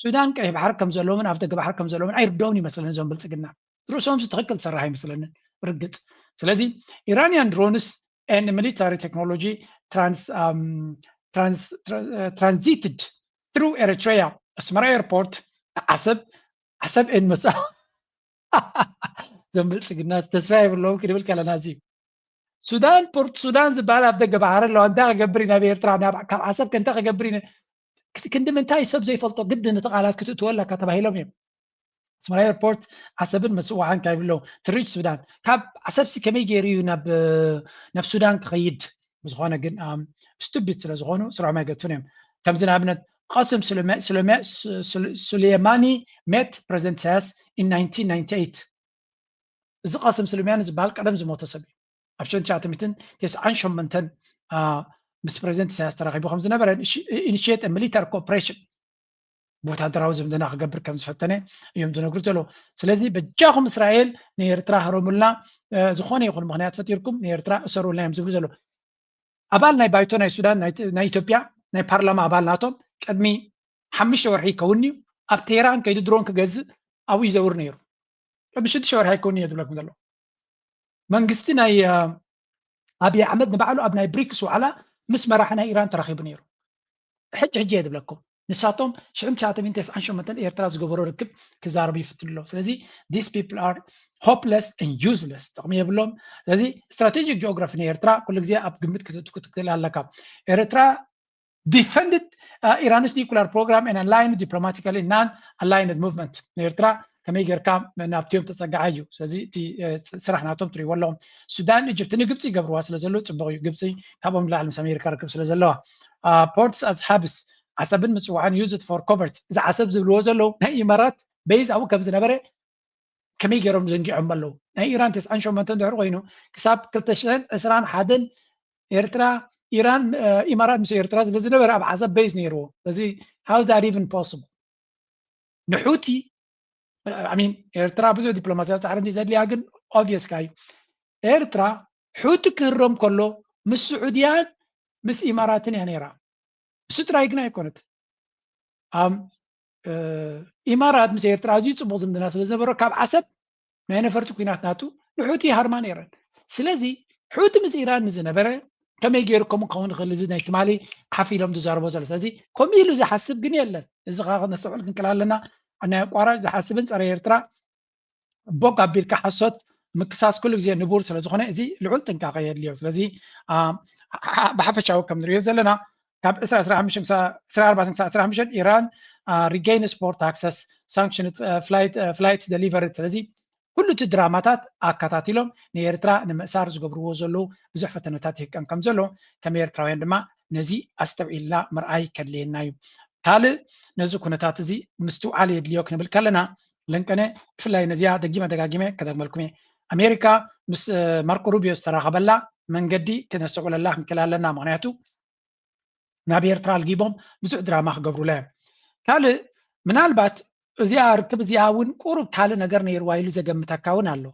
ሱዳን ቀይሕ ባሕሪ ከም ዘለዎምን ኣፍ ደገ ባሕሪ ከም ዘለዎምን ኣይርድኦምን ይመስለኒ እዞም ብልፅግና። ርእሶም ትኽክል ዝሰርሕ ኣይመስለንን ብርግፅ። ስለዚ Iranian drones and military technology transited through Eritrea Asmara airport ዓሰብ ዓሰብ ኤን መሳ እዞም ብልፅግና ተስፋ የብለዎም ክንብል ከለና እዚ ሱዳን ፖርት ሱዳን ዝበሃል ኣብ ደገ ባሕሪ ኣለዋ። እንታይ ክገብር ኢና ኣብ ኤርትራ ናብ ካብ ዓሰብ ከ እንታይ ክገብር ኢና? ክንዲ ምንታይ ሰብ ዘይፈልጦ ግድን እቲ ቃላት ክትእትወለካ ተባሂሎም እዮም። ኣስመራ ኤርፖርት ዓሰብን መስዋዕን ካብ ይብለው ትሪች ሱዳን ካብ ዓሰብሲ ከመይ ገይሩ እዩ ናብ ናብ ሱዳን ክኸይድ? ብዝኾነ ግን ስቱፒድ ስለ ዝኾኑ ስርሖም ኣይገድፉን እዮም። ከምዚ ንኣብነት ቃስም ሱሌማኒ ሜት ፕሬዚደንት ኢሳያስ in nineteen ninety-eight። እዚ ቃስም ሱሌማኒ ዝበሃል ቀደም ዝሞተ ሰብ እዩ። ኣብ ሽሕን ትሽዓተ ሚእትን ተስዓን ሸሞንተን ምስ ፕሬዚደንት ኢሳያስ ተራኺቡ ከም ዝነበረ ኢኒሽት ሚሊታሪ ኮኦፕሬሽን ብወታደራዊ ዝምድና ክገብር ከም ዝፈተነ እዮም ዝነግሩ ዘለዉ። ስለዚ በጃኹም እስራኤል ንኤርትራ ህረሙልና፣ ዝኾነ ይኹን ምኽንያት ፈጢርኩም ንኤርትራ እሰሩልና እዮም ዝብሉ ዘለዉ። ኣባል ናይ ባይቶ ናይ ሱዳን ናይ ኢትዮጵያ ናይ ፓርላማ ኣባል ናቶም ቅድሚ ሓሙሽተ ወርሒ ይከውን እዩ ኣብ ቴህራን ከይዱ ድሮን ክገዝእ ኣብኡ ይዘውር ነይሩ። ቅድሚ ሽዱሽተ ወርሒ ኣይከውን እየ ዝብለኩም ዘሎ። መንግስቲ ናይ ኣብይ ኣሕመድ ንባዕሉ ኣብ ናይ ብሪክስ ዋዕላ ምስ መራሒ ናይ ኢራን ተራኺቡ ነይሩ። ሕጂ ሕጂ እየ ዝብለኩም ንሳቶም ሽሕን ትሽዓተ ሚእትን ተስዓን ሸሞንተን ኤርትራ ዝገበሮ ርክብ ክዛረቡ ይፍትኑ ኣለዉ። ስለዚ these people are hopeless and useless፣ ጥቕሚ የብሎም። ስለዚ ስትራቴጂክ ጂኦግራፊ ናይ ኤርትራ ኩሉ ግዜ ኣብ ግምት ክትእቱ ክትክእል ኣለካ። ኤርትራ defended ኢራንስ ኒኩላር ፕሮግራም and aligned diplomatically non aligned movement። ንኤርትራ ከመይ ጌርካ ናብቲኦም ተፀጋዓ እዩ። ስለዚ እቲ ስራሕ ናቶም ትሪእዎ ኣለኹም። ሱዳን ኢጅፕት ንግብፂ ይገብርዋ ስለ ዘለዉ ፅቡቕ እዩ። ግብፂ ካብኦም ንላዕሊ ምስ ኣሜሪካ ርክብ ስለ ዘለዋ። Ports as hubs፣ ዓሰብን ምፅዋዕን used for covert፣ እዚ ዓሰብ ዝብልዎ ዘለዉ ናይ ኢማራት ቤዝ ኣብኡ ከም ዝነበረ ከመይ ገይሮም ዘንጊዖም ኣለዉ? ናይ ኢራን ተስዓን ሸሞንተን ድሕሪ ኮይኑ ክሳብ ክልተ ሽሕን ዕስራን ሓደን ኤርትራ ኢራን ኢማራት ምስ ኤርትራ ስለ ዝነበረ ኣብ ዓሰብ ቤዝ ነይርዎ። ስለዚ how is that even possible? ንሑቲ I mean ኤርትራ ብዙሕ ዲፕሎማሲያዊ ፃዕሪ እንዲ ዘድልያ ግን ኦብቪየስ ካዩ ኤርትራ ሑቲ ክህረም ከሎ ምስ ስዑድያን ምስ ኢማራትን እያ ነይራ። እሱ ጥራይ ግን ኣይኮነት። ኢማራት ምስ ኤርትራ ኣዝዩ ፅቡቕ ዝምድና ስለ ዝነበሮ ካብ ዓሰብ ናይ ነፈርቲ ኩናት ናቱ ንሑቲ ይሃርማ ነይረን። ስለዚ ሑቲ ምስ ኢራን ንዝነበረ ከመይ ገይሩ ከምኡ ክኸውን ይኽእል? እዚ ናይ ትማሊ ሓፍ ኢሎም ዝዛረቦ ዘሎ። ስለዚ ከምኡ ኢሉ ዝሓስብ ግን የለን። እዚ ከዓ ክነስተውዕል ክንክእል ኣለና። ናይ ኣቋራጭ ዝሓስብን ጸረ ኤርትራ ቦግ ኣቢልካ ሓሶት ምክሳስ ኩሉ ግዜ ንቡር ስለ ዝኾነ እዚ ልዑል ጥንቃቐ የድልዮ። ስለዚ ብሓፈሻዊ ከም ንሪኦ ዘለና ካብ ዕስራ ዕስራ ሓሙሽተ ክሳብ ዕስራ ኣርባዕተ ክሳብ ዕስራ ሓሙሽተ ኢራን regains port access፣ sanctioned flights delivered። ስለዚ ኩሉ እቲ ድራማታት ኣከታቲሎም ንኤርትራ ንምእሳር ዝገብርዎ ዘለዉ ብዙሕ ፈተነታት ይህቀን ከም ዘሎ ከም ኤርትራውያን ድማ ነዚ ኣስተውዒልና ምርኣይ ከድልየና እዩ። ካልእ ነዚ ኩነታት እዚ ምስትውዓል የድልዮ ክንብል ከለና ለንቀነ ብፍላይ ነዚኣ ደጊመ ደጋጊመ ከደግመልኩም እየ። ኣሜሪካ ምስ ማርኮ ሩቢዮ ዝተራኸበላ መንገዲ ክነስተውዕለላ ክንክእል ኣለና። ምክንያቱ ናብ ኤርትራ ኣልጊቦም ብዙሕ ድራማ ክገብሩላ እዮም። ካልእ ምናልባት እዚኣ ርክብ እዚኣ እውን ቁሩብ ካልእ ነገር ነይርዋ ኢሉ ዘገምተካ እውን ኣሎ።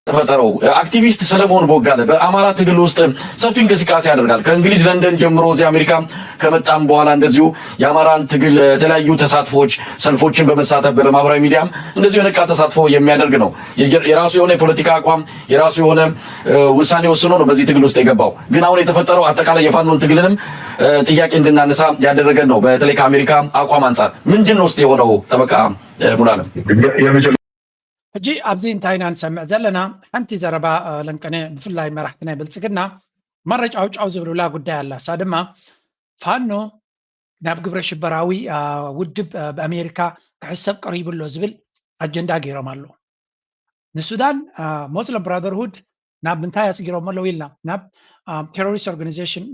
ተፈጠረው። አክቲቪስት ሰለሞን ቦጋለ በአማራ ትግል ውስጥ ሰፊ እንቅስቃሴ ያደርጋል። ከእንግሊዝ ለንደን ጀምሮ እዚህ አሜሪካ ከመጣም በኋላ እንደዚሁ የአማራን ትግል የተለያዩ ተሳትፎዎች፣ ሰልፎችን በመሳተፍ በማህበራዊ ሚዲያም እንደዚሁ የነቃ ተሳትፎ የሚያደርግ ነው። የራሱ የሆነ የፖለቲካ አቋም፣ የራሱ የሆነ ውሳኔ ወስኖ ነው በዚህ ትግል ውስጥ የገባው። ግን አሁን የተፈጠረው አጠቃላይ የፋኖን ትግልንም ጥያቄ እንድናነሳ ያደረገን ነው። በተለይ ከአሜሪካ አቋም አንጻር ምንድን ነው ውስጥ የሆነው ጠበቃ ሙሉዓለም? ሕጂ ኣብዚ እንታይ ኢና ንሰምዕ ዘለና? ሓንቲ ዘረባ ለንቀነ ብፍላይ መራሕቲ ናይ ብልፅግና ማረጫውጫው ዝብሉላ ጉዳይ ኣላ። እሳ ድማ ፋኖ ናብ ግብረ ሽበራዊ ውድብ ብኣሜሪካ ክሕሰብ ቀሪቡ ኣሎ ዝብል ኣጀንዳ ገይሮም ኣለዉ። ንሱዳን ሞስለም ብራደርሁድ ናብ ምንታይ ኣስጊሮም ኣለዉ ኢልና ናብ ቴሮሪስት ኦርጋኒዜሽን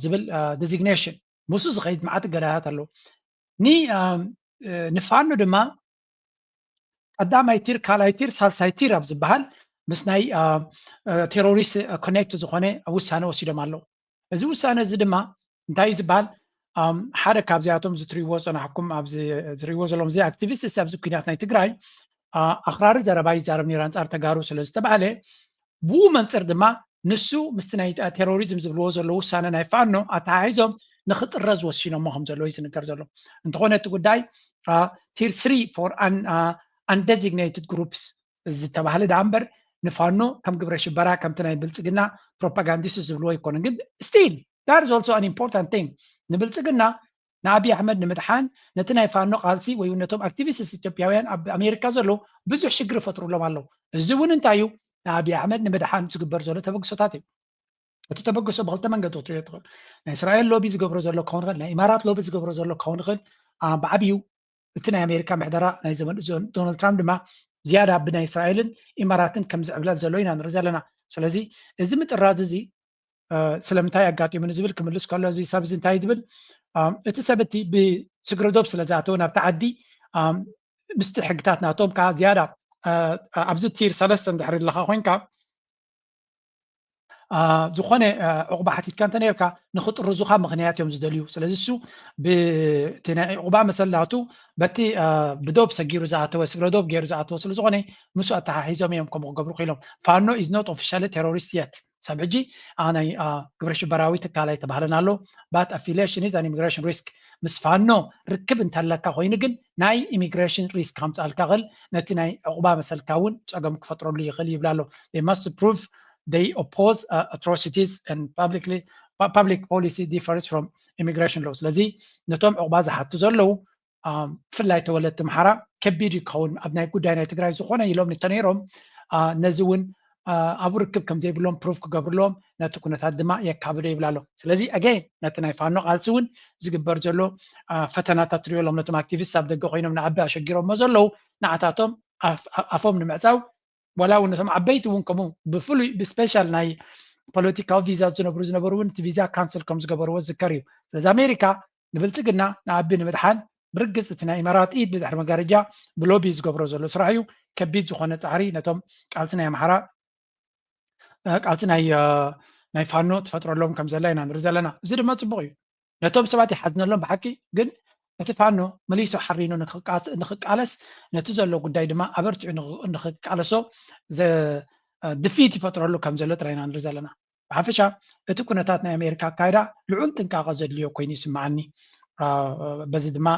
ዝብል ዲዚግኔሽን ምስኡ ዝኸይድ መዓት እገዳታት ኣለዉ። ንፋኖ ድማ ቀዳማይ ቲር፣ ካልኣይ ቲር፣ ሳልሳይ ቲር ኣብ ዝበሃል ምስ ናይ ቴሮሪስት ኮኔክት ዝኾነ ውሳነ ወሲዶም ኣለዉ። እዚ ውሳነ እዚ ድማ እንታይ እዩ ዝበሃል? ሓደ ካብዚኣቶም ዝትሪእዎ ፀናሕኩም ዝሪእዎ ዘለዎም እዚ ኣክቲቪስት ኣብዚ ኩናት ናይ ትግራይ ኣኽራሪ ዘረባ ይዛረብ ነይሩ ኣንፃር ተጋሩ ስለ ዝተባህለ ብኡ መንፅር ድማ ንሱ ምስቲ ናይ ቴሮሪዝም ዝብልዎ ዘለዉ ውሳነ ናይ ፋኖ ኣተሓሒዞም ንክጥረዝ ወሲኖሞ ከም ዘለዉ እዩ ዝንገር ዘሎ። እንተኾነ እቲ ጉዳይ ቲር ስሪ for undesignated groups ዝተባህለ ደኣ እምበር ንፋኖ ከም ግብረ ሽበራ ከምቲ ናይ ብልፅግና ፕሮፓጋንዲስት ዝብልዎ ኣይኮነን። ግን still that is also an important thing ንብልፅግና ንኣብይ ኣሕመድ ንምድሓን ነቲ ናይ ፋኖ ቃልሲ ወይ እውን ነቶም ኣክቲቪስት ኢትዮጵያውያን ኣብ ኣሜሪካ ዘለዉ ብዙሕ ሽግር ይፈጥሩሎም ኣለዉ። እዚ እውን እንታይ እዩ? ንኣብይ ኣሕመድ ንምድሓን ዝግበር ዘሎ ተበግሶታት እዩ። እቲ ተበግሶ ብክልተ መንገዲ ክትሪኦ ትኽእል። ናይ እስራኤል ሎቢ ዝገብሮ ዘሎ ክኸውን ይኽእል፣ ናይ ኢማራት ሎቢ ዝገብሮ ዘሎ ክኸውን ይኽእል። ብዓብዩ እቲ ናይ ኣሜሪካ ምሕደራ ናይ ዘመን ዶናልድ ትራምፕ ድማ ዝያዳ ብናይ እስራኤልን ኢማራትን ከም ዝዕብለል ዘሎ ኢና ንርኢ ዘለና። ስለዚ እዚ ምጥራዝ እዚ ስለምንታይ ኣጋጢሙ ንዝብል ክምልስ ከሎ እዚ ሰብ እዚ እንታይ ዝብል እቲ ሰብ እቲ ብስግረ ዶብ ስለ ዝኣተወ ናብቲ ዓዲ ምስቲ ሕግታት ናቶም ከዓ ዝያዳ ኣብዚ ቲር ሰለስተ እንድሕር ኣለካ ኮይንካ ዝኾነ ዕቑባ ሓቲትካ እንተ ነርካ ንክጥርዙካ ምክንያት እዮም ዝደልዩ። ስለዚ እሱ ብቲ ናይ ዕቑባ መሰላቱ በቲ ብዶብ ሰጊሩ ዝኣተወ ስግረ ዶብ ገይሩ ዝኣተወ ስለዝኾነ ምስ ኣተሓሒዞም እዮም ከምኡ ክገብሩ ክኢሎም። ፋኖ is not officially terrorist yet። ሳብ ሕጂ ናይ ግብረ ሽበራዊ ትካል ኣይተባህለን ኣሎ። But affiliation is an immigration risk። ምስ ፋኖ ርክብ እንተለካ ኮይኑ ግን ናይ ኢሚግሬሽን ሪስክ ከምፅኣልካ ክእል ነቲ ናይ ዕቑባ መሰልካ እውን ፀገም ክፈጥረሉ ይኽእል ይብል ኣሎ። They must prove they oppose atrocities and publicly public policy differs from immigration law። ስለዚ ነቶም ዕቑባ ዝሓቱ ዘለዉ ብፍላይ ተወለድቲ ኣምሓራ ከቢድ ይኸውን ኣብ ናይ ጉዳይ ናይ ትግራይ ዝኾነ ኢሎም እንተነይሮም ነዚ እውን ኣብኡ ርክብ ከም ዘይብሎም ፕሩፍ ክገብርሎም ነቲ ኩነታት ድማ የካብዶ ይብል ኣሎ። ስለዚ ኣገይን ነቲ ናይ ፋኖ ቃልሲ እውን ዝግበር ዘሎ ፈተናታት ትሪኦ ኣሎም። ነቶም ኣክቲቪስት ኣብ ደገ ኮይኖም ንኣቢ ኣሸጊሮሞ ዘለዉ ንዓታቶም ኣፎም ንምዕፃው ዋላ እውን ነቶም ዓበይቲ እውን ከምኡ ብፍሉይ ብስፔሻል ናይ ፖለቲካዊ ቪዛ ዝነብሩ ዝነበሩ እውን እቲ ቪዛ ካንስል ከም ዝገበርዎ ዝዝከር እዩ። ስለዚ ኣሜሪካ ንብልፅግና ንኣቢ ንምድሓን ብርግፅ እቲ ናይ ኢማራት ኢድ ብድሕሪ መጋረጃ ብሎቢ ዝገብሮ ዘሎ ስራሕ እዩ። ከቢድ ዝኾነ ፃዕሪ ነቶም ቃልሲ ናይ ኣምሓራ ቃልሲ ናይ ናይ ፋኖ ትፈጥረሎም ከም ዘላ ኢና ንርኢ ዘለና። እዚ ድማ ፅቡቅ እዩ። ነቶም ሰባት ይሓዝነሎም ብሓቂ፣ ግን እቲ ፋኖ መሊሱ ሓሪኑ ንክቃለስ ነቲ ዘሎ ጉዳይ ድማ ኣበርቲዑ ንክቃለሶ ድፊት ይፈጥረሉ ከም ዘሎ ጥራይ ኢና ንርኢ ዘለና። ብሓፈሻ እቲ ኩነታት ናይ ኣሜሪካ ኣካይዳ ልዑል ጥንቃቐ ዘድልዮ ኮይኑ ይስምዓኒ። በዚ ድማ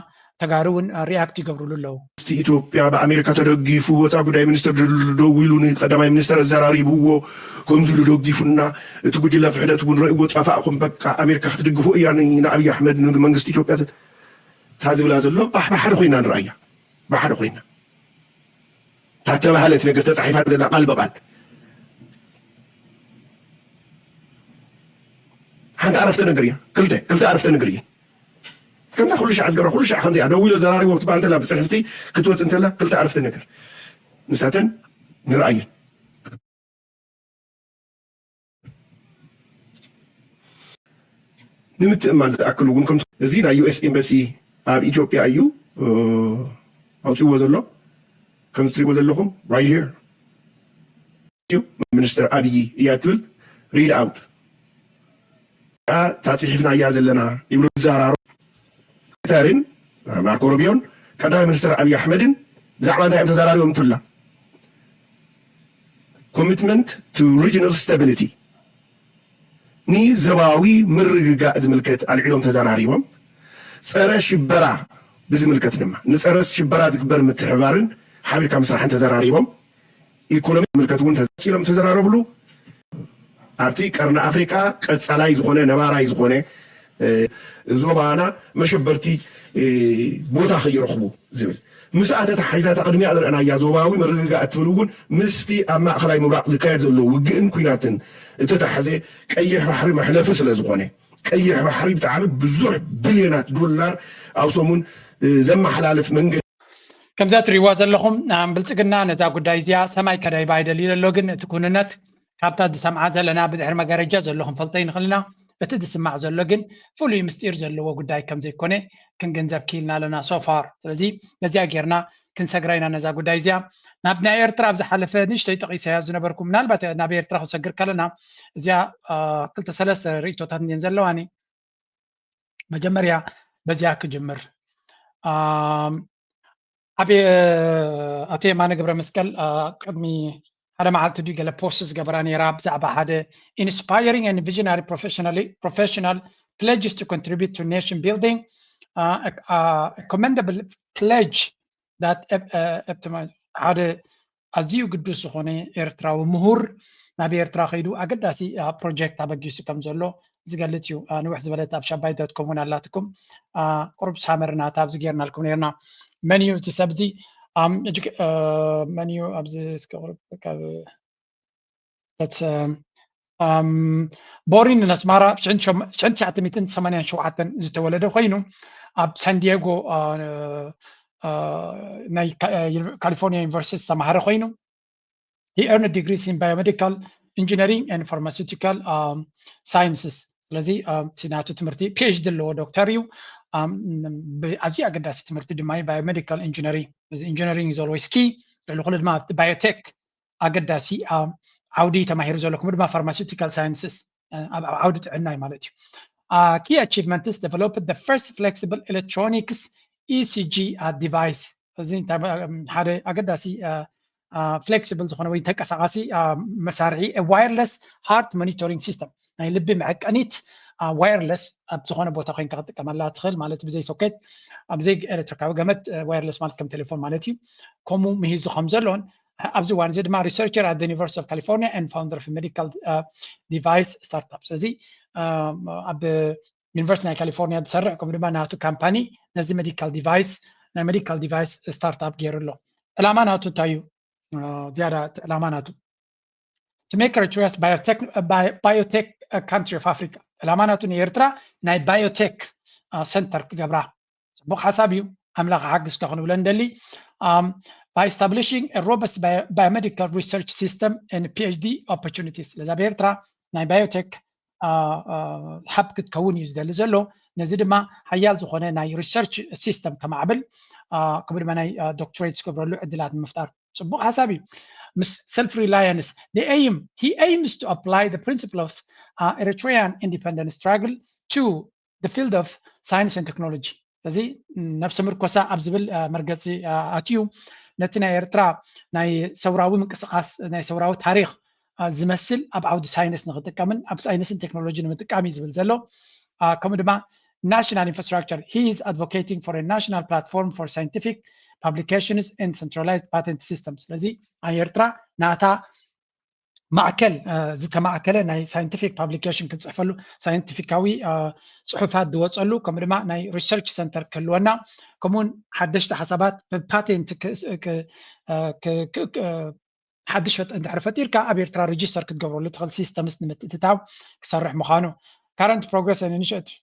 ተጋሩ እውን ሪኣክት ይገብርሉ ኣለዉ። ኢትዮጵያ ብኣሜሪካ ተደጊፉ ወፃ ጉዳይ ሚኒስትር ደዊሉ ንቀዳማይ ሚኒስትር ኣዘራሪብዎ ከምዚ ኢሉ ደጊፉና እቲ ጉጅለ ክሕደት እውን ረእዎ ጠፋእኹም በቃ ኣሜሪካ ክትድግፎ እያ ንኣብይ ኣሕመድ ንመንግስቲ ኢትዮጵያ እታ ዝብላ ዘሎ ባሕ ብሓደ ኮይና ንረኣያ ብሓደ ኮይና ታተባሃለት ነገር ተፃሒፋ ዘላ ቃል ብቃል ሓንቲ ኣረፍተ ነገር እያ ክልተ ክልተ ኣረፍተ ነገር እየ ከምታ ኩሉ ሻዕ ዝገብራ ኩሉ ሻዕ ከምዚኣ ደዊሎ ዘራሪቦ ክትበሃል እንተላ ብፅሕፍቲ ክትወፅእ እንተላ ክልተ ኣረፍተ ነገር ንሳተን ንረኣየን ንምትእማን ዝኣክል እውን ከም እዚ ናይ ዩኤስ ኤምባሲ ኣብ ኢትዮጵያ እዩ ኣውፅዎ ዘሎ ከምዚ ትሪእዎ ዘለኹም right here ሚኒስትር ኣብይ እያ ትብል read out እታ ፅሒፍናያ ዘለና ይብሉ ዝዘራሩ ተርን ማርኮ ሩቢዮን ቀዳማይ ሚኒስትር ኣብይ ኣሕመድን ብዛዕባ እንታይ እዮም ተዘራሪቦም ትብላ commitment to regional stability ንዞባዊ ምርግጋእ ዝምልከት ኣልዒሎም ተዘራሪቦም ፀረ ሽበራ ብዝምልከት ድማ ንፀረ ሽበራ ዝግበር ምትሕባርን ሓቢርካ ምስራሕን ተዘራሪቦም ኢኮኖሚ ዝምልከት እውን ተፂሎም ተዘራረብሉ ኣብቲ ቀርኒ ኣፍሪካ ቀፃላይ ዝኾነ ነባራይ ዝኾነ ዞባና መሸበርቲ ቦታ ከይረኽቡ ዝብል ምስኣ ተተሓሒዛ እታ ቅድሚኣ ዝረአናያ ዞባዊ ምርግጋእ እትብል እውን ምስቲ ኣብ ማእኸላይ ምብራቕ ዝካየድ ዘሎ ውግእን ኲናትን እተተሓዘ ቀይሕ ባሕሪ መሕለፊ ስለ ዝኾነ ቀይሕ ባሕሪ ብጣዕሚ ብዙሕ ቢልዮናት ዶላር ኣብ ሰሙን ዘመሓላልፍ መንገዲ ከምዛ ትሪእዋ ዘለኹም ብልፅግና ነዛ ጉዳይ እዚኣ ሰማይ ከዳይባ ይደሊ ዘሎ ግን እቲ ኩንነት ካብታ ዝሰምዓ ዘለና ብድሕሪ መጋረጃ ዘሎ ክንፈልጦ ይንኽእል ኢና እቲ ዝስማዕ ዘሎ ግን ፍሉይ ምስጢር ዘለዎ ጉዳይ ከም ዘይኮነ ክንግንዘብ ክኢልና ኣለና so far ስለዚ በዚኣ ጌርና ክንሰግራ ኢና ነዛ ጉዳይ እዚኣ ናብ ናይ ኤርትራ ኣብ ዝሓለፈ ንእሽተይ ጠቒሰያ ዝነበርኩ ምናልባት ናብ ኤርትራ ክሰግር ከለና እዚኣ ክልተ ሰለስተ ርእቶታት እየን ዘለዋኒ መጀመርያ በዚኣ ክጅምር ኣብ ኣቶ የማነ ገብረ መስቀል ቅድሚ ሓደ መዓልቲ ድዩ ገለ ፖስት ዝገበራ ነይራ ብዛዕባ ሓደ inspiring and visionary professionally professional pledges to contribute to nation building uh, uh, commendable pledge that ሓደ ኣዝዩ ግዱስ ዝኾነ ኤርትራዊ ምሁር ናብ ኤርትራ ከይዱ ኣገዳሲ ፕሮጀክት ኣበጊሱ ከም ዘሎ ዝገልጽ እዩ። ንውሕ ዝበለት ኣብ ሻባይ ዶት ኮም እውን ኣላትኩም። ቁሩብ ሳመሪ ናታ ኣብዚ ጌርናልኩም ነርና። መን እዩ እቲ ሰብ እዚ? መን እዩ ኣብዚ እስከ ቁሩብ ካብ ቦሪን ነስማራ ሽሕን ትሽዓተ ሚእትን ሰማንያን ሸውዓተን ዝተወለደ ኮይኑ ኣብ ሳንዲየጎ ናይ ካሊፎርኒያ ዩኒቨርሲቲ ዝተማሃረ ኮይኑ he earned degrees in biomedical engineering and pharmaceutical sciences። ስለዚ እቲ ናቱ ትምህርቲ ፒኤችዲ ኣለዎ፣ ዶክተር እዩ። ኣዝዩ ኣገዳሲ ትምህርቲ ድማ እዩ biomedical engineering። እዚ engineering is always key። ልዕሊ ኩሉ ድማ ኣብቲ ባዮቴክ ኣገዳሲ ዓውዲ ተማሂሩ ዘሎ፣ ከምኡ ድማ pharmaceutical sciences ኣብ ዓውዲ ጥዕና እዩ ማለት እዩ። Key achievements: developed the first flexible electronics E C G device። እዚ ሓደ ኣገዳሲ flexible ዝኾነ ወይ ተንቀሳቃሲ መሳርሒ wireless heart monitoring system፣ ናይ ልቢ መዐቀኒት ዋየርለስ ኣብ ዝኾነ ቦታ ኮይንካ ክትጥቀመላ ትኽእል ማለት ብዘይ ሶኬት፣ ኣብዘይ ኤሌክትሪካዊ ገመድ። ዋየርለስ ማለት ከም ቴሌፎን ማለት እዩ። ከምኡ ምሂዙ ከም ዘሎን ኣብዚ እዋን እዚ ድማ researcher at the University of California and founder of medical device startup። ስለዚ ኣብ ዩኒቨርሲቲ ናይ ካሊፎርኒያ ዝሰርሕ ከምኡ ድማ ናቱ ካምፓኒ ነዚ ሜዲካል ዲቫይስ ናይ ሜዲካል ዲቫይስ ስታርታፕ ገይሩ ኣሎ። ዕላማ ናቱ እንታይ እዩ? ዝያዳ ዕላማ ናቱ to make Eritrea biotech country of Africa። ዕላማ ናቱ ንኤርትራ ናይ ባዮቴክ ሰንተር ክገብራ። ጽቡቕ ሓሳብ እዩ። ኣምላኽ ሓግዝካ ክንብለ እንደሊ by establishing a robust biomedical research system and PhD opportunities። ስለዚ ኣብ ኤርትራ ናይ ባዮቴክ hub ክትከውን እዩ ዝደሊ ዘሎ። ነዚ ድማ ሓያል ዝኾነ ናይ research system ከማዕብል ከምኡ ድማ ናይ doctorate ዝገብረሉ ዕድላት ንምፍጣር ጽቡቕ ሓሳብ እዩ። ምስ self reliance the aim he aims to apply the principle of Eritrean independence struggle to the field of science and technology። እዚ ነብሰ ምርኮሳ ኣብ ዝብል መርገፂ ኣትዩ ነቲ ናይ ኤርትራ ናይ ሰውራዊ ምንቅስቃስ ናይ ሰውራዊ ታሪክ ዝመስል ኣብ ዓውዲ ሳይንስ ንክጥቀምን ኣብ ሳይንስን ቴክኖሎጂ ንምጥቃም እዩ ዝብል ዘሎ። ከምኡ ድማ national infrastructure he is advocating for a national platform for scientific publications and centralized patent system። ስለዚ ኣብ ኤርትራ ናታ ማእከል ዝተማእከለ ናይ ሳይንቲፊክ ፓብሊኬሽን ክትፅሕፈሉ ሳይንቲፊካዊ ፅሑፋት ዝወፀሉ ከምኡ ድማ ናይ ሪሰርች ሰንተር ክህልወና ከምኡውን ሓደሽቲ ሓሳባት ብፓቴንት ሓድሽ ፈጥ እንድሕር ፈጢርካ ኣብ ኤርትራ ሬጅስተር ክትገብረሉ ትኽእል ሲስተምስ ንምትእትታው ክሰርሕ ምዃኑ current progress and initiative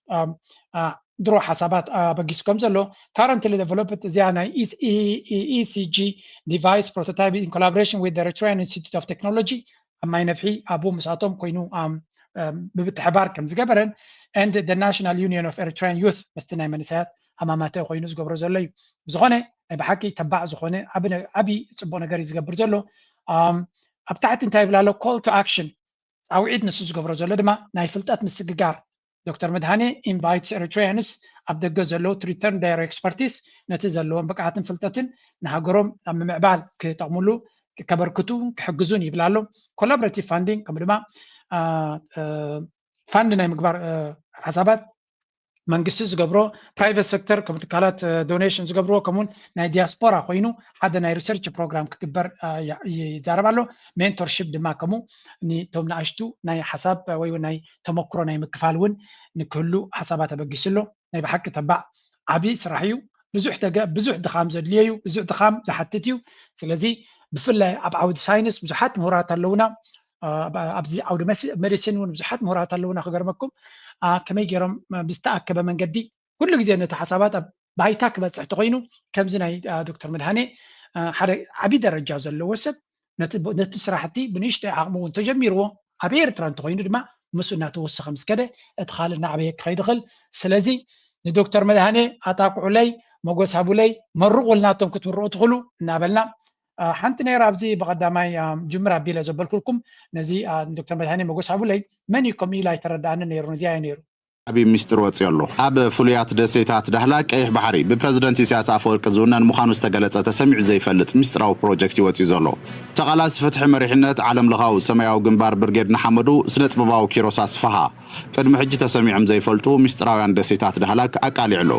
ድሮ ሓሳባት ኣበጊሱ ከም ዘሎ currently developed እዚኣ ናይ ECG device prototype in collaboration with the Eritrean Institute of Technology ኣብ ማይ ነፍሒ ኣብኡ ምስኣቶም ኮይኑ ብምትሕባር ከም ዝገበረን and the National Union of Eritrean Youth ምስቲ ናይ መንእሰያት ሃማማተ ኮይኑ ዝገብሮ ዘሎ እዩ። ብዝኾነ ናይ ብሓቂ ተባዕ ዝኾነ ዓቢ ጽቡቕ ነገር እዩ ዝገብር ዘሎ። ኣብ ታሕቲ እንታይ ይብል ኣሎ? Call to action ፃውዒት ንሱ ዝገብሮ ዘሎ ድማ ናይ ፍልጠት ምስግጋር። ዶክተር መድሃኔ invites Eritreans ኣብ ደገ ዘለዉ to return their expertise ነቲ ዘለዎም ብቅዓትን ፍልጠትን ንሃገሮም ኣብ ምምዕባል ክጠቕምሉ ከበርክቱ ክሕግዙን ይብል ኣሎ። Collaborative funding ከምኡ ድማ ፋንድ ናይ ምግባር ሓሳባት መንግስቲ ዝገብሮ ፕራይቨት ሴክተር ከም ትካላት ዶኔሽን ዝገብርዎ ከምኡውን ናይ ዲያስፖራ ኮይኑ ሓደ ናይ ሪሰርች ፕሮግራም ክግበር ይዛረብ ኣሎ። ሜንቶርሽፕ ድማ ከምኡ ንቶም ንኣሽቱ ናይ ሓሳብ ወይ ናይ ተመክሮ ናይ ምክፋል እውን ንክህሉ ሓሳባት ኣበጊሱ ኣሎ። ናይ ብሓቂ ተባዕ ዓብዪ ስራሕ እዩ። ብዙሕ ተገ ብዙሕ ድኻም ዘድልዮ እዩ። ብዙሕ ድኻም ዝሓትት እዩ። ስለዚ ብፍላይ ኣብ ዓውዲ ሳይንስ ብዙሓት ምሁራት ኣለውና። ኣብዚ ዓውዲ ሜዲሲን እውን ብዙሓት ምሁራት ኣለውና። ክገርመኩም ከመይ ገይሮም ብዝተኣከበ መንገዲ ኩሉ ግዜ ነቲ ሓሳባት ኣብ ባይታ ክበፅሕ ተኮይኑ ከምዚ ናይ ዶክተር መድሃኔ ሓደ ዓብዪ ደረጃ ዘለዎ ሰብ ነቲ ስራሕቲ ብንእሽተይ ዓቕሚ እውን ተጀሚርዎ ኣብ ኤርትራ እንተኮይኑ ድማ ምስኡ እናተወሰኸ ምስ ከደ እቲ ካልእ እናዕበየ ክኸይድ ይኽእል። ስለዚ ንዶክተር መድሃኔ ኣጣቅዑለይ፣ መጎስ ሃቡለይ፣ መርቑልና እቶም ክትምርቑ ትኽእሉ እናበልና ሓንቲ ነይራ ኣብዚ ብቐዳማይ ጅምር ኣቢለ ዘበልኩልኩም ነዚ ዶክተር መድሃኔ መጎስ ሃቡለይ መን እዩ ከምኡ ኢሉ ኣይተረዳኣንን ነይሩ። ነዚኣ እዩ ነይሩ። ዓብዪ ሚስጥር ወፂኡ ኣሎ። ኣብ ፍሉያት ደሴታት ዳህላክ ቀይሕ ባሕሪ ብፕረዚደንት ኢሳያስ ኣፈወርቂ ዝውነን ምዃኑ ዝተገለጸ ተሰሚዑ ዘይፈልጥ ሚስጥራዊ ፕሮጀክት እዩ ወፂኡ ዘሎ። ተቓላሲ ፍትሒ መሪሕነት ዓለም ለኻዊ ሰማያዊ ግንባር ብርጌድ ንሓመዱ ስነ ጥበባዊ ኪሮስ ኣስፍሃ ቅድሚ ሕጂ ተሰሚዖም ዘይፈልጡ ሚስጥራውያን ደሴታት ዳህላክ ኣቃሊዑ ኣሎ።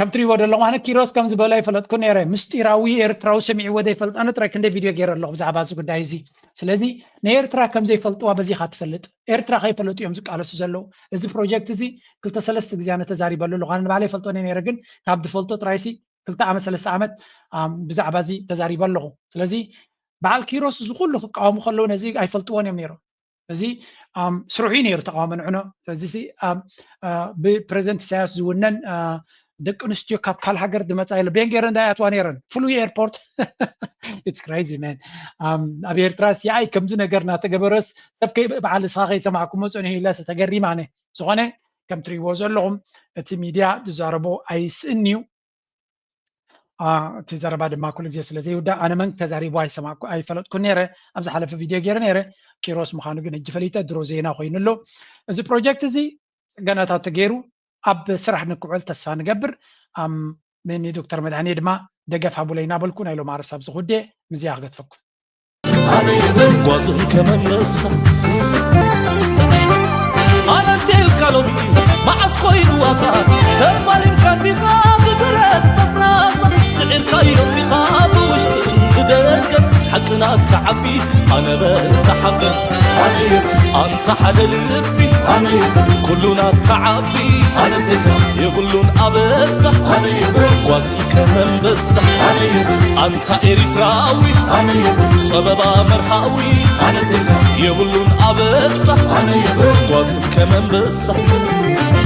ከም ትሪእዎ ዘለኹም ኣነ ኪሮስ ከም ዝበሎ ኣይፈለጥኩ ነይረ። ምስጢራዊ ኤርትራዊ ሰሚዕዎ ዘይፈልጥ ኣነ ጥራይ ክንደይ ቪድዮ ገይረ ኣለኹ ብዛዕባ እዚ ጉዳይ እዚ። ስለዚ ንኤርትራ ከም ዘይፈልጥዋ በዚኻ ትፈልጥ። ኤርትራ ከይፈለጡ እዮም ዝቃለሱ ዘለዉ። እዚ ፕሮጀክት እዚ ክልተ ሰለስተ ግዜ ኣነ ተዛሪበሉ ኣለኹ። ኣነ ንባዕለይ ይፈልጦ ነይረ፣ ግን ካብ ዝፈልጦ ጥራይሲ ክልተ ዓመት ሰለስተ ዓመት ብዛዕባ እዚ ተዛሪበ ኣለኹ። ስለዚ በዓል ኪሮስ እዚ ኩሉ ክቃወሙ ከለዉ ነዚ ኣይፈልጥዎን እዮም ነይሮም። እዚ ስርሑ ነይሩ ተቃውሞ ንዕኖ። ስለዚ ብፕሬዚደንት ኢሳያስ ዝውነን ደቂ ኣንስትዮ ካብ ካል ሃገር ዝመፃ ኢለ ቤን ገይረን እንዳያትዋ ነይረን ፍሉይ ኤርፖርት። It's crazy man። ኣብ ኤርትራ ሲኣይ ከምዚ ነገር እናተገበረስ ሰብ ከይ በዓል እስኻ ከይሰማዕኩሞ ፀኒሑ ኢለስ ተገሪማ ኣነ። ዝኾነ ከም ትሪእዎ ዘለኹም እቲ ሚድያ ዝዛረቦ ኣይስእን እዩ። እቲ ዘረባ ድማ ኩሉ ግዜ ስለ ዘይውዳእ ኣነ መን ተዛሪቡ ኣይሰማዕኩ ኣይፈለጥኩ ነይረ። ኣብ ዝሓለፈ ቪድዮ ገይረ ነይረ። ኪሮስ ምዃኑ ግን ሕጂ ፈሊጠ። ድሮ ዜና ኮይኑ ኣሎ። እዚ ፕሮጀክት እዚ ፅገናታት ተገይሩ ኣብ ስራሕ ንክውዕል ተስፋ ንገብር። ንዶክተር መድሃኔ ድማ ደገፍ ሃቡለይ እናበልኩ ናይ ሎም ኣርስ ኣብዚ ክውድየ ምዝያ ክገድፈኩም። ጓዝን ከመመሳ ኣነንቴልካ ሎሚ መዓስ ኮይኑ ዋዛ ተፋሊምካ እንዲኻ ብብረት መፍራዛ ስዒርካዮ እንዲኻ ብውሽጥን ብደገን ሓቂ ናትካ ዓቢ ኣነ በል ተሓበን ኣንታ ሓደ ልቢ ኣነ ኩሉ ናትካ ዓቢ ኣነንቴልካ የብሉን ኣበሳ ኣነ ጓዝን ከመንበሳ ኣንታ ኤሪትራዊ ኣነ ጸበባ መርሃዊ ኣነንቴልካ የብሉን ኣበሳ ኣነ ጓዝን ከመንበሳ